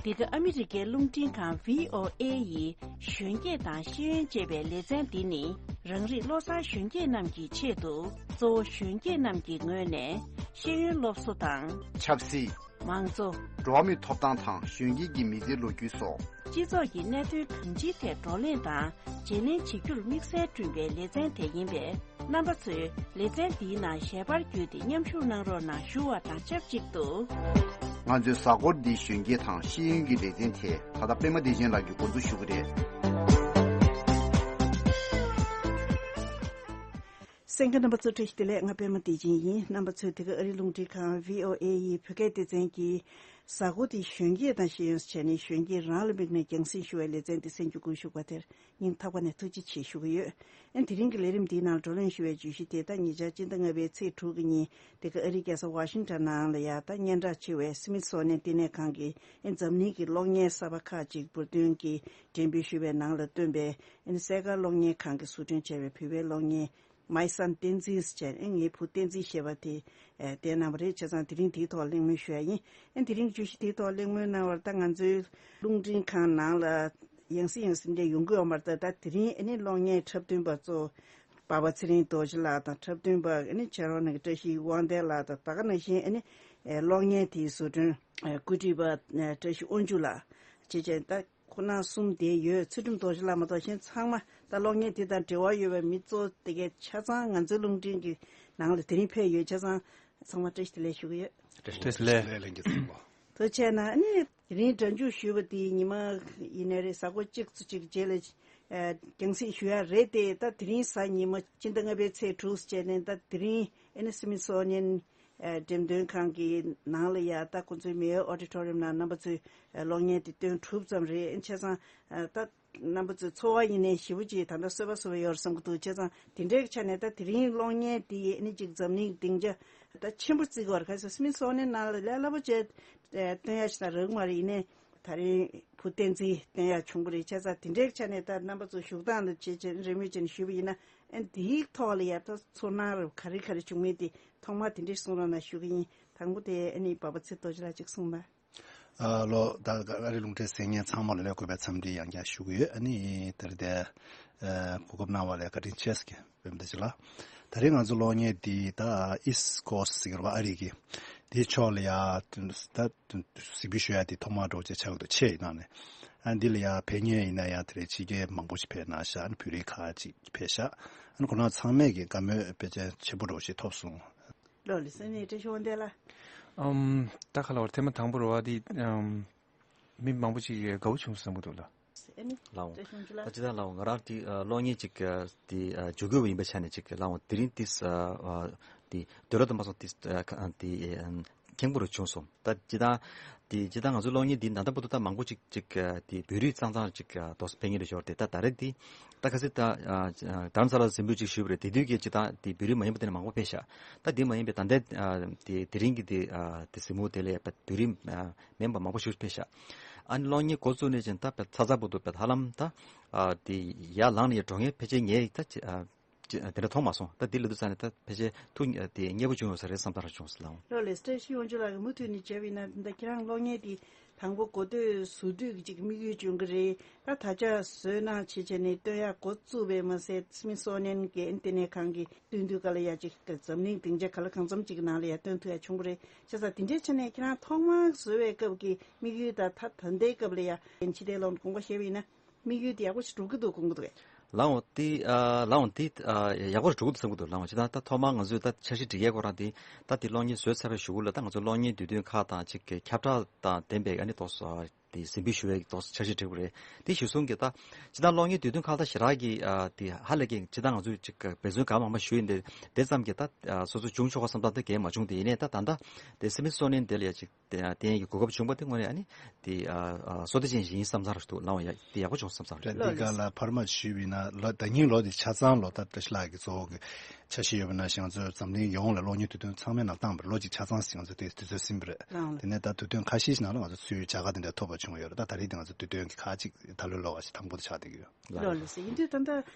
འདི་ག་ཨ་མི་རི་ཀའི་རླུང་འཕྲིན་ཁང་བྷི་ཨོ་ཨེ་ཡི་གཞོན་སྐྱེས་དང་ཤེས་ཡོན་ཅེས་པའི་ལེ་ཚན་འདི་ནི། རང་རིགས་བློ་བཟང་གཞོན་སྐྱེས་རྣམས་ཀྱི་ཆེད་དུ། གཙོ་བོ་གཞོན་སྐྱེས་རྣམས་ཀྱི་ངོས་ནས་ཤེས་ཡོན་སློབ་གསོ་དང་། ཆབ་སྲིད། མང་གཙོ། འགྲོ་བ་མིའི་ཐོབ་ཐང་དང་གཞོན་སྐྱེས་ཀྱི་མི་ཚེའི་ལོ་རྒྱུས་སོགས། སྤྱི་ཚོགས་ཀྱི་གནད་དོན་གང་ཅིའི་ཐད་བགྲོ་གླེང་དང་བརྗེ་ལེན་བྱེད་རྒྱུར་དམིགས་བསལ་བསྐྲུན་པའི་ལེ་ཚན་དེ་ཡིན་པས། རྣམ་པ་ཚོས་ལེ་ཚན་འདིའི་ནང་ཞལ་པར་བརྒྱུད་དེ་མཉམ་ཞུགས་གནང་རོགས་གནང་ཞུ་བ་དང་ཆབས་ཅིག་ཏུ། ང་ཚོའི་གཟའ་འཁོར་འདིའི་གཞོན་སྐྱེས་དང་ཤེས་ཡོན་གྱི་ལེ་ཚན་དེ་ད་ལྟ་པད་མ་བདེ་ཆེན་ལགས་ཀྱིས་འགོ་འཛུགས་ཞུ་གི་རེད། གསན་མཁན་རྣམ་པ་ཚོ་བཀྲ་ཤིས་བདེ་ལེགས། ང་པད་མ་བདེ་ཆེན་ཡིན། རྣམ་པ་ཚོས་དེ་ག་ཨ་རིའི་རླུང་འཕྲིན་ཁང་བྷི་ཨོ་ཨེ་ཡི་བོད་སྐད་སྡེ་ཚན་གྱི་གཟའ་འཁོར་དེའི་གཞོན་སྐྱེས་དང་ཤེས་ཡོན་ཟེར་བྱས་ནས་གཞོན་སྐྱེས་རང་ལ་དམིགས་ནས་རྒྱང་སྲིང་ཞུ་བའི་ལེ་ཚན་དེ་གསན་རྒྱུ་དགོངས་ཞུ་བ་དེར་སྙིང་ཐག་པ་ནས་ཐུགས་རྗེ་ཆེ་ཞུ་གི་ཡོད། ཨ་ནི་དེ་རིང་གི་ལས་རིམ་འདིའི་ནང་བགྲོ་གླེང་ཞུ་བའི་བརྗོད་གཞི་དེ་ད་ཉེ་ཆར་སྤྱི་ཟླ་ལྔ་པའི་ཚེས་དྲུག་གི་ཉིན་དེ་ག་ཨ་རིའི་རྒྱལ་ས་ཝ་ཤིང་ཊོན་ནང་ལ་ཡ་ད་སྙན་གྲགས་ཆེ་བའི་སི་མི་ཐི་སོ་ནི་ཡན་ལྟེ་གནས་ཁང་གིས་ཨ་ནི་འཛམ་གླིང་གི་གློག་བརྙན་གསར་པ་ཁག་ཅིག་འབུར་འདོན་གྱིས་འགྲེམས་སྤེལ་ཞུས་པའི་ནང་ལ་བཏོན་པའི་ཨ་ནི་གསལ་དགར་གློག་བརྙན་ཁང་གིས་བཟོ་སྐྲུན་བྱས་པའི་བོད་པའི་གློག་བརྙན། My Son བསྟན་འཛིན་ཟེར་བྱས་ཨེ་ངའི་བུ་བསྟན་འཛིན་ཞེས་པ་དེ་ཨེ་བསྟན་གནང་བ་རེད། བྱས་ཙང་དེ་རིང་དེའི་ཐོག་གླེང་མོལ་ཞུ་ཡ་ཡིན། ཨེ་དེ་རིང་བརྗོད་གཞི་དེའི་ཐོག་གླེང་མོལ་གནང་བར་ད་ང་ཚོའི་རླུང་འཕྲིན་ཁང་ནང་ལ་ཡང་སེ་ཡང་སེ་འདྲ་ཡོང་གི་ཡོད་མ་རེད། ད་ད་དེ་རིང་ཨེ་ནི་གློག་བརྙན་འཁྲབ་སྟོན་པ་གཙོ་ པ་པ་ཚེ་རིང་རྡོ་རྗེ་ལགས་དང་འཁྲབ་སྟོན་པ་ཨ་ནི་ཕྱག་རོགས་གནང་མཁན་བཀྲ་ཤིས་དབང་ལྡན་ལགས་དང་ད་ག་ནང་བཞིན་ཨ་ནི་ཨེ་གློག་བརྙན་དེའི་བཟོ་སྐྲུན་ཨེ་བཀོད་སྒྲིག་པ་ཨེ་བཀྲ་ཤིས་དབང་ཕྱུག་ལགས་བཅས་བཅས་ད་ཁོང་རྣམ་གསུམ་དེ་ཡོད། ཚུལ་ཁྲིམས་རྡོ་རྗེ་ལགས་མ་གཏོགས་གཞན་ཚང་མ་ད་གློག་བརྙན་དེ་དང་འབྲེལ་བ་ཡོད་པའི་མི་གཙོ་བོ་དེ་གས་ཆ་ཚང་ང་ཚོའི་རླུང་འཕྲིན་གྱི་ནང་ལ་དེ་རིང་ཕེབས་ཡོད། ཆ་ཚང་ཚང་མ་བཀྲ་ཤིས་བདེ་ལེགས་ཞུ་གི་ཡོད། བཀྲ་ཤིས་བདེ་ལེགས། ལས་ལྷན་རྒྱས་ཚང་མ། ཐུགས་རྗེ་ཆེ་གནང་། ཨ་ནི་དེ་རིང་སྒྲ་འཇུག་ཞུས་པ་དེ་ཉི་མ་ཡིན་ནའི་རེད། གཟའ་འཁོར་གཅིག་ཙམ་ཅིག་རྗེས་ལ་ཨ་རྒྱང་སྲིང་ཞུ་ཡ་རེད་དེ། ད་དེ་རིང་གཟའ་ཉི་མ་སྤྱི་ཟླ་ལྔ་པའི་ཚེས་དྲུག་བྱས་ནས་ད་དེ་རིང་ཨ་ནི་སི་མི་ཐོ་ནི་ཡན་ཨ་འགྲེམས་སྟོན་ཁང་གི་ནང་ལ་ཡ་ད་ཁོང་ཚོའི་མེ་ཡོ་ཨོ་ཌི་ཊོ་རི་ཡམ་ནང་རྣམ་པ་ཚོས་ཨ་གློག་བརྙན་དེ་སྟོན་གྲུབ་ཙམ་རེད། ཨ་ནི་བྱས་ཙང་ཨ་ད་རྣམ་པ་ཚོའི་འཚོ་བ་ཡིན་ནའི་ཞེ་པོ་ཅིག་ད་ལྟ་གསོད་པ་བཟོ་བ་ཡོད་རེད་བསམ་གྱི་འདུག་བྱས་ཙང་དེ་འདྲའི་ཆ་ནས་ད་དེ་རིང་གློག་བརྙན་དེ་ཨ་ནི་ཅིག་འཛམ་གླིང་སྡིངས་ཆ་ད་ཆེན་པོ་བརྩི་དགོས་རེད། གལ་སྲིད་སི་མི་ཐོ་ནི་ཡན་ནང་ལ་ལས་སླ་པོ་བྱས་ཨ་སྟོན་ཡ་ཞིག་ད་རག་མ་རེད། ཡིན་ནའི་ད་རིང་བུ་བསྟན་འཛིན་སྟོན་ཡ་བྱུང་བ་རེད། བྱས་ཙང་དེ་འདྲའི་ཆ་ནས་ད་རྣམ་པ་ཚོ་བཞུགས་སྟངས་ལ་བྱས་བྱས་རེས་མོས་བྱས་ནས་ཞུས་པ་ཡིན་ན་ཨ་འདིའི་ཐོག་ལ་ཡ་ད་ཚོར་སྣང་རབ་ག་རེ་ག་རེ་བྱུང་མིན་དེ་ཐོག་མར་དེ་འདྲས་གསུང་རོགས་གནང་ཞུ་གི་ཡིན། དང་པོ་དེ་ཨ་ནི་པ་པ་ཚེ་རྡོ་རྗེ་ལགས་ཅིག་གསུངས་དང་། ཨ་ལོ། ད་ཨ་རི་རླུང་འཕྲིན་གསན་མཁན་ཚང་མ་ལ་ལས་གུས་པའི་འཚམས་འདྲི་ཡང་བསྐྱར་ཞུ་གི་ཡོད། ཨ་ནི་དེ་རིང་དེ་ཨ་གོ་སྐབས་གནང་བ་ལ་བཀའ་དྲིན་ཆེ་ཟེར་གི་བོད་མི་དེ་ཅིག་ལ། དེ་རིང་ང་ཚོ་གློག་བརྙན་འདི་ད་ཨིསཊ་ཀོ་སི་ཊི་ཟེར་གི་རེད་པ། ཨ་རི་གི་དེའི་ཕྱོགས་ལ་ཡ་ད་གཟིགས་འབུལ་ཞུ་ཡ་དེ་ཐོག་མ་འགྲོ་ཆེད་ཆགས་འདུག་ཆེད་ཡིན་ནང་ནས་ཨ་འདི་ལ་ཡ་ཕེབས་མཁན་ཡིན་ན་ཡ་དེ་རིང་ཕྱི་རྒྱལ་མང་པོ་ཞིག་ཕེབས་གནང་ཤག་ཨ་ནི་བོད་རིགས་ཁག་ཅིག་ཕེབས་ཤག་ཨ་ནི་ཁོ་རང་ཚང་མས་ཀྱི་བཀའ་མོལ་དཔེ་ཆ་ཆེན་པོ་འདྲ་བོ་ཞིག་ཐོབ་སོང་། ལགས་ལགས་སེ། ཨ་ནི་བཀྲ་ཤིས་དབང་ལྡན་ལགས། ཨམ། ད་ག་ལ་བར་ཐེངས་མ་དང་པོ་རེད་པ། འདི་ཨམ། མི་མང་པོ་ཅིག་གིས་དགའ་པོ་བྱུང་བསམ་གྱི་འདུག་ལགས། ཨ་ནི་ལགས་འོང་། བཀྲ་ཤིས་དབང་ཕྱུག་ལགས། ད་ཅི་ད་ལགས་འོང་། ང་རང་འདི་ཨ་གློག་བརྙན་ཅིག་ཨ་འདི་ཨ་འཇུག་དགོས་པ་ཡིན་པའི་ཆ་ནས་ཅིག་ལགས་འོང་། དེ་རིང་འདི་ཨ་འདི་འདོད་བློ་དང་མ་སོང་། འདི་ཨ་ཁ་ཨ་འདི་ཨ་མཁན་པོ་རུ་བྱུང་སོང་། ད་ཅི་ད་འདི་ཅི་ད་ང་ཚོ་གློག་བརྙན་འདི་ད་ལྟ་བར་དུ་ད་མང་པོ་ཅིག་ཅིག་ཨ་འདི་བོད་རིགས་ཙང་ཙང་ཅིག་ཨ་དོ་ཕེབས་མཁན་རེད་ཞོར་དེ་ད་ད་རེས་འདི་ད་ཁ་སང་ད་ཨ་རྡ་རམ་ས་ལ་གཟིགས་འབུལ་ཅིག་ཞུས་པ་རེད། དེ་དུས་ཀྱི་ཅི་ད་འདི་བོད་རིགས་མ་ཡིན་པ་དེ་ནས་མང་པོ་ཕེབས་ཤག་ད་འདི་མ་ཡིན་པའི་ད་ལྟའི་ཨ་འདི་དེ་རིང་གི་འདི་ཨ་འདི་གཟིགས་མོ་དེ་ལ་ཡ་བོད་རིགས་ཨ་མིན་པ་མང་པོ་ཞིག་ཕེབས་ཤག་ཨ་ནི་གློག་བརྙན་འགོ་བཙུགས་ནས་བྱས་ད་དཔེ་ཚ་ཚ་བོ་འདུག་དཔེ་ཧ་ལམ་ད་ཨ་དེ་ཡར་ལངས་ནས་འགྲོ་མཁན་ཕལ་ཆེར་ངས་ད་ཅི་ཨ་ཅི་ཨ་དེ་འདྲ་མཐོང་མ་སོང་། ད་དེ་ལ་དུས་ཙམ་ནས་ད་ཕལ་ཆེར་ཐུགས་ཨ་དེ་མཉེས་པོ་བྱུང་ཡོད་ས་རེད་བསམ་ད་ར་བྱུང་སོང་། ལགས་འོང་། ལགས་ལགས། བཀྲ་ཤིས་དབང་ཕྱུག་ལགས་ཀྱིས་མུ་མཐུད་ནས་བྱས་པ་ཡིན་ན་ད་ཁྱེད་རང་གློག་བརྙན་དེ་དང་པོ་འགོ་སྟོད་བཟོ་དུས་ཀྱི་ཅིག་དམིགས་ཡུལ་བྱུང་གི་རེད། ད་ད་ཆ་བཟོས་གནང་བྱས་བྱས་ནས་སྟོན་ཡག་འགོ་བཙུགས་པས་མ་ཟད་སི་མི་ཐོ་ནི་ཡན་གྱི་ཨ་ནི་ལྟེ་གནས་ཁང་གིས་སྟོན་དུས་ག་ལ་ཡ་ཅིག་འཛམ་གླིང་སྡིངས་ཆ་ག་ལ་གང་འཚམ་ཅིག་གི་ནང་ལ་ཡ་སྟོན་ཐུབ་ཡ་བྱུང་བ་རེད། བྱས་ཙང་དེ་འདྲའི་ཆ་ནས་ཁྱེད་རང་ཐོག་མར་བཟོ་བའི་སྐབས་ཀྱི་དམིགས་ཡུལ་དང་ད་ད་ལྟའི་སྐབས་ལ་ཡ་ཕྱི་ལྟས་ལོག་དགོངས་པ་བཞེས་པ་ཡིན་ན་དམིགས་ཡུལ་དེ་ཡག་པོ་ཞིག་འགྲུབ་ཀྱི་འདུག་དགོངས་ཀྱི་འདུག་གས། ལགས་འོང་། དེ་ཨ་ལགས་འོང་། དེ་ཨ་ཡག་པོ་ཞིག་འགྲུབ་ཀྱི་འདུག་བསམ་གྱི་འདུག་ལགས་འོང་། ཅི་ད་ད་ཐོག་མར་ང་ཚོས་ད་འཆར་གཞི་སྒྲིག་ཡས་ཁོ་རང་དེ་ད་དེ་གློག་བརྙན་བཟོས་ཚར་བའི་གཞུག་ལ་ད་ང་ཚོ་གློག་བརྙན་དུས་སྟོན་ཁག་དང་ཅིག་གི་ཁྱབ་བསྒྲགས་དང་ལྡན་པའི་ཨ་ནི་ཏོག་ཙམ་དེ་གཟིགས་འབུལ་ཞུ་བའི་ཏོག་ཙམ་འཆར་གཞི་བསྒྲིགས་པ་རེད། དེ་གཞི་བཟུང་གི་ད་ཅི་ད་གློག་བརྙན་དུས་སྟོན་ཁག་ད་ཞེ་དྲག་གི་ཨ་དེ་ཧ་ལས་ཀྱི་ཅི་ད་ང་ཚོས་ཅིག་གི་འབད་བརྩོན་གང་མང་མང་ཞུས་ཡིན་ཏེ་དེ་ཙམ་གྱི་ད་ཨ་སོ་སོ་བྱུང་ཆོག་པ་བསམ་སྟངས་དེ་གས་མ་བྱུང་། དེ་ཡིན་ནའི་ད་ད་ལྟ་དེ་སི་མི་ཐོ་ནི་ཡན་དེ་ལ་ཡ་ཅིག་དེ་ཡང་གི་གོ་སྐབས་བྱུང་བ་དེ་དངོས་གནས་ཨ་ནི་དེ་ཨ་ཨ་བསོད་བདེ་ཅན་ཞིག་ཡིན་བསམ་ཚར་འདུག་ལགས་འོང་། ཡ་དེ་ཡག་པོ་བྱུང་བསམ་ཚར་འདུག་རེད། འདི་ག་ལ་ཕར་མ་ཞུས་པ་ཡིན་ན་ལོ་ཟླ་ཉིན་ལོ་འདི་ཆ་ཚང་ལོ་ད་བཀྲ་ཤིས་ལགས་ཀྱི་གཙོ་བོ་གི་འཆར་གཞི་ཡོད་པ་ནང་བཞིན་ང་ཚོས་འཛམ་གླིང་ཡོངས་ལ་གློག་བརྙན་དུས་སྟོན་ཚང་མའི་ནང་བཏང་བར་ལོ་གཅིག་ཆ་ཚང་ཞིག་ང་ཚོས་དེ་དུས་ཚོད་ཟིན་པ་རེད། ལགས་འོང་། དེ་ནས་ད་དུས་སྟོན་ཁ་ཤས་ཤིག་ནང་ལ་ང་ཚོ་ཚུར་བྱ་དགའ་དེ་འདྲ་ཐོབ་པ་བྱུང་ཡོད་རེད། ད་ད་རེས་དེ་ང་ཚོ་དུས་སྟོན་གྱི་ཁག་ཅིག་ད་ལོའི་ལོ་བ་ཞིག་དང་པོ་དེ་ཆགས་བསྡད་ཀྱི་ཡོད། ལགས་ལགས་ལགས་སེ། ཡིན་དུས་ད་ལྟ་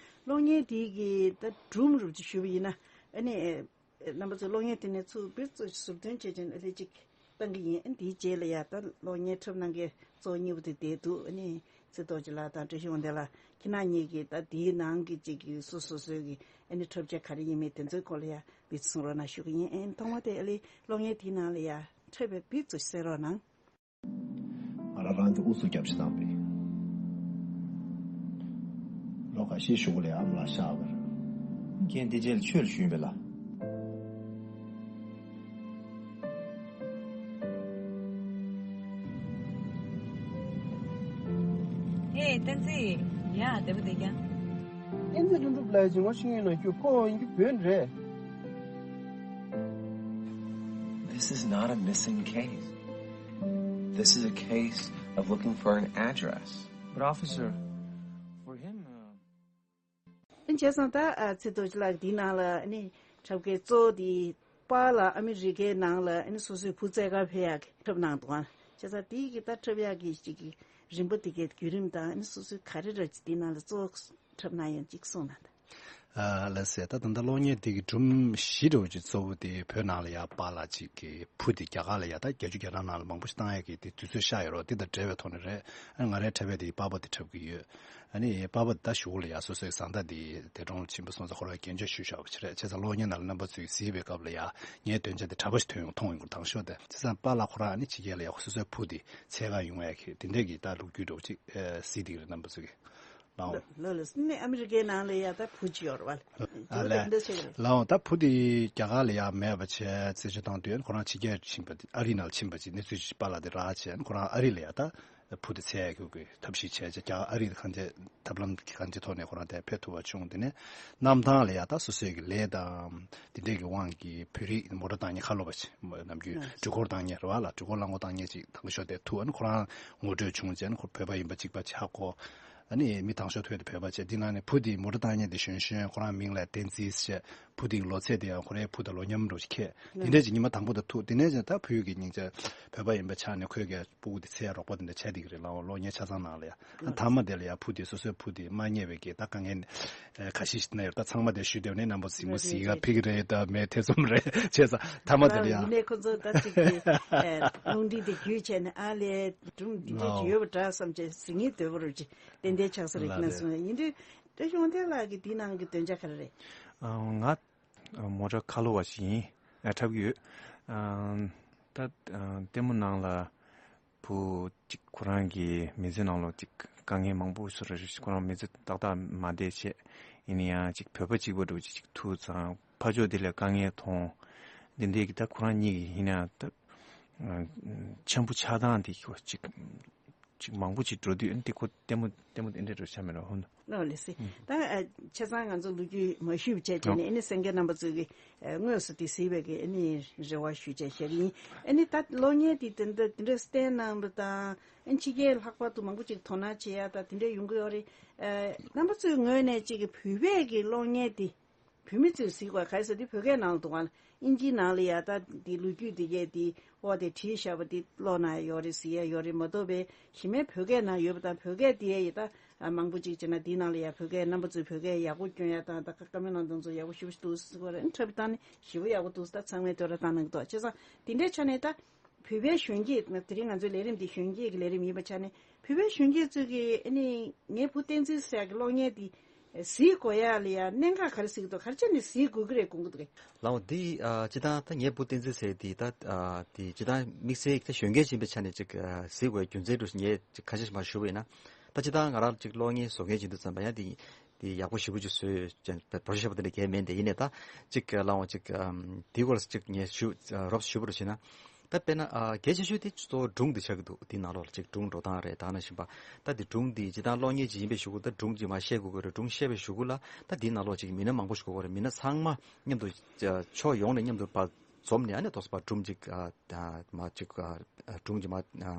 གློག་བརྙན་དེ་གི་ད་སྒྲུང་རུབ་ཅིག་ཞུས་པ་ཡིན་ན་ཨ་ནི། རྣམ་པ་ཚོས་གློག་བརྙན་དེ་ནས་ཚུར་འབུར་ཚུར་ཟུར་འདོན་བྱས་ཀྱིན་ཨ་ལེ་ཅིག་བཏང་གི་ཡིན། ཨ་འདིའི་རྗེས་ལ་ཡ་ད་གློག་བརྙན་འཁྲབ་གནང་མཁན་གཙོ་བོ་གཉིས་པོ་དེ་བསྡད་འདུག་ཨ་ནི་ཚེ་རྡོ་རྗེ་ལགས་དང་བཀྲ་ཤིས་དབང་ལྡན་ལགས་ཁྱེད་རྣམ་གཉིས་ཀྱིས་ད་འདིའི་ནང་གི་ཅིག་གི་སོ་སོ་སོའི་གི་ཨ་ནི་འཁྲབ་ཆ་ག་རེ་ཡིན་མིན་དེ་ཚོའི་སྐོར་ལ་ཡ་འབུར་ཚུར་གསུང་རོགས་གནང་ཞུ་གི་ཡིན། ཨ་ནི་ཐོག་མ་དེ་ཨ་ལེ་གློག་བརྙན་དེའི་ནང་ལ་ཡ་འཁྲབ་པའི་འབུར་ཚུར་གསན་རོགས་གནང་། ང་རང་རང་གི་ཨུ་ཚུགས་རྒྱབ་ཕྱི་བཏང་པས། ལོ་འགའ་ཤས་གཞུག་གུ་ལས་ཨ་མ་ལགས་གཤགས་པ་རེད། ཁྱེད་འདི་རྗེས་ལ་ཆོས་ལ་ཞུས་པས་ལ། ཧེ་བསྟན་འཛིན། ཡ་བདེ་པོ་བསྡད་ཀྱང་། བསྟན་འཛིན་ལྷུན་གྲུབ་ལགས་ཀྱིས་ངོ་ཤེས་ངེས་ན་ཁྱོད་ཕོ་ཡིན་རྒྱུ་བོད་རེད། This is not a missing case. This is a case of looking for an address. But officer, for him, uh, ཨ་ནི་བྱས་ཙང་ད་ཨ་ཚེ་རྡོ་རྗེ་ལགས་འདིའི་ནང་ལ་ཨ་ནི་འཁྲབ་མཁན་གཙོ་བོ་དེ་པཱ་ལགས་ཨ་མི་རི་ཀའི་ནང་ལ་ཨ་ནི་སོ་སོའི་བུ་བཙལ་གར་ཕེབས་ཡག་གི་འཁྲབ་གནང་འདུག་ཨ་བྱས་ཙང་དེའི་གི་ད་འཁྲབ་ཡག་གི་ཅིག་གི་རིམ་པ་དེ་གའི་བརྒྱུད་རིམ་དང་ཨ་ནི་སོ་སོའི་ག་རེ་ར་ཅིག་དེའི་ནང་ལ་གཙོ་བོ་འཁྲབ་གནང་ཡོད་ཅིག་གསུངས་གནང་དང་། ཨ་ལགས་སེ། ད་ད་ལྟ་གློག་བརྙན་དེ་གི་སྒྲུང་བཞི་འདྲ་བོ་ཅིག་གཙོ་བོ་དེ་བོད་ནང་ལ་ཡ་པཱ་ལགས་ཅིག་གི་བུ་དེ་རྒྱ་གར་ལ་ཡ་ད་བརྒྱད་ཅུ་གྱ་གྲངས་ནང་ལ་མང་པོ་ཞིག་བཏང་ཡ་གི་དེ་དུས་ཚོད་ཤར་ཡོད་རེད། དེ་དང་འབྲེལ་བའི་ཐོག་ནས་རེད། ཨ་ང་རའི་འཁྲབ་པ་དེ་པཱ་པཱ་དེ་འཁྲབ་ཀྱི་ཡོད། ཨ་ནི་པཱ་པཱ་དེ་ད་གཞུག་ལ་ཡ་སོ་སོའི་བཟའ་ཟླ་དེ་འདས་གྲོངས་ལ་ཕྱིན་པ་སོང་ཙང་ཁོ་རང་གི་རྒྱན་ཆ་ཞུས་བཞག་པ་ཅིག་རེད། བྱས་ཙང་གློག་བརྙན་ནང་ལ་རྣམ་པ་ཚོས་གཟིགས་པའི་སྐབས་ལ་ཡ་ངའི་འདོན་ཆ་དེ་གྲྭ་པ་ཞིག་ཐོན་ཡོང་མཐོང་ཡོང་གི་རེད། དང་ཤོག་དེ་བྱས་ཙང་པཱ་ལགས་ཁོ་རང་ཨ་ནི་ཕྱི་རྒྱལ་ལ་ཡ་སོ་སོའི་བུ་དེ་འཚོལ་ག་ཡོང་ཡ་གི་དེ་འདྲས་ཀྱི་ད་ལོ་རྒྱུས་འདྲ་བོ་ཅིག་ཨ་གཟིགས་བསྡད་ཀྱི་རེད། རྣམ་པ་ཚོས་ཀྱི་ལགས། ལགས་ལགས་སོ། ནི་ཨ་མི་རི་ཀའི་ནང་ལ་ཡ་ད་བུ་གཅིག་ཡོད་རེད་བ། ཨ་ལས། འདི་འདྲ་ཞིག་རེད། ལགས་འོང་། ད་བུ་དེ་རྒྱ་གར་ལ་ཡ་མེད་པ་བྱས་རྩད་གཅོད་བཏང་དུས་ཁོ་རང་ཕྱི་རྒྱལ་ཕྱིན་པ་དེ་ཨ་རི་ནང་ལ་ཕྱིན་པ་ཅིག་གནས་ཚུལ་ཅིག་པཱ་ལགས་དེ་རག་བྱས་ཁོ་རང་ཨ་རི་ལ་ཡ་ད་བུ་དེ་འཚོལ་ཡ་གི་ཐབས་ཤེས་བྱས་བྱས་རྒྱ་གར་ཨ་རི་གང་ཅི་ཐབས་ལམ་གང་ཅིའི་ཐོག་ནས་ཁོ་རང་དེ་ཕེབས་ཐུབ་པ་བྱུང་། དེ་ནས་གནམ་ཐང་ལ་ཡ་ད་སོ་སོའི་གི་ལས་དང་དེ་འདྲས་ཀྱི་དབང་གིས་བོད་རིགས་མོ་ཊ་བཏང་མཁན་ཁ་ལོ་པ་ཅིག་ནམ་རྒྱུན་འགྲུལ་འཁོར་བཏང་མཁན་རེད་བ་ལ། འགྲུལ་འཁོར་རླངས་འཁོར་བཏང་མཁན་ཅིག་དང་ཤོག་དེ་ཐུག་ཨ་ནི་ཁོ་རང་ངོ་སྤྲོད་བྱུང་བྱས་ཨ་ནི་ཁོ་བོད་པ་ཡིན་པ་གཅིག་པ་ཆགས་གོ་ཨ་ནི་མི་དང་ཤོག་ཐོག་དེ་བོད་པ་བྱས། འདི་ནང་ནས་བུ་དེ་མོ་ཊ་བཏང་མཁན་དེ་གཞོན་གཞོན་ཁོ་རང་མིང་ལ་བསྟན་འཛིན་ཟེར། བུ་དེ་གི་ལོ་ཚད་དེ་ཡང་ཁོ་རའི་བུ་དང་ལོ་མཉམ་འདྲ་བོ་ཞིག་ཁེལ། དེ་འདྲས་ཀྱི་ཉི་མ་དང་པོ་དེ་ཐུག་དེ་ནས་ཀྱང་ད་བུ་གི་སྙིང་རྗེ་བོད་པ་ཡིན་པ་ཆགས་ནས་ཁོས་ཀྱི་སྤུ་གུ་དེ་འཚོལ་ཡ་རོགས་པ་དེ་འདྲ་བྱས་བསྡད་ཀྱི་རེད་ལགས། གློག་བརྙན་ཆ་ཚང་ནང་ལ་ཡ། ཨ་མཐའ་མ་དེ་ལ་ཡ་བུ་དེ་སོ་སོའི་བུ་དེ་མ་རྙེད་པའི་གི་ད་དཀའ་ངལ་ཁ་ཤས་ཤིག་ན་ཡོད། ད་ཚང་མ་དེ་ཞུས་བསྡད་ནས་རྣམ་པ་ཚོ་གཟིགས་མོ་གཟིགས་ག་ཕེབས་ཀྱི་རེད། ད་མེད་ཐེ་ཚོམ་རེད། བྱས་ཙང་མཐའ་མ་དེ་ལ་ཡ། ཡིན་ནའི་ཁོ་ཚོ་ད་ཅིག་གི་ཨ་རླུང་འཕྲིན་དེ་བརྒྱུད་བྱས་ནས་ཨ་ལས་སྒྲུང་འདི་འདྲས་ཅིག་ཡོད་པ་འདྲ་བསམ་བྱས་གཟིགས་ངེས་འདོད་པ་རུ་ཅིག་ཏན་ཏན་ཆགས་ས་རེད། ལགས་ན་རེད། སོང་ཡིན་དུས་བཀྲ་ཤིས་དབང་ཐང་ལགས་ཀྱིས་འདི་ནང་གི་འདོན་ཆ་ག་རེ་རེད། ཨ་ང་མོ་ཊ་ཁ་ལོ་བ་ཞིག་ཡིན། ཨ་འཁྲབ་ཀྱི་ཡོད། ཨ་ད་ཨ་ལྟད་མོ་ནང་ལ་བུ་གཅིག་ཁོ་རང་གི་མི་ཚེ་ནང་ལོགས་གཅིག་དཀའ་ངལ་མང་པོ་བཟོ་ར་རེད། ཁོ་རང་མི་ཚེ་ཏག་ཏག་མ་བསྡད་བྱས། ཡིན་ན་ཡང་གཅིག་བོད་པ་གཅིག་པ་འདྲ་བོ་གཅིག་ཐུག་ཙང་ཕར་ཕྱོགས་དེ་ལ་དཀའ་ངལ་མཐོང་། འདི་འདྲའི་གི་ད་ཁོ་རང་གཉིས་ཀྱི་ཡིན་ན་ཡང་ད་འཆམ་པོ་ཆགས་སྟངས་དེ་གཅིག་ཅིག་མང་པོ་ཅིག་འགྲོ་དུས་ཨ་ནི་དེ་ཁོ་ལྟད་མོ་ལྟད་མོ་དེ་འདྲ་འགྲོ་ཆ་མེད་ར་ཧོན། ལགས་ལགས་སེ། ད་ཨ་ཆ་ཚང་ང་ཚོ་ལོ་རྒྱུས་མ་ཞུས་པ་བྱས་བྱས་ནས་ཨ་ནི་གསན་མཁན་རྣམ་པ་ཚོས་ཀྱི་དངོས་སུ་དེ་གཟིགས་པའི་གི་ཨ་ནི་རེ་བ་ཞུ་བྱས་བཞག་གི་ཡིན། ཨ་ནི་ད་གློག་བརྙན་དེ་དེ་འདྲ་དེ་འདྲ་བསྟན་གནང་བ་དང་ཨ་ནི་ཕྱི་རྒྱལ་ལྷག་པར་དུ་མང་པོ་ཅིག་དོ་སྣང་བྱེད་ཡ་ད་དེ་འདྲ་ཡོང་གི་ཡོད་རེད། ཨ་རྣམ་པ་ཚོའི་ངོས་ནས་ཅིག་གི་བོད་པའི་གི་གློག་བརྙན་དེ། བོད་མི་ཚོས་གཟིགས་པ་ག་རེ་ཟེར་དུས་བོད་སྐད་ནང་ལ་འདུག་ག་ཨིན་ཇིའི་ནང་ལ་ཡ་ད་འདི་ལོ་རྒྱུས་འདི་གས་འདི་འོ་དེ་བྲིས་བཞག་པ་འདི་ཀློག་ན་ཡོད་རེད་ཟེར་ཡ་ཡོད་རེད་མ་གཏོགས་པའི་གཞི་མའི་བོད་སྐད་ནང་ཡོད་པ་དང་བོད་སྐད་འདི་ཡ་ཡི་ད་མང་པོ་ཅིག་བྱས་ན་འདིའི་ནང་ལ་ཡ་བོད་སྐད་རྣམ་པ་ཚོས་བོད་སྐད་ཡག་པོ་སྐྱོན་ཡ་དང་ད་བཀའ་མོལ་གནང་སྟངས་ཚོ་ཡག་པོ་ཞེ་པོ་ཞིག་འདུག་ཟེར་གོ་རེད། འཁྲབ་སྟངས་ནི་ཞེ་པོ་ཡག་པོ་འདུག་ད་ཚང་མས་བསྟོད་ར་བཏང་གནང་གི་འདུག་བྱས་ཙང་འདི་འདྲའི་ཆ་ནས་ད། བོད་པའི་གཞོན་སྐྱེས་དེ་རིང་ང་ཚོའི་ལས་རིམ་འདི་གཞོན་སྐྱེས་ཀྱི་ལས་རིམ་ཡིན་པའི་ཆ་ནས་བོད་པའི་གཞོན་སྐྱེས་ཚོས་ཀྱི་ཨ་ནི་ངའི་བུ་བསྟན་འཛིན་ཟེར་ཡག་གི་གློག་བརྙན་འདི་གཟིགས་དགོས་ཡག་ལ་ཡ་གནད་འགག་ག་རེ་གཟིགས་འདུག་ག་རེ་བྱས་ནས་གཟིགས་དགོས་ཀྱི་རེད་དགོངས་ཀྱི་འདུག་གས། ལགས་འོ། འདི་ཨ་སྤྱིར་བཏང་ད་ངའི་བུ་བསྟན་འཛིན་ཟེར་འདི་ད་ཨ་འདི་སྤྱིར་བཏང་དམིགས་བསལ་ད་གཞོན་སྐྱེས་ཡིན་པའི་ཆ་ནས་ཅིག་ཨ་གཟིགས་དགོས་རྒྱུ་མཚན་འདྲ་ཞིག་ངས་ཅིག་ཁ་ཤས་ཤིག་མར་ཞུ་བ་ཡིན་ན། ད་སྤྱིར་བཏང་ང་རང་ཅིག་གློག་བརྙན་བཟོ་མཁན་ཡིན་དུས་ཙམ་པ་ཡང་འདི་འདི་ཡག་པོ་ཞེ་པོ་ཅིག་བཟོས་ཡོད་ཅན་པའི་བར་ཆད་པོ་དེ་འདྲ་གས་མེད་འདི་ཡིན་ནས་ད་ཅིག་ལའང་ཅིག་ཨམ་དེའི་སྐོར་ཅིག་ངས་ཞུ་རོབ་ཞུ་བར་བྱས་ན། ད་དཔེར་ན་ཨ་གལ་ཆེ་ཤོས་དེ་གཙོ་བོ་སྒྲུང་འདི་ཆགས་ཀྱི་འདུག་འདི་ནང་ལོགས་ལ་ཅིག་སྒྲུང་འགྲོ་སྟངས་རེད་ད་ནང་བཞིན་པ། ད་འདི་སྒྲུང་འདི་ཇི་ལྟར་གློག་བརྙན་ཅིག་ཡིན་པའི་གཞུག་གུ་ད་སྒྲུང་ཅིག་མར་བཤད་དགོས་ཀྱི་རེད། སྒྲུང་བཤད་པའི་གཞུག་གུ་ལ་ད་འདི་ནང་ལོགས་ཅིག་མི་སྣ་མང་པོ་ཞིག་དགོས་ཀྱི་རེད། མི་སྣ་ཚང་མ་མཉམ་དུ་ཕྱོགས་ཡོངས་ནས་མཉམ་དུ་ཕར་འཛོམས་ནས་ཨ་ནི་ཏོག་ཙམ་ཕར་སྒྲུང་ཅིག་ཨ། ད་མ་གཅིག་ཨ་སྒྲུང་གཅིག་མ་ཨ་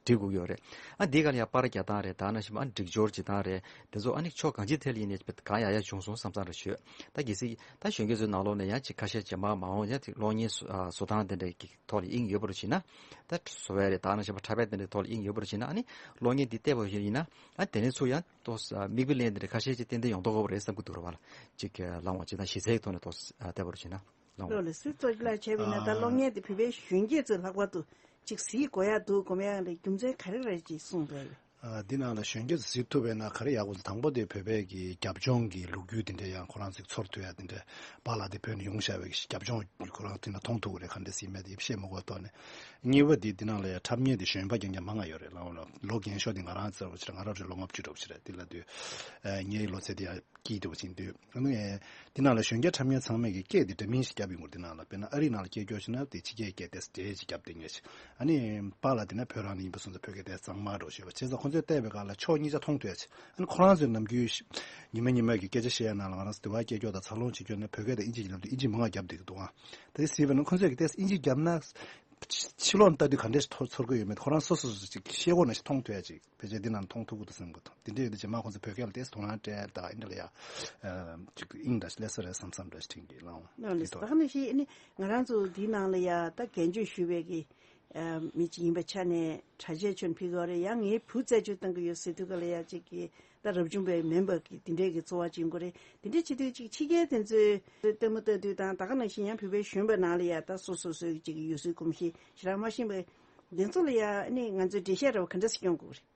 འབྲི་དགོས་ཡོད་རེད། ཨ་འདི་ག་ལ་ཡང་པར་རྒྱག་སྟངས་རེད། ད་ནང་བཞིན་ཨ་སྒྲིག་སྦྱོར་བྱེད་སྟངས་རེད། དེ་ཚོ་ཨ་ནི་ཕྱོགས་གང་ཅིའི་ཐད་ལ་ཡིན་ནའི་གང་ཡག་ཡག་བྱུང་སོང་བསམ་བསམ་རེ་ཞུས། ད་གལ་སྲིད་ད་གཞོན་སྐྱེས་ཚོའི་ནང་ལོགས་ནས་ཡང་ཅིག་ཁ་ཤས་རྗེས་མ་མ་འོངས་ཡང་ཅིག་གློག་བརྙན་བཟོ་ཨ་བཟོ་སྟངས་དེ་འདྲའི་གི་ཐོག་ལ་དབྱིངས་ཡོད་པ་རུ་ཕྱིན་ན། ད་བཟོ་བ་རེད། ད་ནང་བཞིན་པ་འཁྲབ་པ་དེ་འདྲའི་ཐོག་ལ་དབྱིངས་ཡོད་པ་རུ་ཕྱིན་ན་ཨ་ནི་གློག་བརྙན་འདི་བལྟས་པ་ཡིན་ན་ཨ་དེ་ནས་ཚུར་ཡང་ཏོག་ཙམ་མིག་དཔེ་ལེན་དེ་འདྲ་ཁ་ཤས་ཅིག་ཏན་ཏན་ཡོང་མདོག་ཁ་པོ་རེད་བསམ་གྱི་འདུག་ར་བ་ལ། ཅིག་ལའང་ཅིག་ད་གཞི་རྩའི་ཐོག་ནས་ཏོག་ཙམ་བལྟས་པ་རུ་ཕྱིན་ན། ལགས་ལགས་སུ་གཙོ་ཆེ་ལ་བྱས་པ་ཡིན་ན་ད་གློག་བརྙན་དེ་བོད་པའི་གཞོན་སྐྱེས་ཚོས་ལྷག་པར་དུ་ཅིག་གཟིགས་དགོས་ཡག་འདུག་དགོས་མེད་ཡང་ལ་རྒྱུ་མཚན་ག་རེ་རེད་ཅེས་གསུངས་པས། ཨ་འདི་ནང་ལ་གཞོན་སྐྱེས་ཚོས་གཟིགས་ཐུབ་པས་ན་ག་རེ་ཡག་པོ་འདུག་དང་པོ་དེ་བོད་པའི་གི་རྒྱབ་ལྗོངས་ཀྱི་ལོ་རྒྱུས་དེ་འདྲ་ཡང་ཁོ་རང་ཚོས་ཚོར་ཐུབ་ཡག་དེ་འདྲ་པཱ་ལགས་དེ་བོད་ནས་ཡོང་བཞག་པའི་རྒྱབ་ལྗོངས་ཁོ་རང་དེ་འདྲ་མཐོང་ཐུབ་ཀྱི་རེད། ག་འདྲ་ཟིན་མེད་དེ་བཤད་མི་དགོས་ཐོག་ནས། གཉིས་པ་དེ་འདི་ནང་ལ་ཡང་འཁྲབ་མཁན་དེ་གཞོན་པ་རྐྱང་རྐྱང་མང་ང་ཡོད་རེད། ལའང་ལོ་ལོ་རྒན་ཤོས་དེ་ང་རང་ཚོ་ལྟ་བུ་ཅིག་རེད། ང་རང་ཚོ་ལོ་ལྔ་བཅུ་འདྲ་བོ་ཅིག་རེད། དེ་ལ་དུས་ངའི་ལོ་ཚད་དེ་ཡང་། སྐྱིད་འདྲ་བོ་ཅིག་འདུག་ཨ་ནི་འདི་ནང་ལ་གཞོན་སྐྱེས་འཁྲབ་མཁན་ཚང་མས་ཀྱི་སྐད་དེ་འདྲ་མིན་ཞིག་བརྒྱབ་ཡོང་གི་རེད། འདི་ནང་ལ་དཔེར་ན་ཨ་རིའི་ནང་ལ་སྐད་སྐྱོར་བྱས་ན་དེ་ཕྱི་རྒྱལ་སྐད་ཏོག་ཙམ་འདྲ་ཅིག་བརྒྱབ་བསྡད་མཁན་ཞིག་ཨ་ནི་པཱ་ལགས་དེ་ན་བོད་རང་ནས་ཡིན་པ་སོང་ཙང་བོད་སྐད་ཏོག་ཙམ་གཙང་མ་འདྲ་བོ་ཞིག་ཡོད་པ་བྱས་ཙང་ཁོང་ཚོས་བལྟས་པའི་སྒང་ལ་ཕྱོགས་གཉིས་ཆ་མཐོང་ཐུབ་ཡ་ཅིག་ཨ་ནི་ཁོ་རང་ཚོའི་ནམ་རྒྱུན་ཉི་མ་ཉི་མ་གི་སྐད་ཆ་བཤད་ཡ་ནང་ལ་ང་རང་ཚོ་དེ་བ་སྐད་སྐྱོར་དང་འཚར་ལོངས་བྱེད་སྐྱོར་ནས་བོད་སྐད་དང་ཨིན་ཇི་ཡི་ལམ་དུ་ཨིན་ཇི་མང་ང་བརྒྱབ་བསྡད་ཀྱི་འདུག་ཨ་དེ་ཟེར་བ་ན་ཁོང་ཚོས་ཀྱི་ཏོག་ཙམ་ཨིན་ཇི་བརྒྱབ་ན་ཕྱི་ལོགས་ལྟ་དུས་ག་འདྲས་ཚོར་ཚོར་གི་ཡོད་མེད་ཁོ་རང་སོ་སོ་སོ་ཅིག་ཤེས་གོ་ན་ཞིག་མཐོང་ཐུབ་ཡ་ཅིག་ཕལ་ཆེར་འདི་ནང་མཐོང་ཐུབ་ཀྱི་འདུག་བསམ་གྱི་འདུག་དེ་འདྲ་ཡོད་དུས་རྗེས་མ་ཁོང་ཚོ་བོད་སྐད་ལ་ཏོག་ཙམ་དོ་སྣང་སྤྲད་དང་ཨིན་འདྲ་ལ་ཡ། ཅིག་དབྱིངས་འདྲ་ཞིག་སླེབས་ས་རེད་བསམ་བསམ་འདྲ་ཞིག་དྲན་གྱི་ལའང་ལགས་ལགས་སོ། ད་ནི་ཞིག་ནི་ང་རང་ཚོ་འདི་ནང་ལ་ཡ་ད་རྒྱན་སྤྱོད་ཞུས་པའི་གི་ ཨ་མི་གཅིག་ཡིན་པའི་ཆ་ནས་གྲྭ་ཆས་ཁྱོན་ཕུལ་གི་ཡོད་རེད། ཡང་ངའི་བུ་རྩད་གཅོད་གཏོང་གི་ཡོད་ཟེར་དུས་ག་ལ་ཡ་གཅིག་གི་ད་རབ་བྱུང་པའི་མིན་པ་གི་དེ་འདྲས་ཀྱི་འཚོ་བ་ཅིག་ཡིན་དགོས་རེད། དེ་འདྲས་བྱེད་དུས་གཅིག་ཕྱི་རྒྱལ་དེ་ཚོས་ལྟད་མོ་ལྟ་དུས་དང་ད་ག་ནང་བཞིན་ཡང་བོད་པའི་གཞོན་པ་ནང་ལ་ཡ་ད་སོ་སོ་སོའི་གཅིག་གི་ཡུལ་སྲོལ་གོམས་གཤིས་ཞེ་དྲག་མ་ཤེས་པའི་དེ་ཚོ་ལ་ཡ་ཨ་ནི་ང་ཚོས་འགྲེལ་བཤད་འདྲ་བ་ག་འདྲས་སེ་སྐྱོན་དགོས་རེད།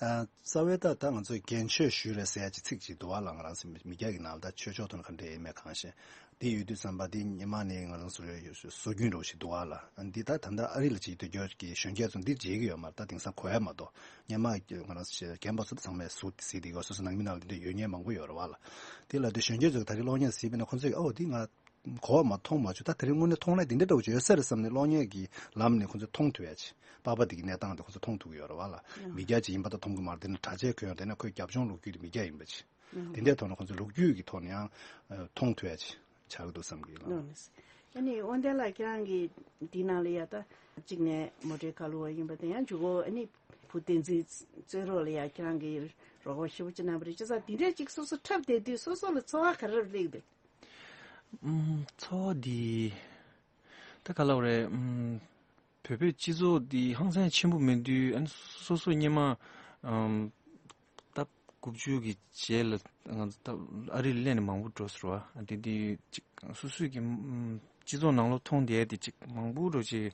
ཨ། རྩ་བའི་ད་ད་ང་ཚོས་རྒན་ཆོས་ཞུས་རེད་ཟེར་ཡ་ཅིག་ཚིག་ཅིག་འདུག་བ་ལ། ང་རང་ཚོ་མི་མི་སྐྱ་གི་ནང་ལ་ད་ཆོས་ཕྱོགས་ཐོག་ནས་ག་འདྲ་ཡིན་མེད་གང་ཤེས། འདི་ཡོད་དུས་ཙམ་པ་འདི་སྔོན་མ་ནས་ང་རང་ཚོ་ལ་སྲོལ་རྒྱུན་འདྲ་བོ་ཞིག་འདུག་བ་ལ། ཨ་འདི་ད་ད་ལྟ་ཨ་རི་ལ་ཅིག་སྡོད་རྒྱུ་གི་གཞོན་སྐྱེས་ཚོ་འདི་མཇལ་གི་ཡོད་མ་རེད། ད་དེང་སང་གོ་ཡ་མ་གཏོགས་སྔོན་མ་ང་རང་ཚོ་རྒན་པ་ཚོ་ད་ཚང་མས་ཟུར་གཟིགས་བསྡད་ཀྱི་ཡོད། སོ་སོ་ནང་མི་ནང་ལ་འདི་འདྲ་ཡོད་མཁན་མང་པོ་ཡོད་རེད་བ་ལ། དེ་ལ་དེ་གཞོན་སྐྱེས་ཚོས་ད་རེས་གློག་བརྙན་གཟིགས་པ་ན་ཁོ་ཚོས་ཨོ་འདི་ང་གོ་བ་མ་མཐོང་མ་བྱུང་། ད་དེ་རིང་དངོས་གནས་མཐོང་ན་འདི་འདྲ་འདྲ་བོ་ཅིག་ཡོད་ས་རེད་བསམ་ནས་གློག་བརྙན་གྱི་ལམ་ནས་ཁོ་ཚོས་མཐོང་ཐུབ་ཡ་ཅིག་པགས་པ་འདི་གི་གནས་སྟངས་དེ་ཁོ་ཚོས་མཐོང་ཐུབ་ཀྱི་ཡོད་རེད་བ་ལ། མི་སྐྱ་ཅིག་ཡིན་པ་ད་མཐོང་གི་མ་རེད། དེ་ནས་གྲྭ་ཆས་གོན་ཡོང་དེ་ནས་ཁོའི་རྒྱབ་ལྗོངས་ལོ་རྒྱུས་དེ་མི་སྐྱ་ཡིན་པ་ཅིག་དེ་འདྲའི་ཐོག་ནས་ཁོ་ཚོས་ལོ་རྒྱུས་ཀྱི་ཐོག་ནས་ཡང་མཐོང་ཐུབ་ཡ་ཅིག་ཆགས་ཀྱི་འདུག་བསམ་གྱི་ལ། ཨ་ནི་དབང་ལྡན་ལགས་ཁྱེད་རང་གི་འདི་ནང་ལ་ཡ་ད་གཅིག་ནས་མོ་ཊའི་ཁ་ལོ་བ་ཡིན་པ་དེ་ཡང་མཇུག་གོ་ཨ་ནི་བུ་བསྟན་འཛིན་རྩོད་རོགས་ལ་ཡ་ཁྱེད་རང་གི་རོགས་པ་ཞེ་པོ་ཅིག་གནང་བ་རེད། བྱས་ཙང་འདི་འདྲའི་ཅིག་སོ་སོ་འཁྲབ་བསྡད་དུས་སོ་སོ་ལ་ཚོར་བ་ག་རེ་སླེབས་འདུག་ཨུམ། ཚོར་བ་འདི་ད་ག་ལབ་རེད། ཨུམ། བོད་པའི་སྤྱི་ཚོགས་འདི་ཧང་སང་ཆེན་པོ་མེད་དུས་ཨ་ནི་སོ་སོ་སྔོན་མ་ཨམ། ད་དགུ་བཅུ་གི་རྗེས་ལ་ང་ཚོ་ད་ཨ་རི་སླེབས་ནས་མང་པོ་འགྲོ་ཟེར་བ་དེ་འདི་ཅིག་སོ་སོའི་གི་ཨམ། སྤྱི་ཚོགས་ནང་ལོགས་མཐོང་བསྡད་དེ་ཅིག་མང་པོ་འགྲོ་ཅིག་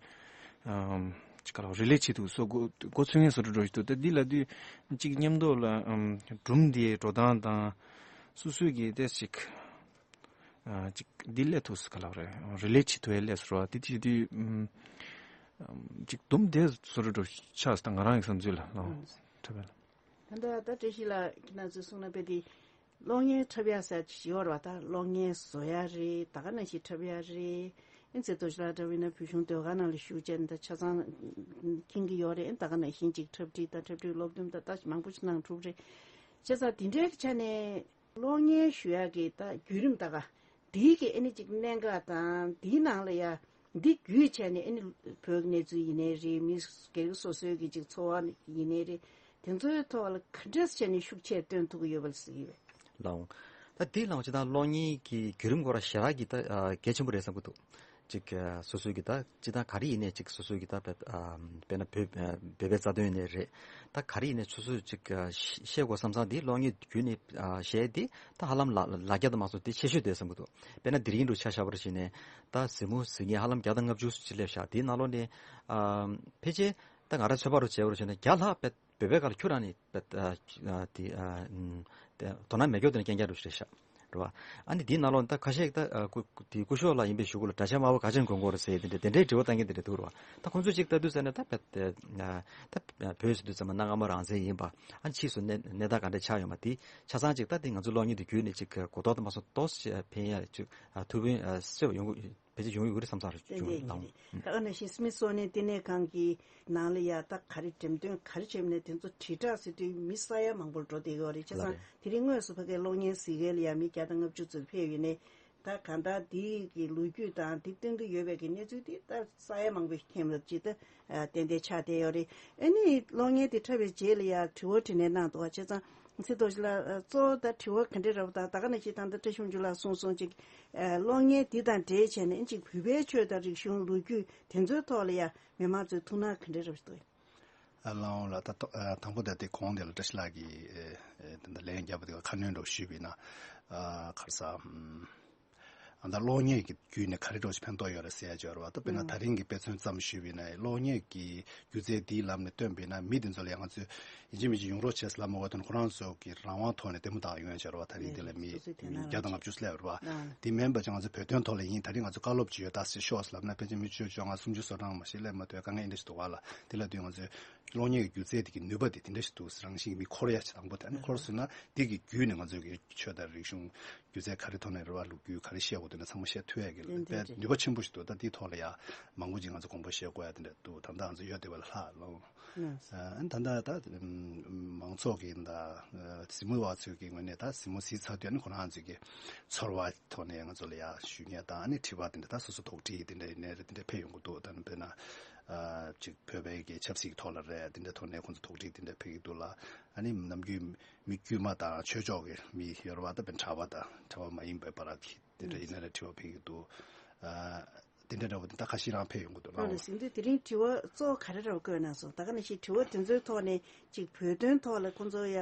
ཨམ། ཅིག་ག་ལབ་རི་ལེ་བྱེད་ཐུབ་སོ་གོ་གོ་ཚོད་ངེས་སོ་འགྲོ་འགྲོ་ཞིག་འདུག་ད་འདི་ལབ་དུས་ཅིག་མཉམ་དུ་ལ་ཨམ། སྒྲུང་འདིའི་འགྲོ་སྟངས་དང་སོ་སོའི་གི་ཏོག་ཙམ་ཅིག་ཨ། ཅིག་འདི་སླེབས་ཐུབ་སུ་ག་ལབ་རེད། རི་ལེ་ཊི་བྱེད་ཐུབ་ཡ་སླེབས་སུ་རོ་འདི་བྱེད་དུས་ཨམ། ཅིག་དུམ་བསྡད་སུ་རུ་འགྲོ་ཆགས་སུ་ད་ང་རང་གི་བསམ་ཚུལ་ལ་ལོ། ཨང་། འཁྲབ་པ་ལ། ད་ལྟ་ད་བཀྲ་ཤིས་ལགས་ཁྱེད་རང་ཚོས་གསུངས་ན་དཔེ་དེ་གློག་བརྙན་འཁྲབ་ཡ་ཟེར་ཅིག་ཡོད་རེད་བ། ད་གློག་བརྙན་བཟོ་ཡ་རེད། ད་ག་ནང་བཞིན་འཁྲབ་ཡ་རེད། ཨེ་ཚེ་རྡོ་རྗེ་ལགས་འདྲ་བོ་ཡིན་ན་བོད་གཞུང་ཟློས་གར་ནང་ལ་ཞུགས་བྱས་ནས་ད་ཆ་ཚང་མཁྱེན་གྱི་ཡོད་རེད། ཨེ་ད་ག་ནང་བཞིན་ཅིག་འཁྲབ་ཁྲིད་དང་འཁྲབ་ཁྲིད་སློབ་སྟོན་དང་ད་མང་པོ་ཞིག་གནང་གྲུབ་རེད། བྱས་ཙང་དེ་འདྲའི་ཆ་ནས། གློག་བརྙན་ཞུ་ཡག་གི་ད་བརྒྱུད་རིམ་ད་ག་འདིའི་གི་ཨ་ནི་ཅིག་གནད་འགག་དང་འདིའི་ནང་ལ་ཡ་འདི་བརྒྱུད་བྱས་ནས་ཨ་ནི་བོད་ཀྱི་གནས་ཚུལ་ཡིན་ནའི་རེད། མི་སྒེར་སོ་སོའི་གི་ཅིག་འཚོ་བ་ཡིན་ནའི་རེད། དེ་ཚོའི་ཐོག་ལ་ག་འདྲས་བྱས་ནས་ཤུགས་ཆེ་སྟོན་ཐུབ་ཀྱི་ཡོད་པ་ལ་ཟེར་གྱི་ཡོད། ལའོ། ད་འདི་ལའོ་ཅི་ད་གློག་བརྙན་གྱི་བརྒྱུད་རིམ་སྐོར་ཞེ་དྲག་གི་ད་གལ་ཆེན་པོ་རེད་བསམ་གྱི་འདུག་ཅིག་སོ་སོའི་གི་ད་ཅི་ད་ག་རེ་ཡིན་ནའི་ཅིག་སོ་སོའི་གི་ད་དཔེ་ན་བོད་བོད་པའི་རྩ་དོན་ཡིན་ནའི་རེད། ད་ག་རེ་ཡིན་ནའི་སོ་སོས་ཅིག་ཤེས་དགོས་བསམ་བསམ་འདི་གློག་བརྙན་བརྒྱུད་ནས་བཤད་དེ་ད་ཧ་ལམ་ལ་ལ་རྒྱ་དང་མ་སོང་དེ་ཆེ་ཤོས་དེ་བསམ་གི་འདུག་དཔེ་ན་དེ་རིང་རུ་ཆ་བཞག་པར་བྱས་ནས་ད་གཟིགས་མོ་གཟིགས་མཁན་ཧ་ལམ་བརྒྱ་དང་ལྔ་བཅུ་ཅིག་སླེབས་ཤག་དེའི་ནང་ལོགས་ནས་ཕལ་ཆེར་ད་ང་རང་ཚོད་དཔག་རུ་བྱས་པར་བྱས་ན་བརྒྱ་ལྷག་བོད་པའི་སྒང་ལ་ཁྱོད་རང་ནི་དེ་དོ་སྣང་མེད་མཁན་དེ་ནི་རྐྱང་རྐྱང་རུ་རེད་ཤག་རེད་བ། ཨ་ནི་འདིའི་ནང་ལོགས་ད་ཁ་ཤས་ད་ཨ་སྐུ་དེ་སྐུ་ཞབས་ལགས་ཡིན་པའི་གཞུག་གུ་ལ་གྲྭ་ཆས་དམར་པོ་ག་ཅན་གོན་དགོས་རེད་ཟེར་དེ་འདྲ་དེ་འདྲའི་དྲི་བ་བཏང་མཁན་དེ་འདྲ་འདུག་རེད་བ། ད་ཁོང་ཚོ་ཅིག་ལྟ་དུས་ཙམ་ནས་ད་བོད་ད་བོད་ཟེར་དུས་ཙམ་ན་གནའ་སྔ་མོ་རང་བཙན་ཡིན་པ། ཨ་ཕྱིས་སུ་གནས་གནས་སྟངས་ག་འདྲ་ཆགས་ཡོད་མ་དེ་ཆ་ཚང་ཅིག་ད་དེ་ང་ཚོ་གློག་བརྙན་དེ་བརྒྱུད་ནས་ཅིག་གོ་རྟོགས་དེ་མ་སོང་ཏོག་ཙམ་འཕེལ་ཡ་ཅིག་ཐུགས་ཕན་གསོས་པ་ཡོང་གི་ཕལ་ཆེར་ཡོང་གི་ཡོད་རེད་བསམ་བསམ་རེད། ཏན་ཏན་ཡིན་རེད། ད་ག་ནང་བཞིན་སྨིད་སོ་ནི་བསྟི་གནས་ཁང་གི་ནང་ལ་ཡ་ད་ག་རེ་འགྲེམས་སྟོན་ག་རེ་བྱས་ནས་དེ་ཚོ་དྲིལ་བསྒྲགས་ཟེར་དུས་མི་ས་ཡ་མང་པོར་འགྲོ་བསྡད་ཡོད་རེད། བྱས་ཙང་དེ་རིང་དངོས་སུ་ཕ་གིའི་གློག་བརྙན་གཟིགས་མཁན་ལ་ཡ་མི་བརྒྱ་དང་ལྔ་བཅུ་ཙམ་ཕེབས་ཡོད་ནས་ད་གང་ལྟར་འདི་གི་ལོ་རྒྱུས་དང་འདི་སྟོན་གྱི་ཡོད་པའི་གི་གནས་ཚུལ་འདི་ད་ས་ཡ་མང་པོའི་ཁྱིམ་ལ་ཅིག་ད་ཏན་ཏན་ཆགས་བསྡད་ཡོད་རེད། ཨ་ནི་གློག་བརྙན་དེ་འཁྲབ་པའི་རྗེས་ལ་ཡ་དྲི་བ་དྲིས་ལན་གནང་འདུག་བ། བྱས་ཙང་། ཚེ་རྡོ་རྗེ་ལགས། གཙོ་བོ་ད་དྲི་བ་ག་འདྲ་རེད་པ་དང་ད་ག་ནང་བཞིན་ད་ལྟ་བཀྲ་ཤིས་ཕུན་ཚོགས་ལགས་གསུངས་སོང་ཅིག་གློག་བརྙན་འདི་དང་འབྲེལ་བྱས་ནས་ཅིག་བོད་པའི་ཆོས་དང་རིག་གཞུང་ལོ་རྒྱུས་དེ་ཚོའི་ཐོག་ལ་ཡ་མི་མང་ཚོའི་ཐུགས་སྣང་ག་འདྲ་རེད་པ་འདུག་ཨ་ལའོ་ལགས། ད་ཐོ་ཨ་དང་པོ་ད་དེ་གོང་དེ་ལ་བཀྲ་ཤིས་ལགས་ཀྱིས་ཨེ་ཨེ་ད་ལན་བརྒྱབ་པ་དེ་ཁ་སྣོན་འདྲ་ཞུས་པ་ཡིན་ན་ཨ་ག་རེ་ཟ་ཨམ། ཨ་ད་གློག་བརྙན་གྱི་བརྒྱུད་ནས་ག་རེ་འདྲ་ཞིག་ཕན་ཐོགས་ཡོད་རེད་ཟེར་ཡ་ཅིག་ཡོད་རེད་བ། ད་དཔེར་ན་ཨང་། ད་རིང་གི་དཔེ་མཚོན་ཙམ་ཞུས་པ་ཡིན་ན་གློག་བརྙན་གྱི་སྒྱུ་རྩལ་འདིའི་ལམ་ནས་སྟོན་པ་ཡིན་ན་མི་དེ་ཚོ་ལ་ཡང་ང་ཚོས་ཡིན་གཅིག་མིན་གཅིག་ཡོང་རོགས་བྱས་ཟེར་ལབ་མ་དགོས་དོན་ཁོ་རང་ཚོ་གི་རང་དབང་ཐོག་ནས་ལྟད་མོ་ལྟ་ཡོང་ཡ་ཅིག་ཡོད་རེད་བ། ད་རིང་འདི་ལ་མི་སོ་སོའི་དོན་མི་དང་བརྒྱ་དང་ལྔ་བཅུ་སླེབས་རེད་བ། ཨང་། དེ་མིན་པ་ཅིག་ང་ཚོ་བོད་དོན་ཐོག་ལ་ཡིན་ད་རིང་ང་ཚོ་བཀའ་སློབ་ཅིག་ཡོད་ད་ཟེར་ཤོག་ཟེར་ལབ་ན་ཕལ་ཆེར་མི་བཅུ་བཅོ་ལྔ་སུམ་ཅུ་སོ་གྲངས་མ་ཞིག་སླེབས་མ་ཐུབ་ཡ་དཀའ་ངལ་འདི་འདྲ་ཞིག་འདུག་བ་ལ། དེ་ལ་དུས་ང་ཚོས་གློག་བརྙན་གྱི་སྒྱུ་རྩལ་དེ་གི་ནུས་པ་དེ་དེ་འདྲ་ཞིག་འདུག་ཟེར་རང་བཞིན་གྱི་མི་འཁོར་ཡ་ཆེ་དང་པོ་དེ་ཨ་ནི་འཁོར་སོང་ན་དེ་གི་བརྒྱུད་ནས་ང་ཚོས་གི་ཆོས་དང་རིག་གཞུང་སྒྱུ་རྩལ་ག་རེ་ཐོག་ནས་རེད་བ། ལོ་རྒྱུས་ག་རེ་བཤད་དགོས་འདུག་ན་ཚང་མ་བཤད་ཐུབ་ཡ་གི་ལ་ཏན་ཏན་དཔེ་རེད། ནུས་པ་ཆེན་པོ་ཞིག་འདུག་ད་དེའི་ཐོག་ལ་ཡ་མང་པོ་ཅིག་ང་ཚོ་དགོངས་པ་བཞེས་དགོས་ཡ་དེ་འདྲ་འདུག་ད་ལྟ་ང་ཚོ་ཡོད་བསྡད་པ་ལ་ལྷག་ལོ། ཨ་ཨ་ནི་ད་ལྟ་ད་མང་ཚོགས་ཀྱི་ད་གཟིགས་མོ་བ་ཚོས་ཀྱི་ངོས་ནས་ད་གཟིགས་མོ་གཟིགས་ཚར་དུས་ཨ་ནི་ཁོ་རང་ཚོས་ཀྱི་ཚོར་བ་ཐོག་ནས་ང་ཚོ་ལ་ཡ་ཞུ་མཁན་དང་ཨ་ནི་དྲི་བ་དེ་འདྲ་ད་སོ་སོ་དོགས་འདྲི་དེ་འདྲ་ཡིན་ནའི་རེད་དེ་འདྲ་ཕེབས་ཡོང་གི་འདུག་ད་ནི་དཔེར་ན་ཅིག་བོད་པའི་གི་ཆབ་སྲིད་ཀྱི་ཐོག་ལ་རེད་དེ་འདྲ་ཐོག་ནས་ཁོང་ཚོ་དོགས་འདྲི་དེ་འདྲ་ཕེབས་ཀྱི་འདུག་ལ། ཨ་ནི་ནམ་རྒྱུན་མི་དཀྱུས་མ་དང་ཆོས་ཕྱོགས་ཀྱི་མི་ཡོད་རེད་བ། ད་དཔེར་ན་གྲྭ་པ་དང་གྲྭ་པ་མ་ཡིན་པའི་བར་གྱི་དེ་འདྲ་ཡིན་ན་རེད་དྲི་བ་ཕེབས་ཀྱི་འདུག་ཨ་ དེ་འདྲ་འདྲ་བོ་དེ་ད་ཁ་ཤས་རང་ཕེབས་ཡོང་གི་འདུག་ལགས། ལགས་སོ། དེ་རིང་དྲི་བ་གཙོ་བོ་ག་རེ་འདྲ་བོ་བཀོད་གནང་སོང་། ད་ག་ནང་བཞིན་དྲི་བ་དེ་ཚོའི་ཐོག་ནས་ཅིག་བོད་དོན་ཐོག་ལ་ཁོང་ཚོ་ཡ་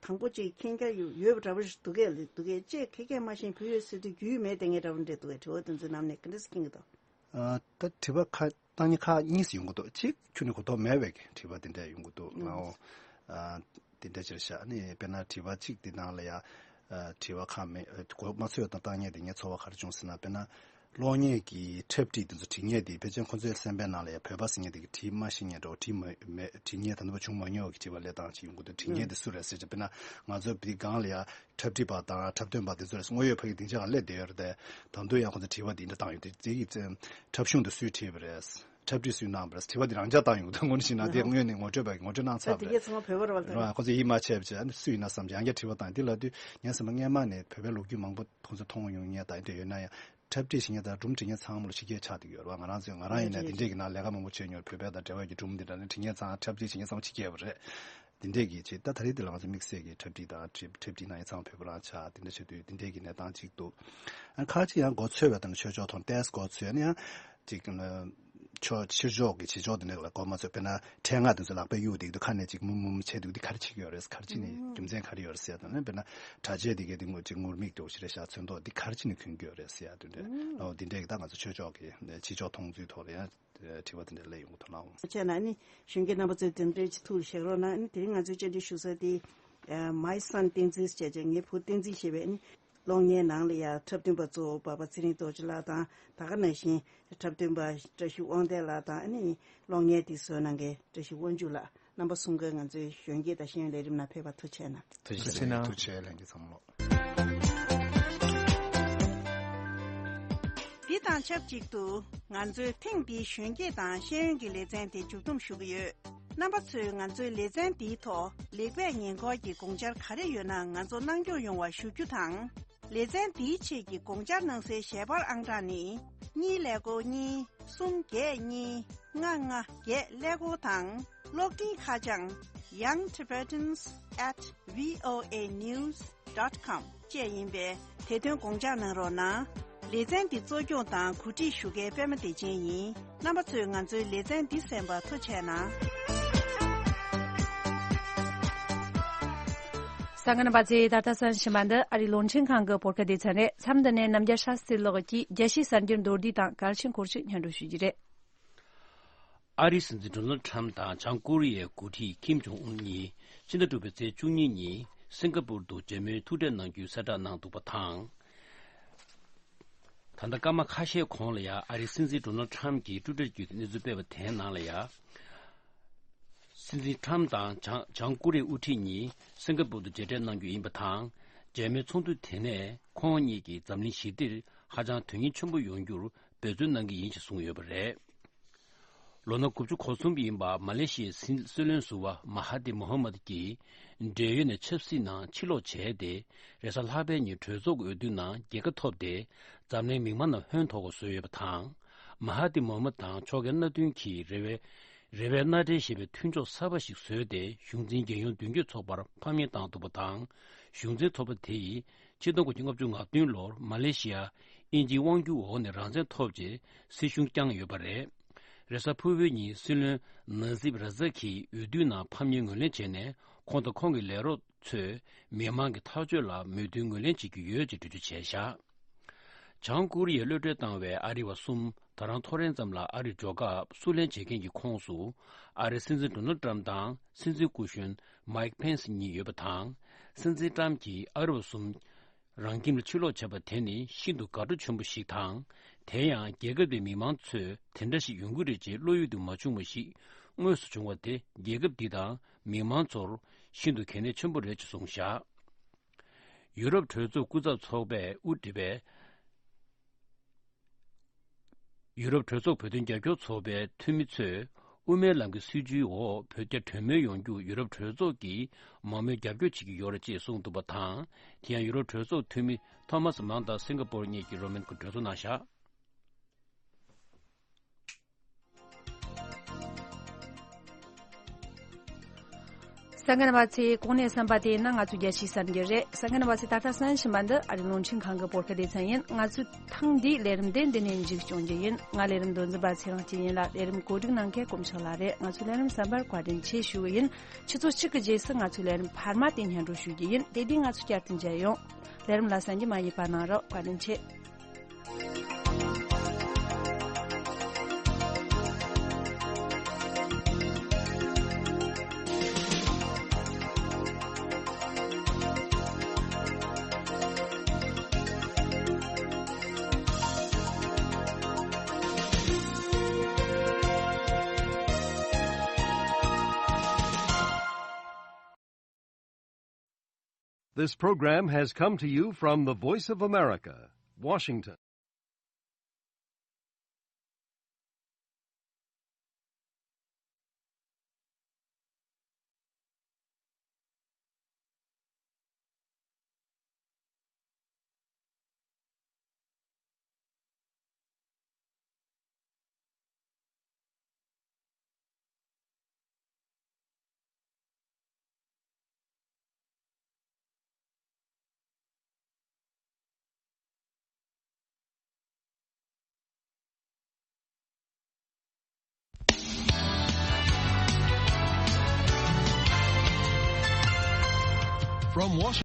དང་པོ་ཅིག་མཁྱེན་རྒྱ་ཡོད་ཡོད་པ་འདྲ་བོ་ཞིག་འདུག་གས་ལགས། འདུག་གས་ཅེས་ཁ་སྐད་མ་ཤེས་བོད་ཡིག་ཟེར་དུས་རྒྱུས་མེད་བསྡད་མཁན་འདྲ་བོ་འདྲ་འདུག་གས། དྲི་བ་དེ་ཚོའི་ནང་ནས་ག་འདྲ་ཞིག་མཁྱེན་གྱི་འདུག། ཨ། ད་དྲི་བ་ཁ་བཏང་མཁན་ཁག་གཉིས་སུ་ཡོང་གི་འདུག། གཅིག་ཁྱོན་ནས་གོ་རྟོགས་མེད་པའི་དྲི་བ་དེ་འདྲ་ཡོང་གི་འདུག། ཨང་། ཨ། དེ་འདྲ་ཅིག་རེད་ཤག། ཨ་ནི་དཔེར་ན་དྲི་བ་གཅིག་དེ་ནང་ལ་ཡ། ཨ། དྲི་བ་ཁག་མེད། ཨ། གོ་མ་ཚོད་དང་བཏང་མཁན་དེ་ངས་ཚོར་བ་ག་རེ་བྱུང་ཟེར་ན། དཔེར་ན་གློག་བརྙན་གྱི་འཁྲབ་ཁྲིད་དེ་ཚོ་བྲིས་མཁན་དེ་ཕལ་ཆེར་ཁོ་ཚོའི་སེམས་པའི་ནང་ལ་ཡ་བོད་པ་ཟེར་མཁན་དེ་གི་བྲིས་མ་ཤེས་མཁན་འདྲ་བོ། བྲིས་མ་མེད། བྲིས་མཁན་ད་ལྟ་བ་བྱུང་མ་མྱོང་བ་གི་དྲི་བ་སླེབས་སྟངས་ཅིག་ཡོང་གི་འདུག། བྲིས་མཁན་དེ་སུ་རེད་ཟེར་ཅིག། དཔེར་ན་ང་ཚོ་འདི་སྒང་ལ་ཡ་འཁྲབ་ཁྲིད་པ་དང་འཁྲབ་སྟོན་པ་དེ་ཚོ་རེད། དངོས་ཡོད་ཕ་གི་སྡིངས་ཆ་སྒང་སླེབས་བསྡད་ཡོད་རེད་དེ། ད་དུང་ཡང་ཁོ་ཚོ་དྲི་བ་འདི་འདྲ་བཏང་ཡོད་དེ། དེ་ཡི་འཁྲབ་གཞུང་དེ་སུས་བྲིས་པ་རེད། འཁྲབ་ཁྲིད་སུས་གནང་བ་རེད། དྲི་བ་འདི་རང་འཇགས་བཏང་ཡོང་གི་འདུག། དངོས་གནས་བྱས་ན་དེ་ཨ་ཧ། དངོས་གནས་ངོ་སྤྲོད་པ་གིས་ངོ་སྤྲོད་གནང་ད་ཚར་དེ་བ་གས་རེད། ཚང་མ་བོད་པ་རེད་བ་ད། རེད་བ། ཁོ་ཚོ་ཡིད་མ་ཆེས་པ་བྱས། ཨ་ནི་སུ་ཡིན་ན་བསམ་བྱས་ཡང་བསྐྱར་དྲི་བ་བཏང་། འདི་ལབ་དུས་ངས་བསམ་པ་སྔས་མ་ནས་བོད་པའི་ལོ་རྒྱུས་མང་པོ་ཁོང་ཚོས་མཐོང་མྱོང་མཁན་དང་དེ་འདྲ་ཡོད་ན་ཡང་། འཁྲབ་ཁྲིད་བྱེད་མཁན་དང་སྒྲུང་འབྲི་མཁན་ཚང་མ་ལ་ཕྱི་རྒྱལ་ཆགས་བསྡད་ཡོད་རེད་བ། ང་རང་ཚོས་ང་རང་ཡིན་ན་རེད་འདི་འདྲས་ཀྱི་ནང་ལས་ཀ་མང་པོ་བྱས་མྱོང་། བོད་པ་དང་འབྲེལ་བ་ཡོད་པའི་སྒྲུང་འདི་འདྲ་ནི་འབྲི་མཁན་ཚང་། འཁྲབ་ཁྲིད་བྱེད་མཁན་ཚང་མ་ཕྱི་རྒྱལ་བ་རེད། འདི་འདྲས་ཀྱི་བྱས། ད་ད་རེས་འདི་ལ་ང་ཚོ་དམིགས་བསལ་གྱི་འཁྲབ་ཁྲིད་དང་འཁྲབ་འཁྲབ་ཁྲིད་གནང་མཁན་ཚང་མ་བོད་པ་རང་ཆགས། འདི་འདྲ་བྱས་དུས་འདི་འདྲས་ཀྱི་གནས་སྟངས་ཅིག་འདུག། ཨ། ཁ་ཅིག་ཡང་མགོ་ཚོས་པའི་དང་ཆོས་ཕྱོགས་ཐོག་ཏོག་ཙམ་མགོ་ཚོས་ནས་ཡང་ཅིག་ཕྱོགས་ཕྱི་ཕྱོགས་ཀྱི་བྱེད་ཕྱོགས་འདི་འདྲ་ལ་མགོ་མ་ཚོས། དཔེར་ན་ཕྲེང་ང་དེ་ཚོ་ལག་པས་གཡུག་བསྡད་ཀྱི་འདུག། ཁ་ནས་ཅིག་མུ་མུ་མུ་བྱས་འདུག། འདི་ག་རེ་བྱེད་ཀྱི་ཡོད་རེད། ག་རེ་བྱས་ནས་རྒྱུ་མཚན་ག་རེ་ཡོད་རེད་ཟེར་ཡ་དང་། ཨ་ནི་དཔེར་ན་གྲྭ་ཆས་དེ་གའི་དེ་ངོ་ཅིག་ངུར་སྨྲིག་འདྲ་བོ་ཞིག་རེད་ཤག། ཚོན་མདོག་འདི་ག་རེ་བྱས་ནས་གྱོན་གྱི་ཡོད་རེད་ཟེར་ཡ་དེ་འདྲ། ཨོ། འདི་འདྲས་ཀྱི་ད་ང་ཚོ་ཆོས་ཕྱོགས་ཀྱི་ཕྱི་ཕྱོགས་མཐོང་ཚུལ་ཐོག་ལ་ཡང་དྲི་བ་དེ་འདྲ་སླེབས་ཡོང་གི་འདུག་ལགས། བྱས་ན་ནི་གཞོན་སྐྱེས་རྣམ་པ་ཚོས་དེ་འདྲའི་ཅིག་ཐུགས་ལ་བཞག་རོགས་གནང་། ཨ་ནི་དེ་རིང་ང་ཚོའི་བཅར་འདྲི་ཞུ་ས་དེ། My Son བསྟན་འཛིན་ཟེར་བྱས། ངའི་བུ་བསྟན་འཛིན་ཞེས་པས་ནི་གློག་བརྙན་ནང་ལ་ཡང་འཁྲབ་སྟོན་པ་གཙོ་བོ་འབའ་པ་ཚེ་རིང་རྡོ་རྗེ་ལགས་དང་། ད་ག་ནང་བཞིན་འཁྲབ་སྟོན་པ་བཀྲ་ཤིས་དབང་ལྡན་ལགས་དང་། ཨ་ནི་གློག་བརྙན་དེ་བཟོས་གནང་མཁན་བཀྲ་ཤིས་དབང་ཕྱུག་ལགས། རྣམ་པ་གསུམ་ཀ་ང་ཚོའི་གཞོན་སྐྱེས་དང་ཤེས་ཡོན་ལས་རིམ་ནང་ཕེབས་པར་ཐུགས་རྗེ་གནང་། ཐུགས་རྗེ་ཆེ་གནང་། ཐུགས་རྗེ་ཆེ། ལྷན་རྒྱས་ཚང་མ་ལོ། འདི་དང་ཆབས་ཅིག་ཏུ་ང་ཚོའི་ཐེངས་འདིའི་གཞོན་སྐྱེས་དང་ཤེས་ཡོན་གྱི་ལེ་ཚན་དེ་མཇུག་བསྡོམས་ཞུ་གི་ཡོད། རྣམ་པ་ཚོས་ང་ཚོའི་ལེ་ཚན་འདིའི་ཐོག་ལེགས་སྤེལ་ཉེས་འགོག་གི་དགོངས་འཆར་ག་རེ་ཡོད་ན་ང་ཚོར་གནང་སྐྱོང་ཡོང་བ་ཞུ་རྒྱུ་དང་། ལེ་ཚན་འདིའི་ཆེད་ཀྱི་དགོངས་འཆར་གནང་སའི་ཞལ་པར་ཨང་གྲངས་ནི། གཉིས་ཀླད་ཀོར་གཉིས། གསུམ་བརྒྱད་གཉིས། ལྔ་ལྔ་བརྒྱད་ཀླད་ཀོར་དང་། གློག་འཕྲིན་ཁ་བྱང་young tibetans at voa news dot com བཅས་ཡིན་པས། དེ་དོན་དགོངས་འཇགས་གནང་རོགས་གནང་། ལེ་ཚན་འདི་གཙོ་སྐྱོང་དང་གོ་སྒྲིག་ཞུ་མཁན་པད་མ་བདེ་ཆེན་ཡིན། རྣམ་པ་ཚོས་ང་ཚོའི་ལེ་ཚན་འདི་གསན་པར་ཐུགས་རྗེ་གནང་། གསན་མཁན་རྣམ་པ་ཚོས་ད་ལྟ་གསན་བཞིན་པ་འདི་ཨ་རིའི་རླུང་འཕྲིན་ཁང་གི་བོད་སྐད་སྡེ་ཚན་རེད། མཚམས་འདི་ནས་རྣམ་རྒྱལ་ཤཱ་སྟྲི་ལགས་ཀྱིས་རྒྱལ་སྤྱིའི་གསར་འགྱུར་མདོར་བསྡུས་དང་གལ་ཆེན་སྐོར་ཞིག་སྙན་སྒྲོན་ཞུ་རྒྱུ་རེད། ཨ་རིའི་སྲིད་འཛིན་ཌོ་ནལ་ཊམ་དང་བྱང་ཀོ་རི་ཡའི་འགོ་ཁྲིད་ཁིམ་ཇོང་ཨུན་གཉིས་ཕྱི་ཟླ་དྲུག་པའི་ཚེས་བཅུ་གཉིས་ཉིན་སིང་ག་པུར་དུ་མཇལ་མོལ་ཐུག་འཕྲད་གནང་རྒྱུའི་གསལ་བསྒྲགས་གནང་འདུག་པ་དང་། ད་ལྟ་སྐར་མ་ཁ་ཤས་གོང་ལ་ཡང་ཨ་རིའི་སྲིད་འཛིན་ཌོ་ནལ་ཊམ་གྱིས་ཊུ་ཊར་བརྒྱུད་དེ་གནས་ཚུལ་སྤེལ་བ་དེའི་ནང་ལ་ཡང་། སྲིད་འཛིན་ཊམ་དང་བྱང་བྱང་ཀོ་རི་ཡའི་དབུ་ཁྲིད་གཉིས་སིང་ག་པུར་དུ་མཇལ་འཕྲད་གནང་རྒྱུ་ཡིན་པ་དང་། མཇལ་མོལ་ཚོགས་འདུ་དེ་ནས་ཁོང་གཉིས་ཀྱིས་འཛམ་གླིང་ཞི་བདེར་ཧ་ཅང་དོན་སྙིང་ཆེན་པོ་ཡོང་རྒྱུར་འབད་བརྩོན་གནང་གི་ཡིན་ཞེས་གསུངས་ཡོད་པ་རེད། ལོ་ན་དགུ་བཅུ་གོ་གསུམ་ཡིན་པ་མ་ལེ་ཤི་ཡའི་སྲིད་སྲིད་བློན་ཟུར་པ་མ་ཧ་ཏི་མོ་ཧམ་མད་ཀྱིས་འབྲེལ་ཡོད་ནས་ཆབ་སྲིད་ནང་ཕྱིར་ལོག་བྱས་ཏེ། རེས་གཟའ་ལྷག་པའི་ཉིན་གྲོས་ཚོགས་ཀྱི་འོས་བསྡུ་ནང་རྒྱལ་ཁ་ཐོབ་སྟེ། འཛམ་གླིང་མི་མང་ནང་ཧོན་ཐོར་བ་བཟོས་ཡོད་པ་དང་། མ་ཧ་ཏི་མོ་ཧམ་མད་དང་ཕྱོགས་འགལ་མནའ་མཐུན་གྱིས་རེ་བའི་རེ་བའི་མནའ་འབྲེལ་ཞེས་པའི་མཐུན་ཕྱོགས་གསར་པ་ཞིག་བཟོས་ཏེ། གཞུང་འཛིན་རྒྱལ་ཡོངས་མདུན་སྐྱོད་ཚོགས་པར་ཕམ་ཉེས་བཏང་འདུག་པ་དང་། གཞུང་འཛིན་ཚོགས་པ་དེ་ཡིས་ཕྱི་ཟླ་དགུ་ཉིས་ལོར་མ་ལེ་ཤི་ཡ་དབྱིན་ཇིའི་དབང་སྒྱུར་འོག་ནས་རང་བཙན་ཐོབ་རྗེས་སྲིད་གཞུང་བསྐྱངས་ཡོད་པ་རེད། རེས་གཟའ་ཕུར་བུའི་ཉིན་སྲིད་བློན་ན་ཛིབ་ར་ཛག་གིས་འོས་བསྡུའི་ནང་ཕམ་ཉེས་ངོས་ལེན་བྱས་ནས། ཁོང་དང་ཁོང་གི་ལས་རོགས་ཚོས་མི་མང་གི་ཐག་གཅོད་ལ་མོས་མཐུན་ངོས་ལེན་བྱེད་ཀྱི་ཡོད་ཅེས་འགྲེལ་བརྗོད་བྱས་བཞག། བྱང་ཀོ་རི་ཡས་གློད་གྲོལ་བཏང་བའི་ཨ་རི་བ་གསུམ་ད་རང་ཐོ་རེངས་ཙམ་ལ་ཨ་རིར་འབྱོར་སྐབས་བསུ་ལེན་བྱེད་མཁན་གྱི་ཁོངས་སུ། ཨ་རིའི་སྲིད་འཛིན་ཌོ་ནལ་ཊམ་དང་སྲིད་འཛིན་སྐུ་གཞོན་མའིག་ཕེན་སི་གཉིས་ཡོད་པ་དང་། སྲིད་འཛིན་ཊམ་གྱིས་ཨ་རི་བ་གསུམ་རང་ཁྱིམ་ལ་ཕྱིར་ལོག་བྱས་པ་དེ་ནི་ཤིན་ཏུ་དགའ་སྤྲོ་ཆེན་པོ་ཞིག་དང་། དེ་ཡང་རྒྱལ་ཁབ་དེའི་མི་མང་ཚོས་དེ་འདྲ་ཞིག་ཡོང་གི་རེད་ཅེས་བློ་ཡུལ་དུ་མ་བྱུང་བ་ཞིག་དངོས་སུ་བྱུང་བ་དེ་རྒྱལ་ཁབ་འདི་དང་མི་མང་ཚོར་ཤིན་ཏུ་གལ་གནད་ཆེན་པོ་རེད་ཅེས་གསུངས་བཞག། ཡུ་རོབ་གྲོས་ཚོགས་སྐུ་ཚབ་ཚོགས་པས་དབུ་བསྒྲིགས་པའི། ཡུ་རོབ་གྲོས་ཚོགས་བོད་དོན་རྒྱབ་སྐྱོར་ཚོགས་པའི་འཐུས་མི་ཚོས་དབུ་མའི་ལམ་གྱི་སྲིད་བྱུས་འོག་བོད་རྒྱ་གྲོས་མོལ་ཡོང་རྒྱུ་ཡུ་རོབ་གྲོས་ཚོགས་ཀྱིས་མང་མོས་རྒྱབ་སྐྱོར་བྱེད་ཀྱི་ཡོད་རེད་ཅེས་གསུངས་འདུག་པ་དང་། དེ་ཡང་ཡུ་རོབ་གྲོས་ཚོགས་འཐུས་མི་ཐོ་མཱས་མཱན་དང་སིང་ག་པོར་གཉིས་ཀྱིས་རོ་མན་གྱི་གྲོས་ཚོགས་ནང་བཞག། གསན་མཁན་རྣམ་པ་ཚོས་གོང་ནས་གསན་པ་དེ་ཡིན་ན་ང་ཚོ་རྒྱལ་སྤྱིའི་གསར་འགྱུར་རེད། གསན་མཁན་རྣམ་པ་ཚོས་ད་ལྟ་གསན་བཞིན་པ་འདི་ཨ་རིའི་རླུང་འཕྲིན་ཁང་གི་བོད་སྐད་སྡེ་ཚན་ཡིན། ང་ཚོའི་ཐེངས་འདིའི་ལས་རིམ་དེ་འདི་ནས་མཇུག་སྐྱོང་རྒྱུ་ཡིན། ང་ལས་རིམ་མདོ་འཛིན་པ་ཚེ་རིང་སྐྱིད་ཡིན་ལ། ལས་རིམ་གོ་སྒྲིག་གནང་མཁན་གོམས་ཤག་ལགས་རེད། ང་ཚོའི་ལས་རིམ་གསན་པར་བཀའ་དྲིན་ཆེ་ཞུ་གི་ཡིན། ཆུ་ཚོད་གཅིག་གི་རྗེས་སུ་ང་ཚོའི་ལས་རིམ་འཕར་མ་དེ་སྙན་སྒྲོན་ཞུ་རྒྱུ་ཡིན། དེ་དུས་ང་ཚོ་བསྐྱར་དུ་མཇལ་ཡོང་། ལས་རིམ་ལ་གསན་རྒྱུ་མ་བརྗེད་པ་གནང་རོགས། བཀའ་དྲིན་ཆེ། This program has come to you from the Voice of America, Washington. From Washington.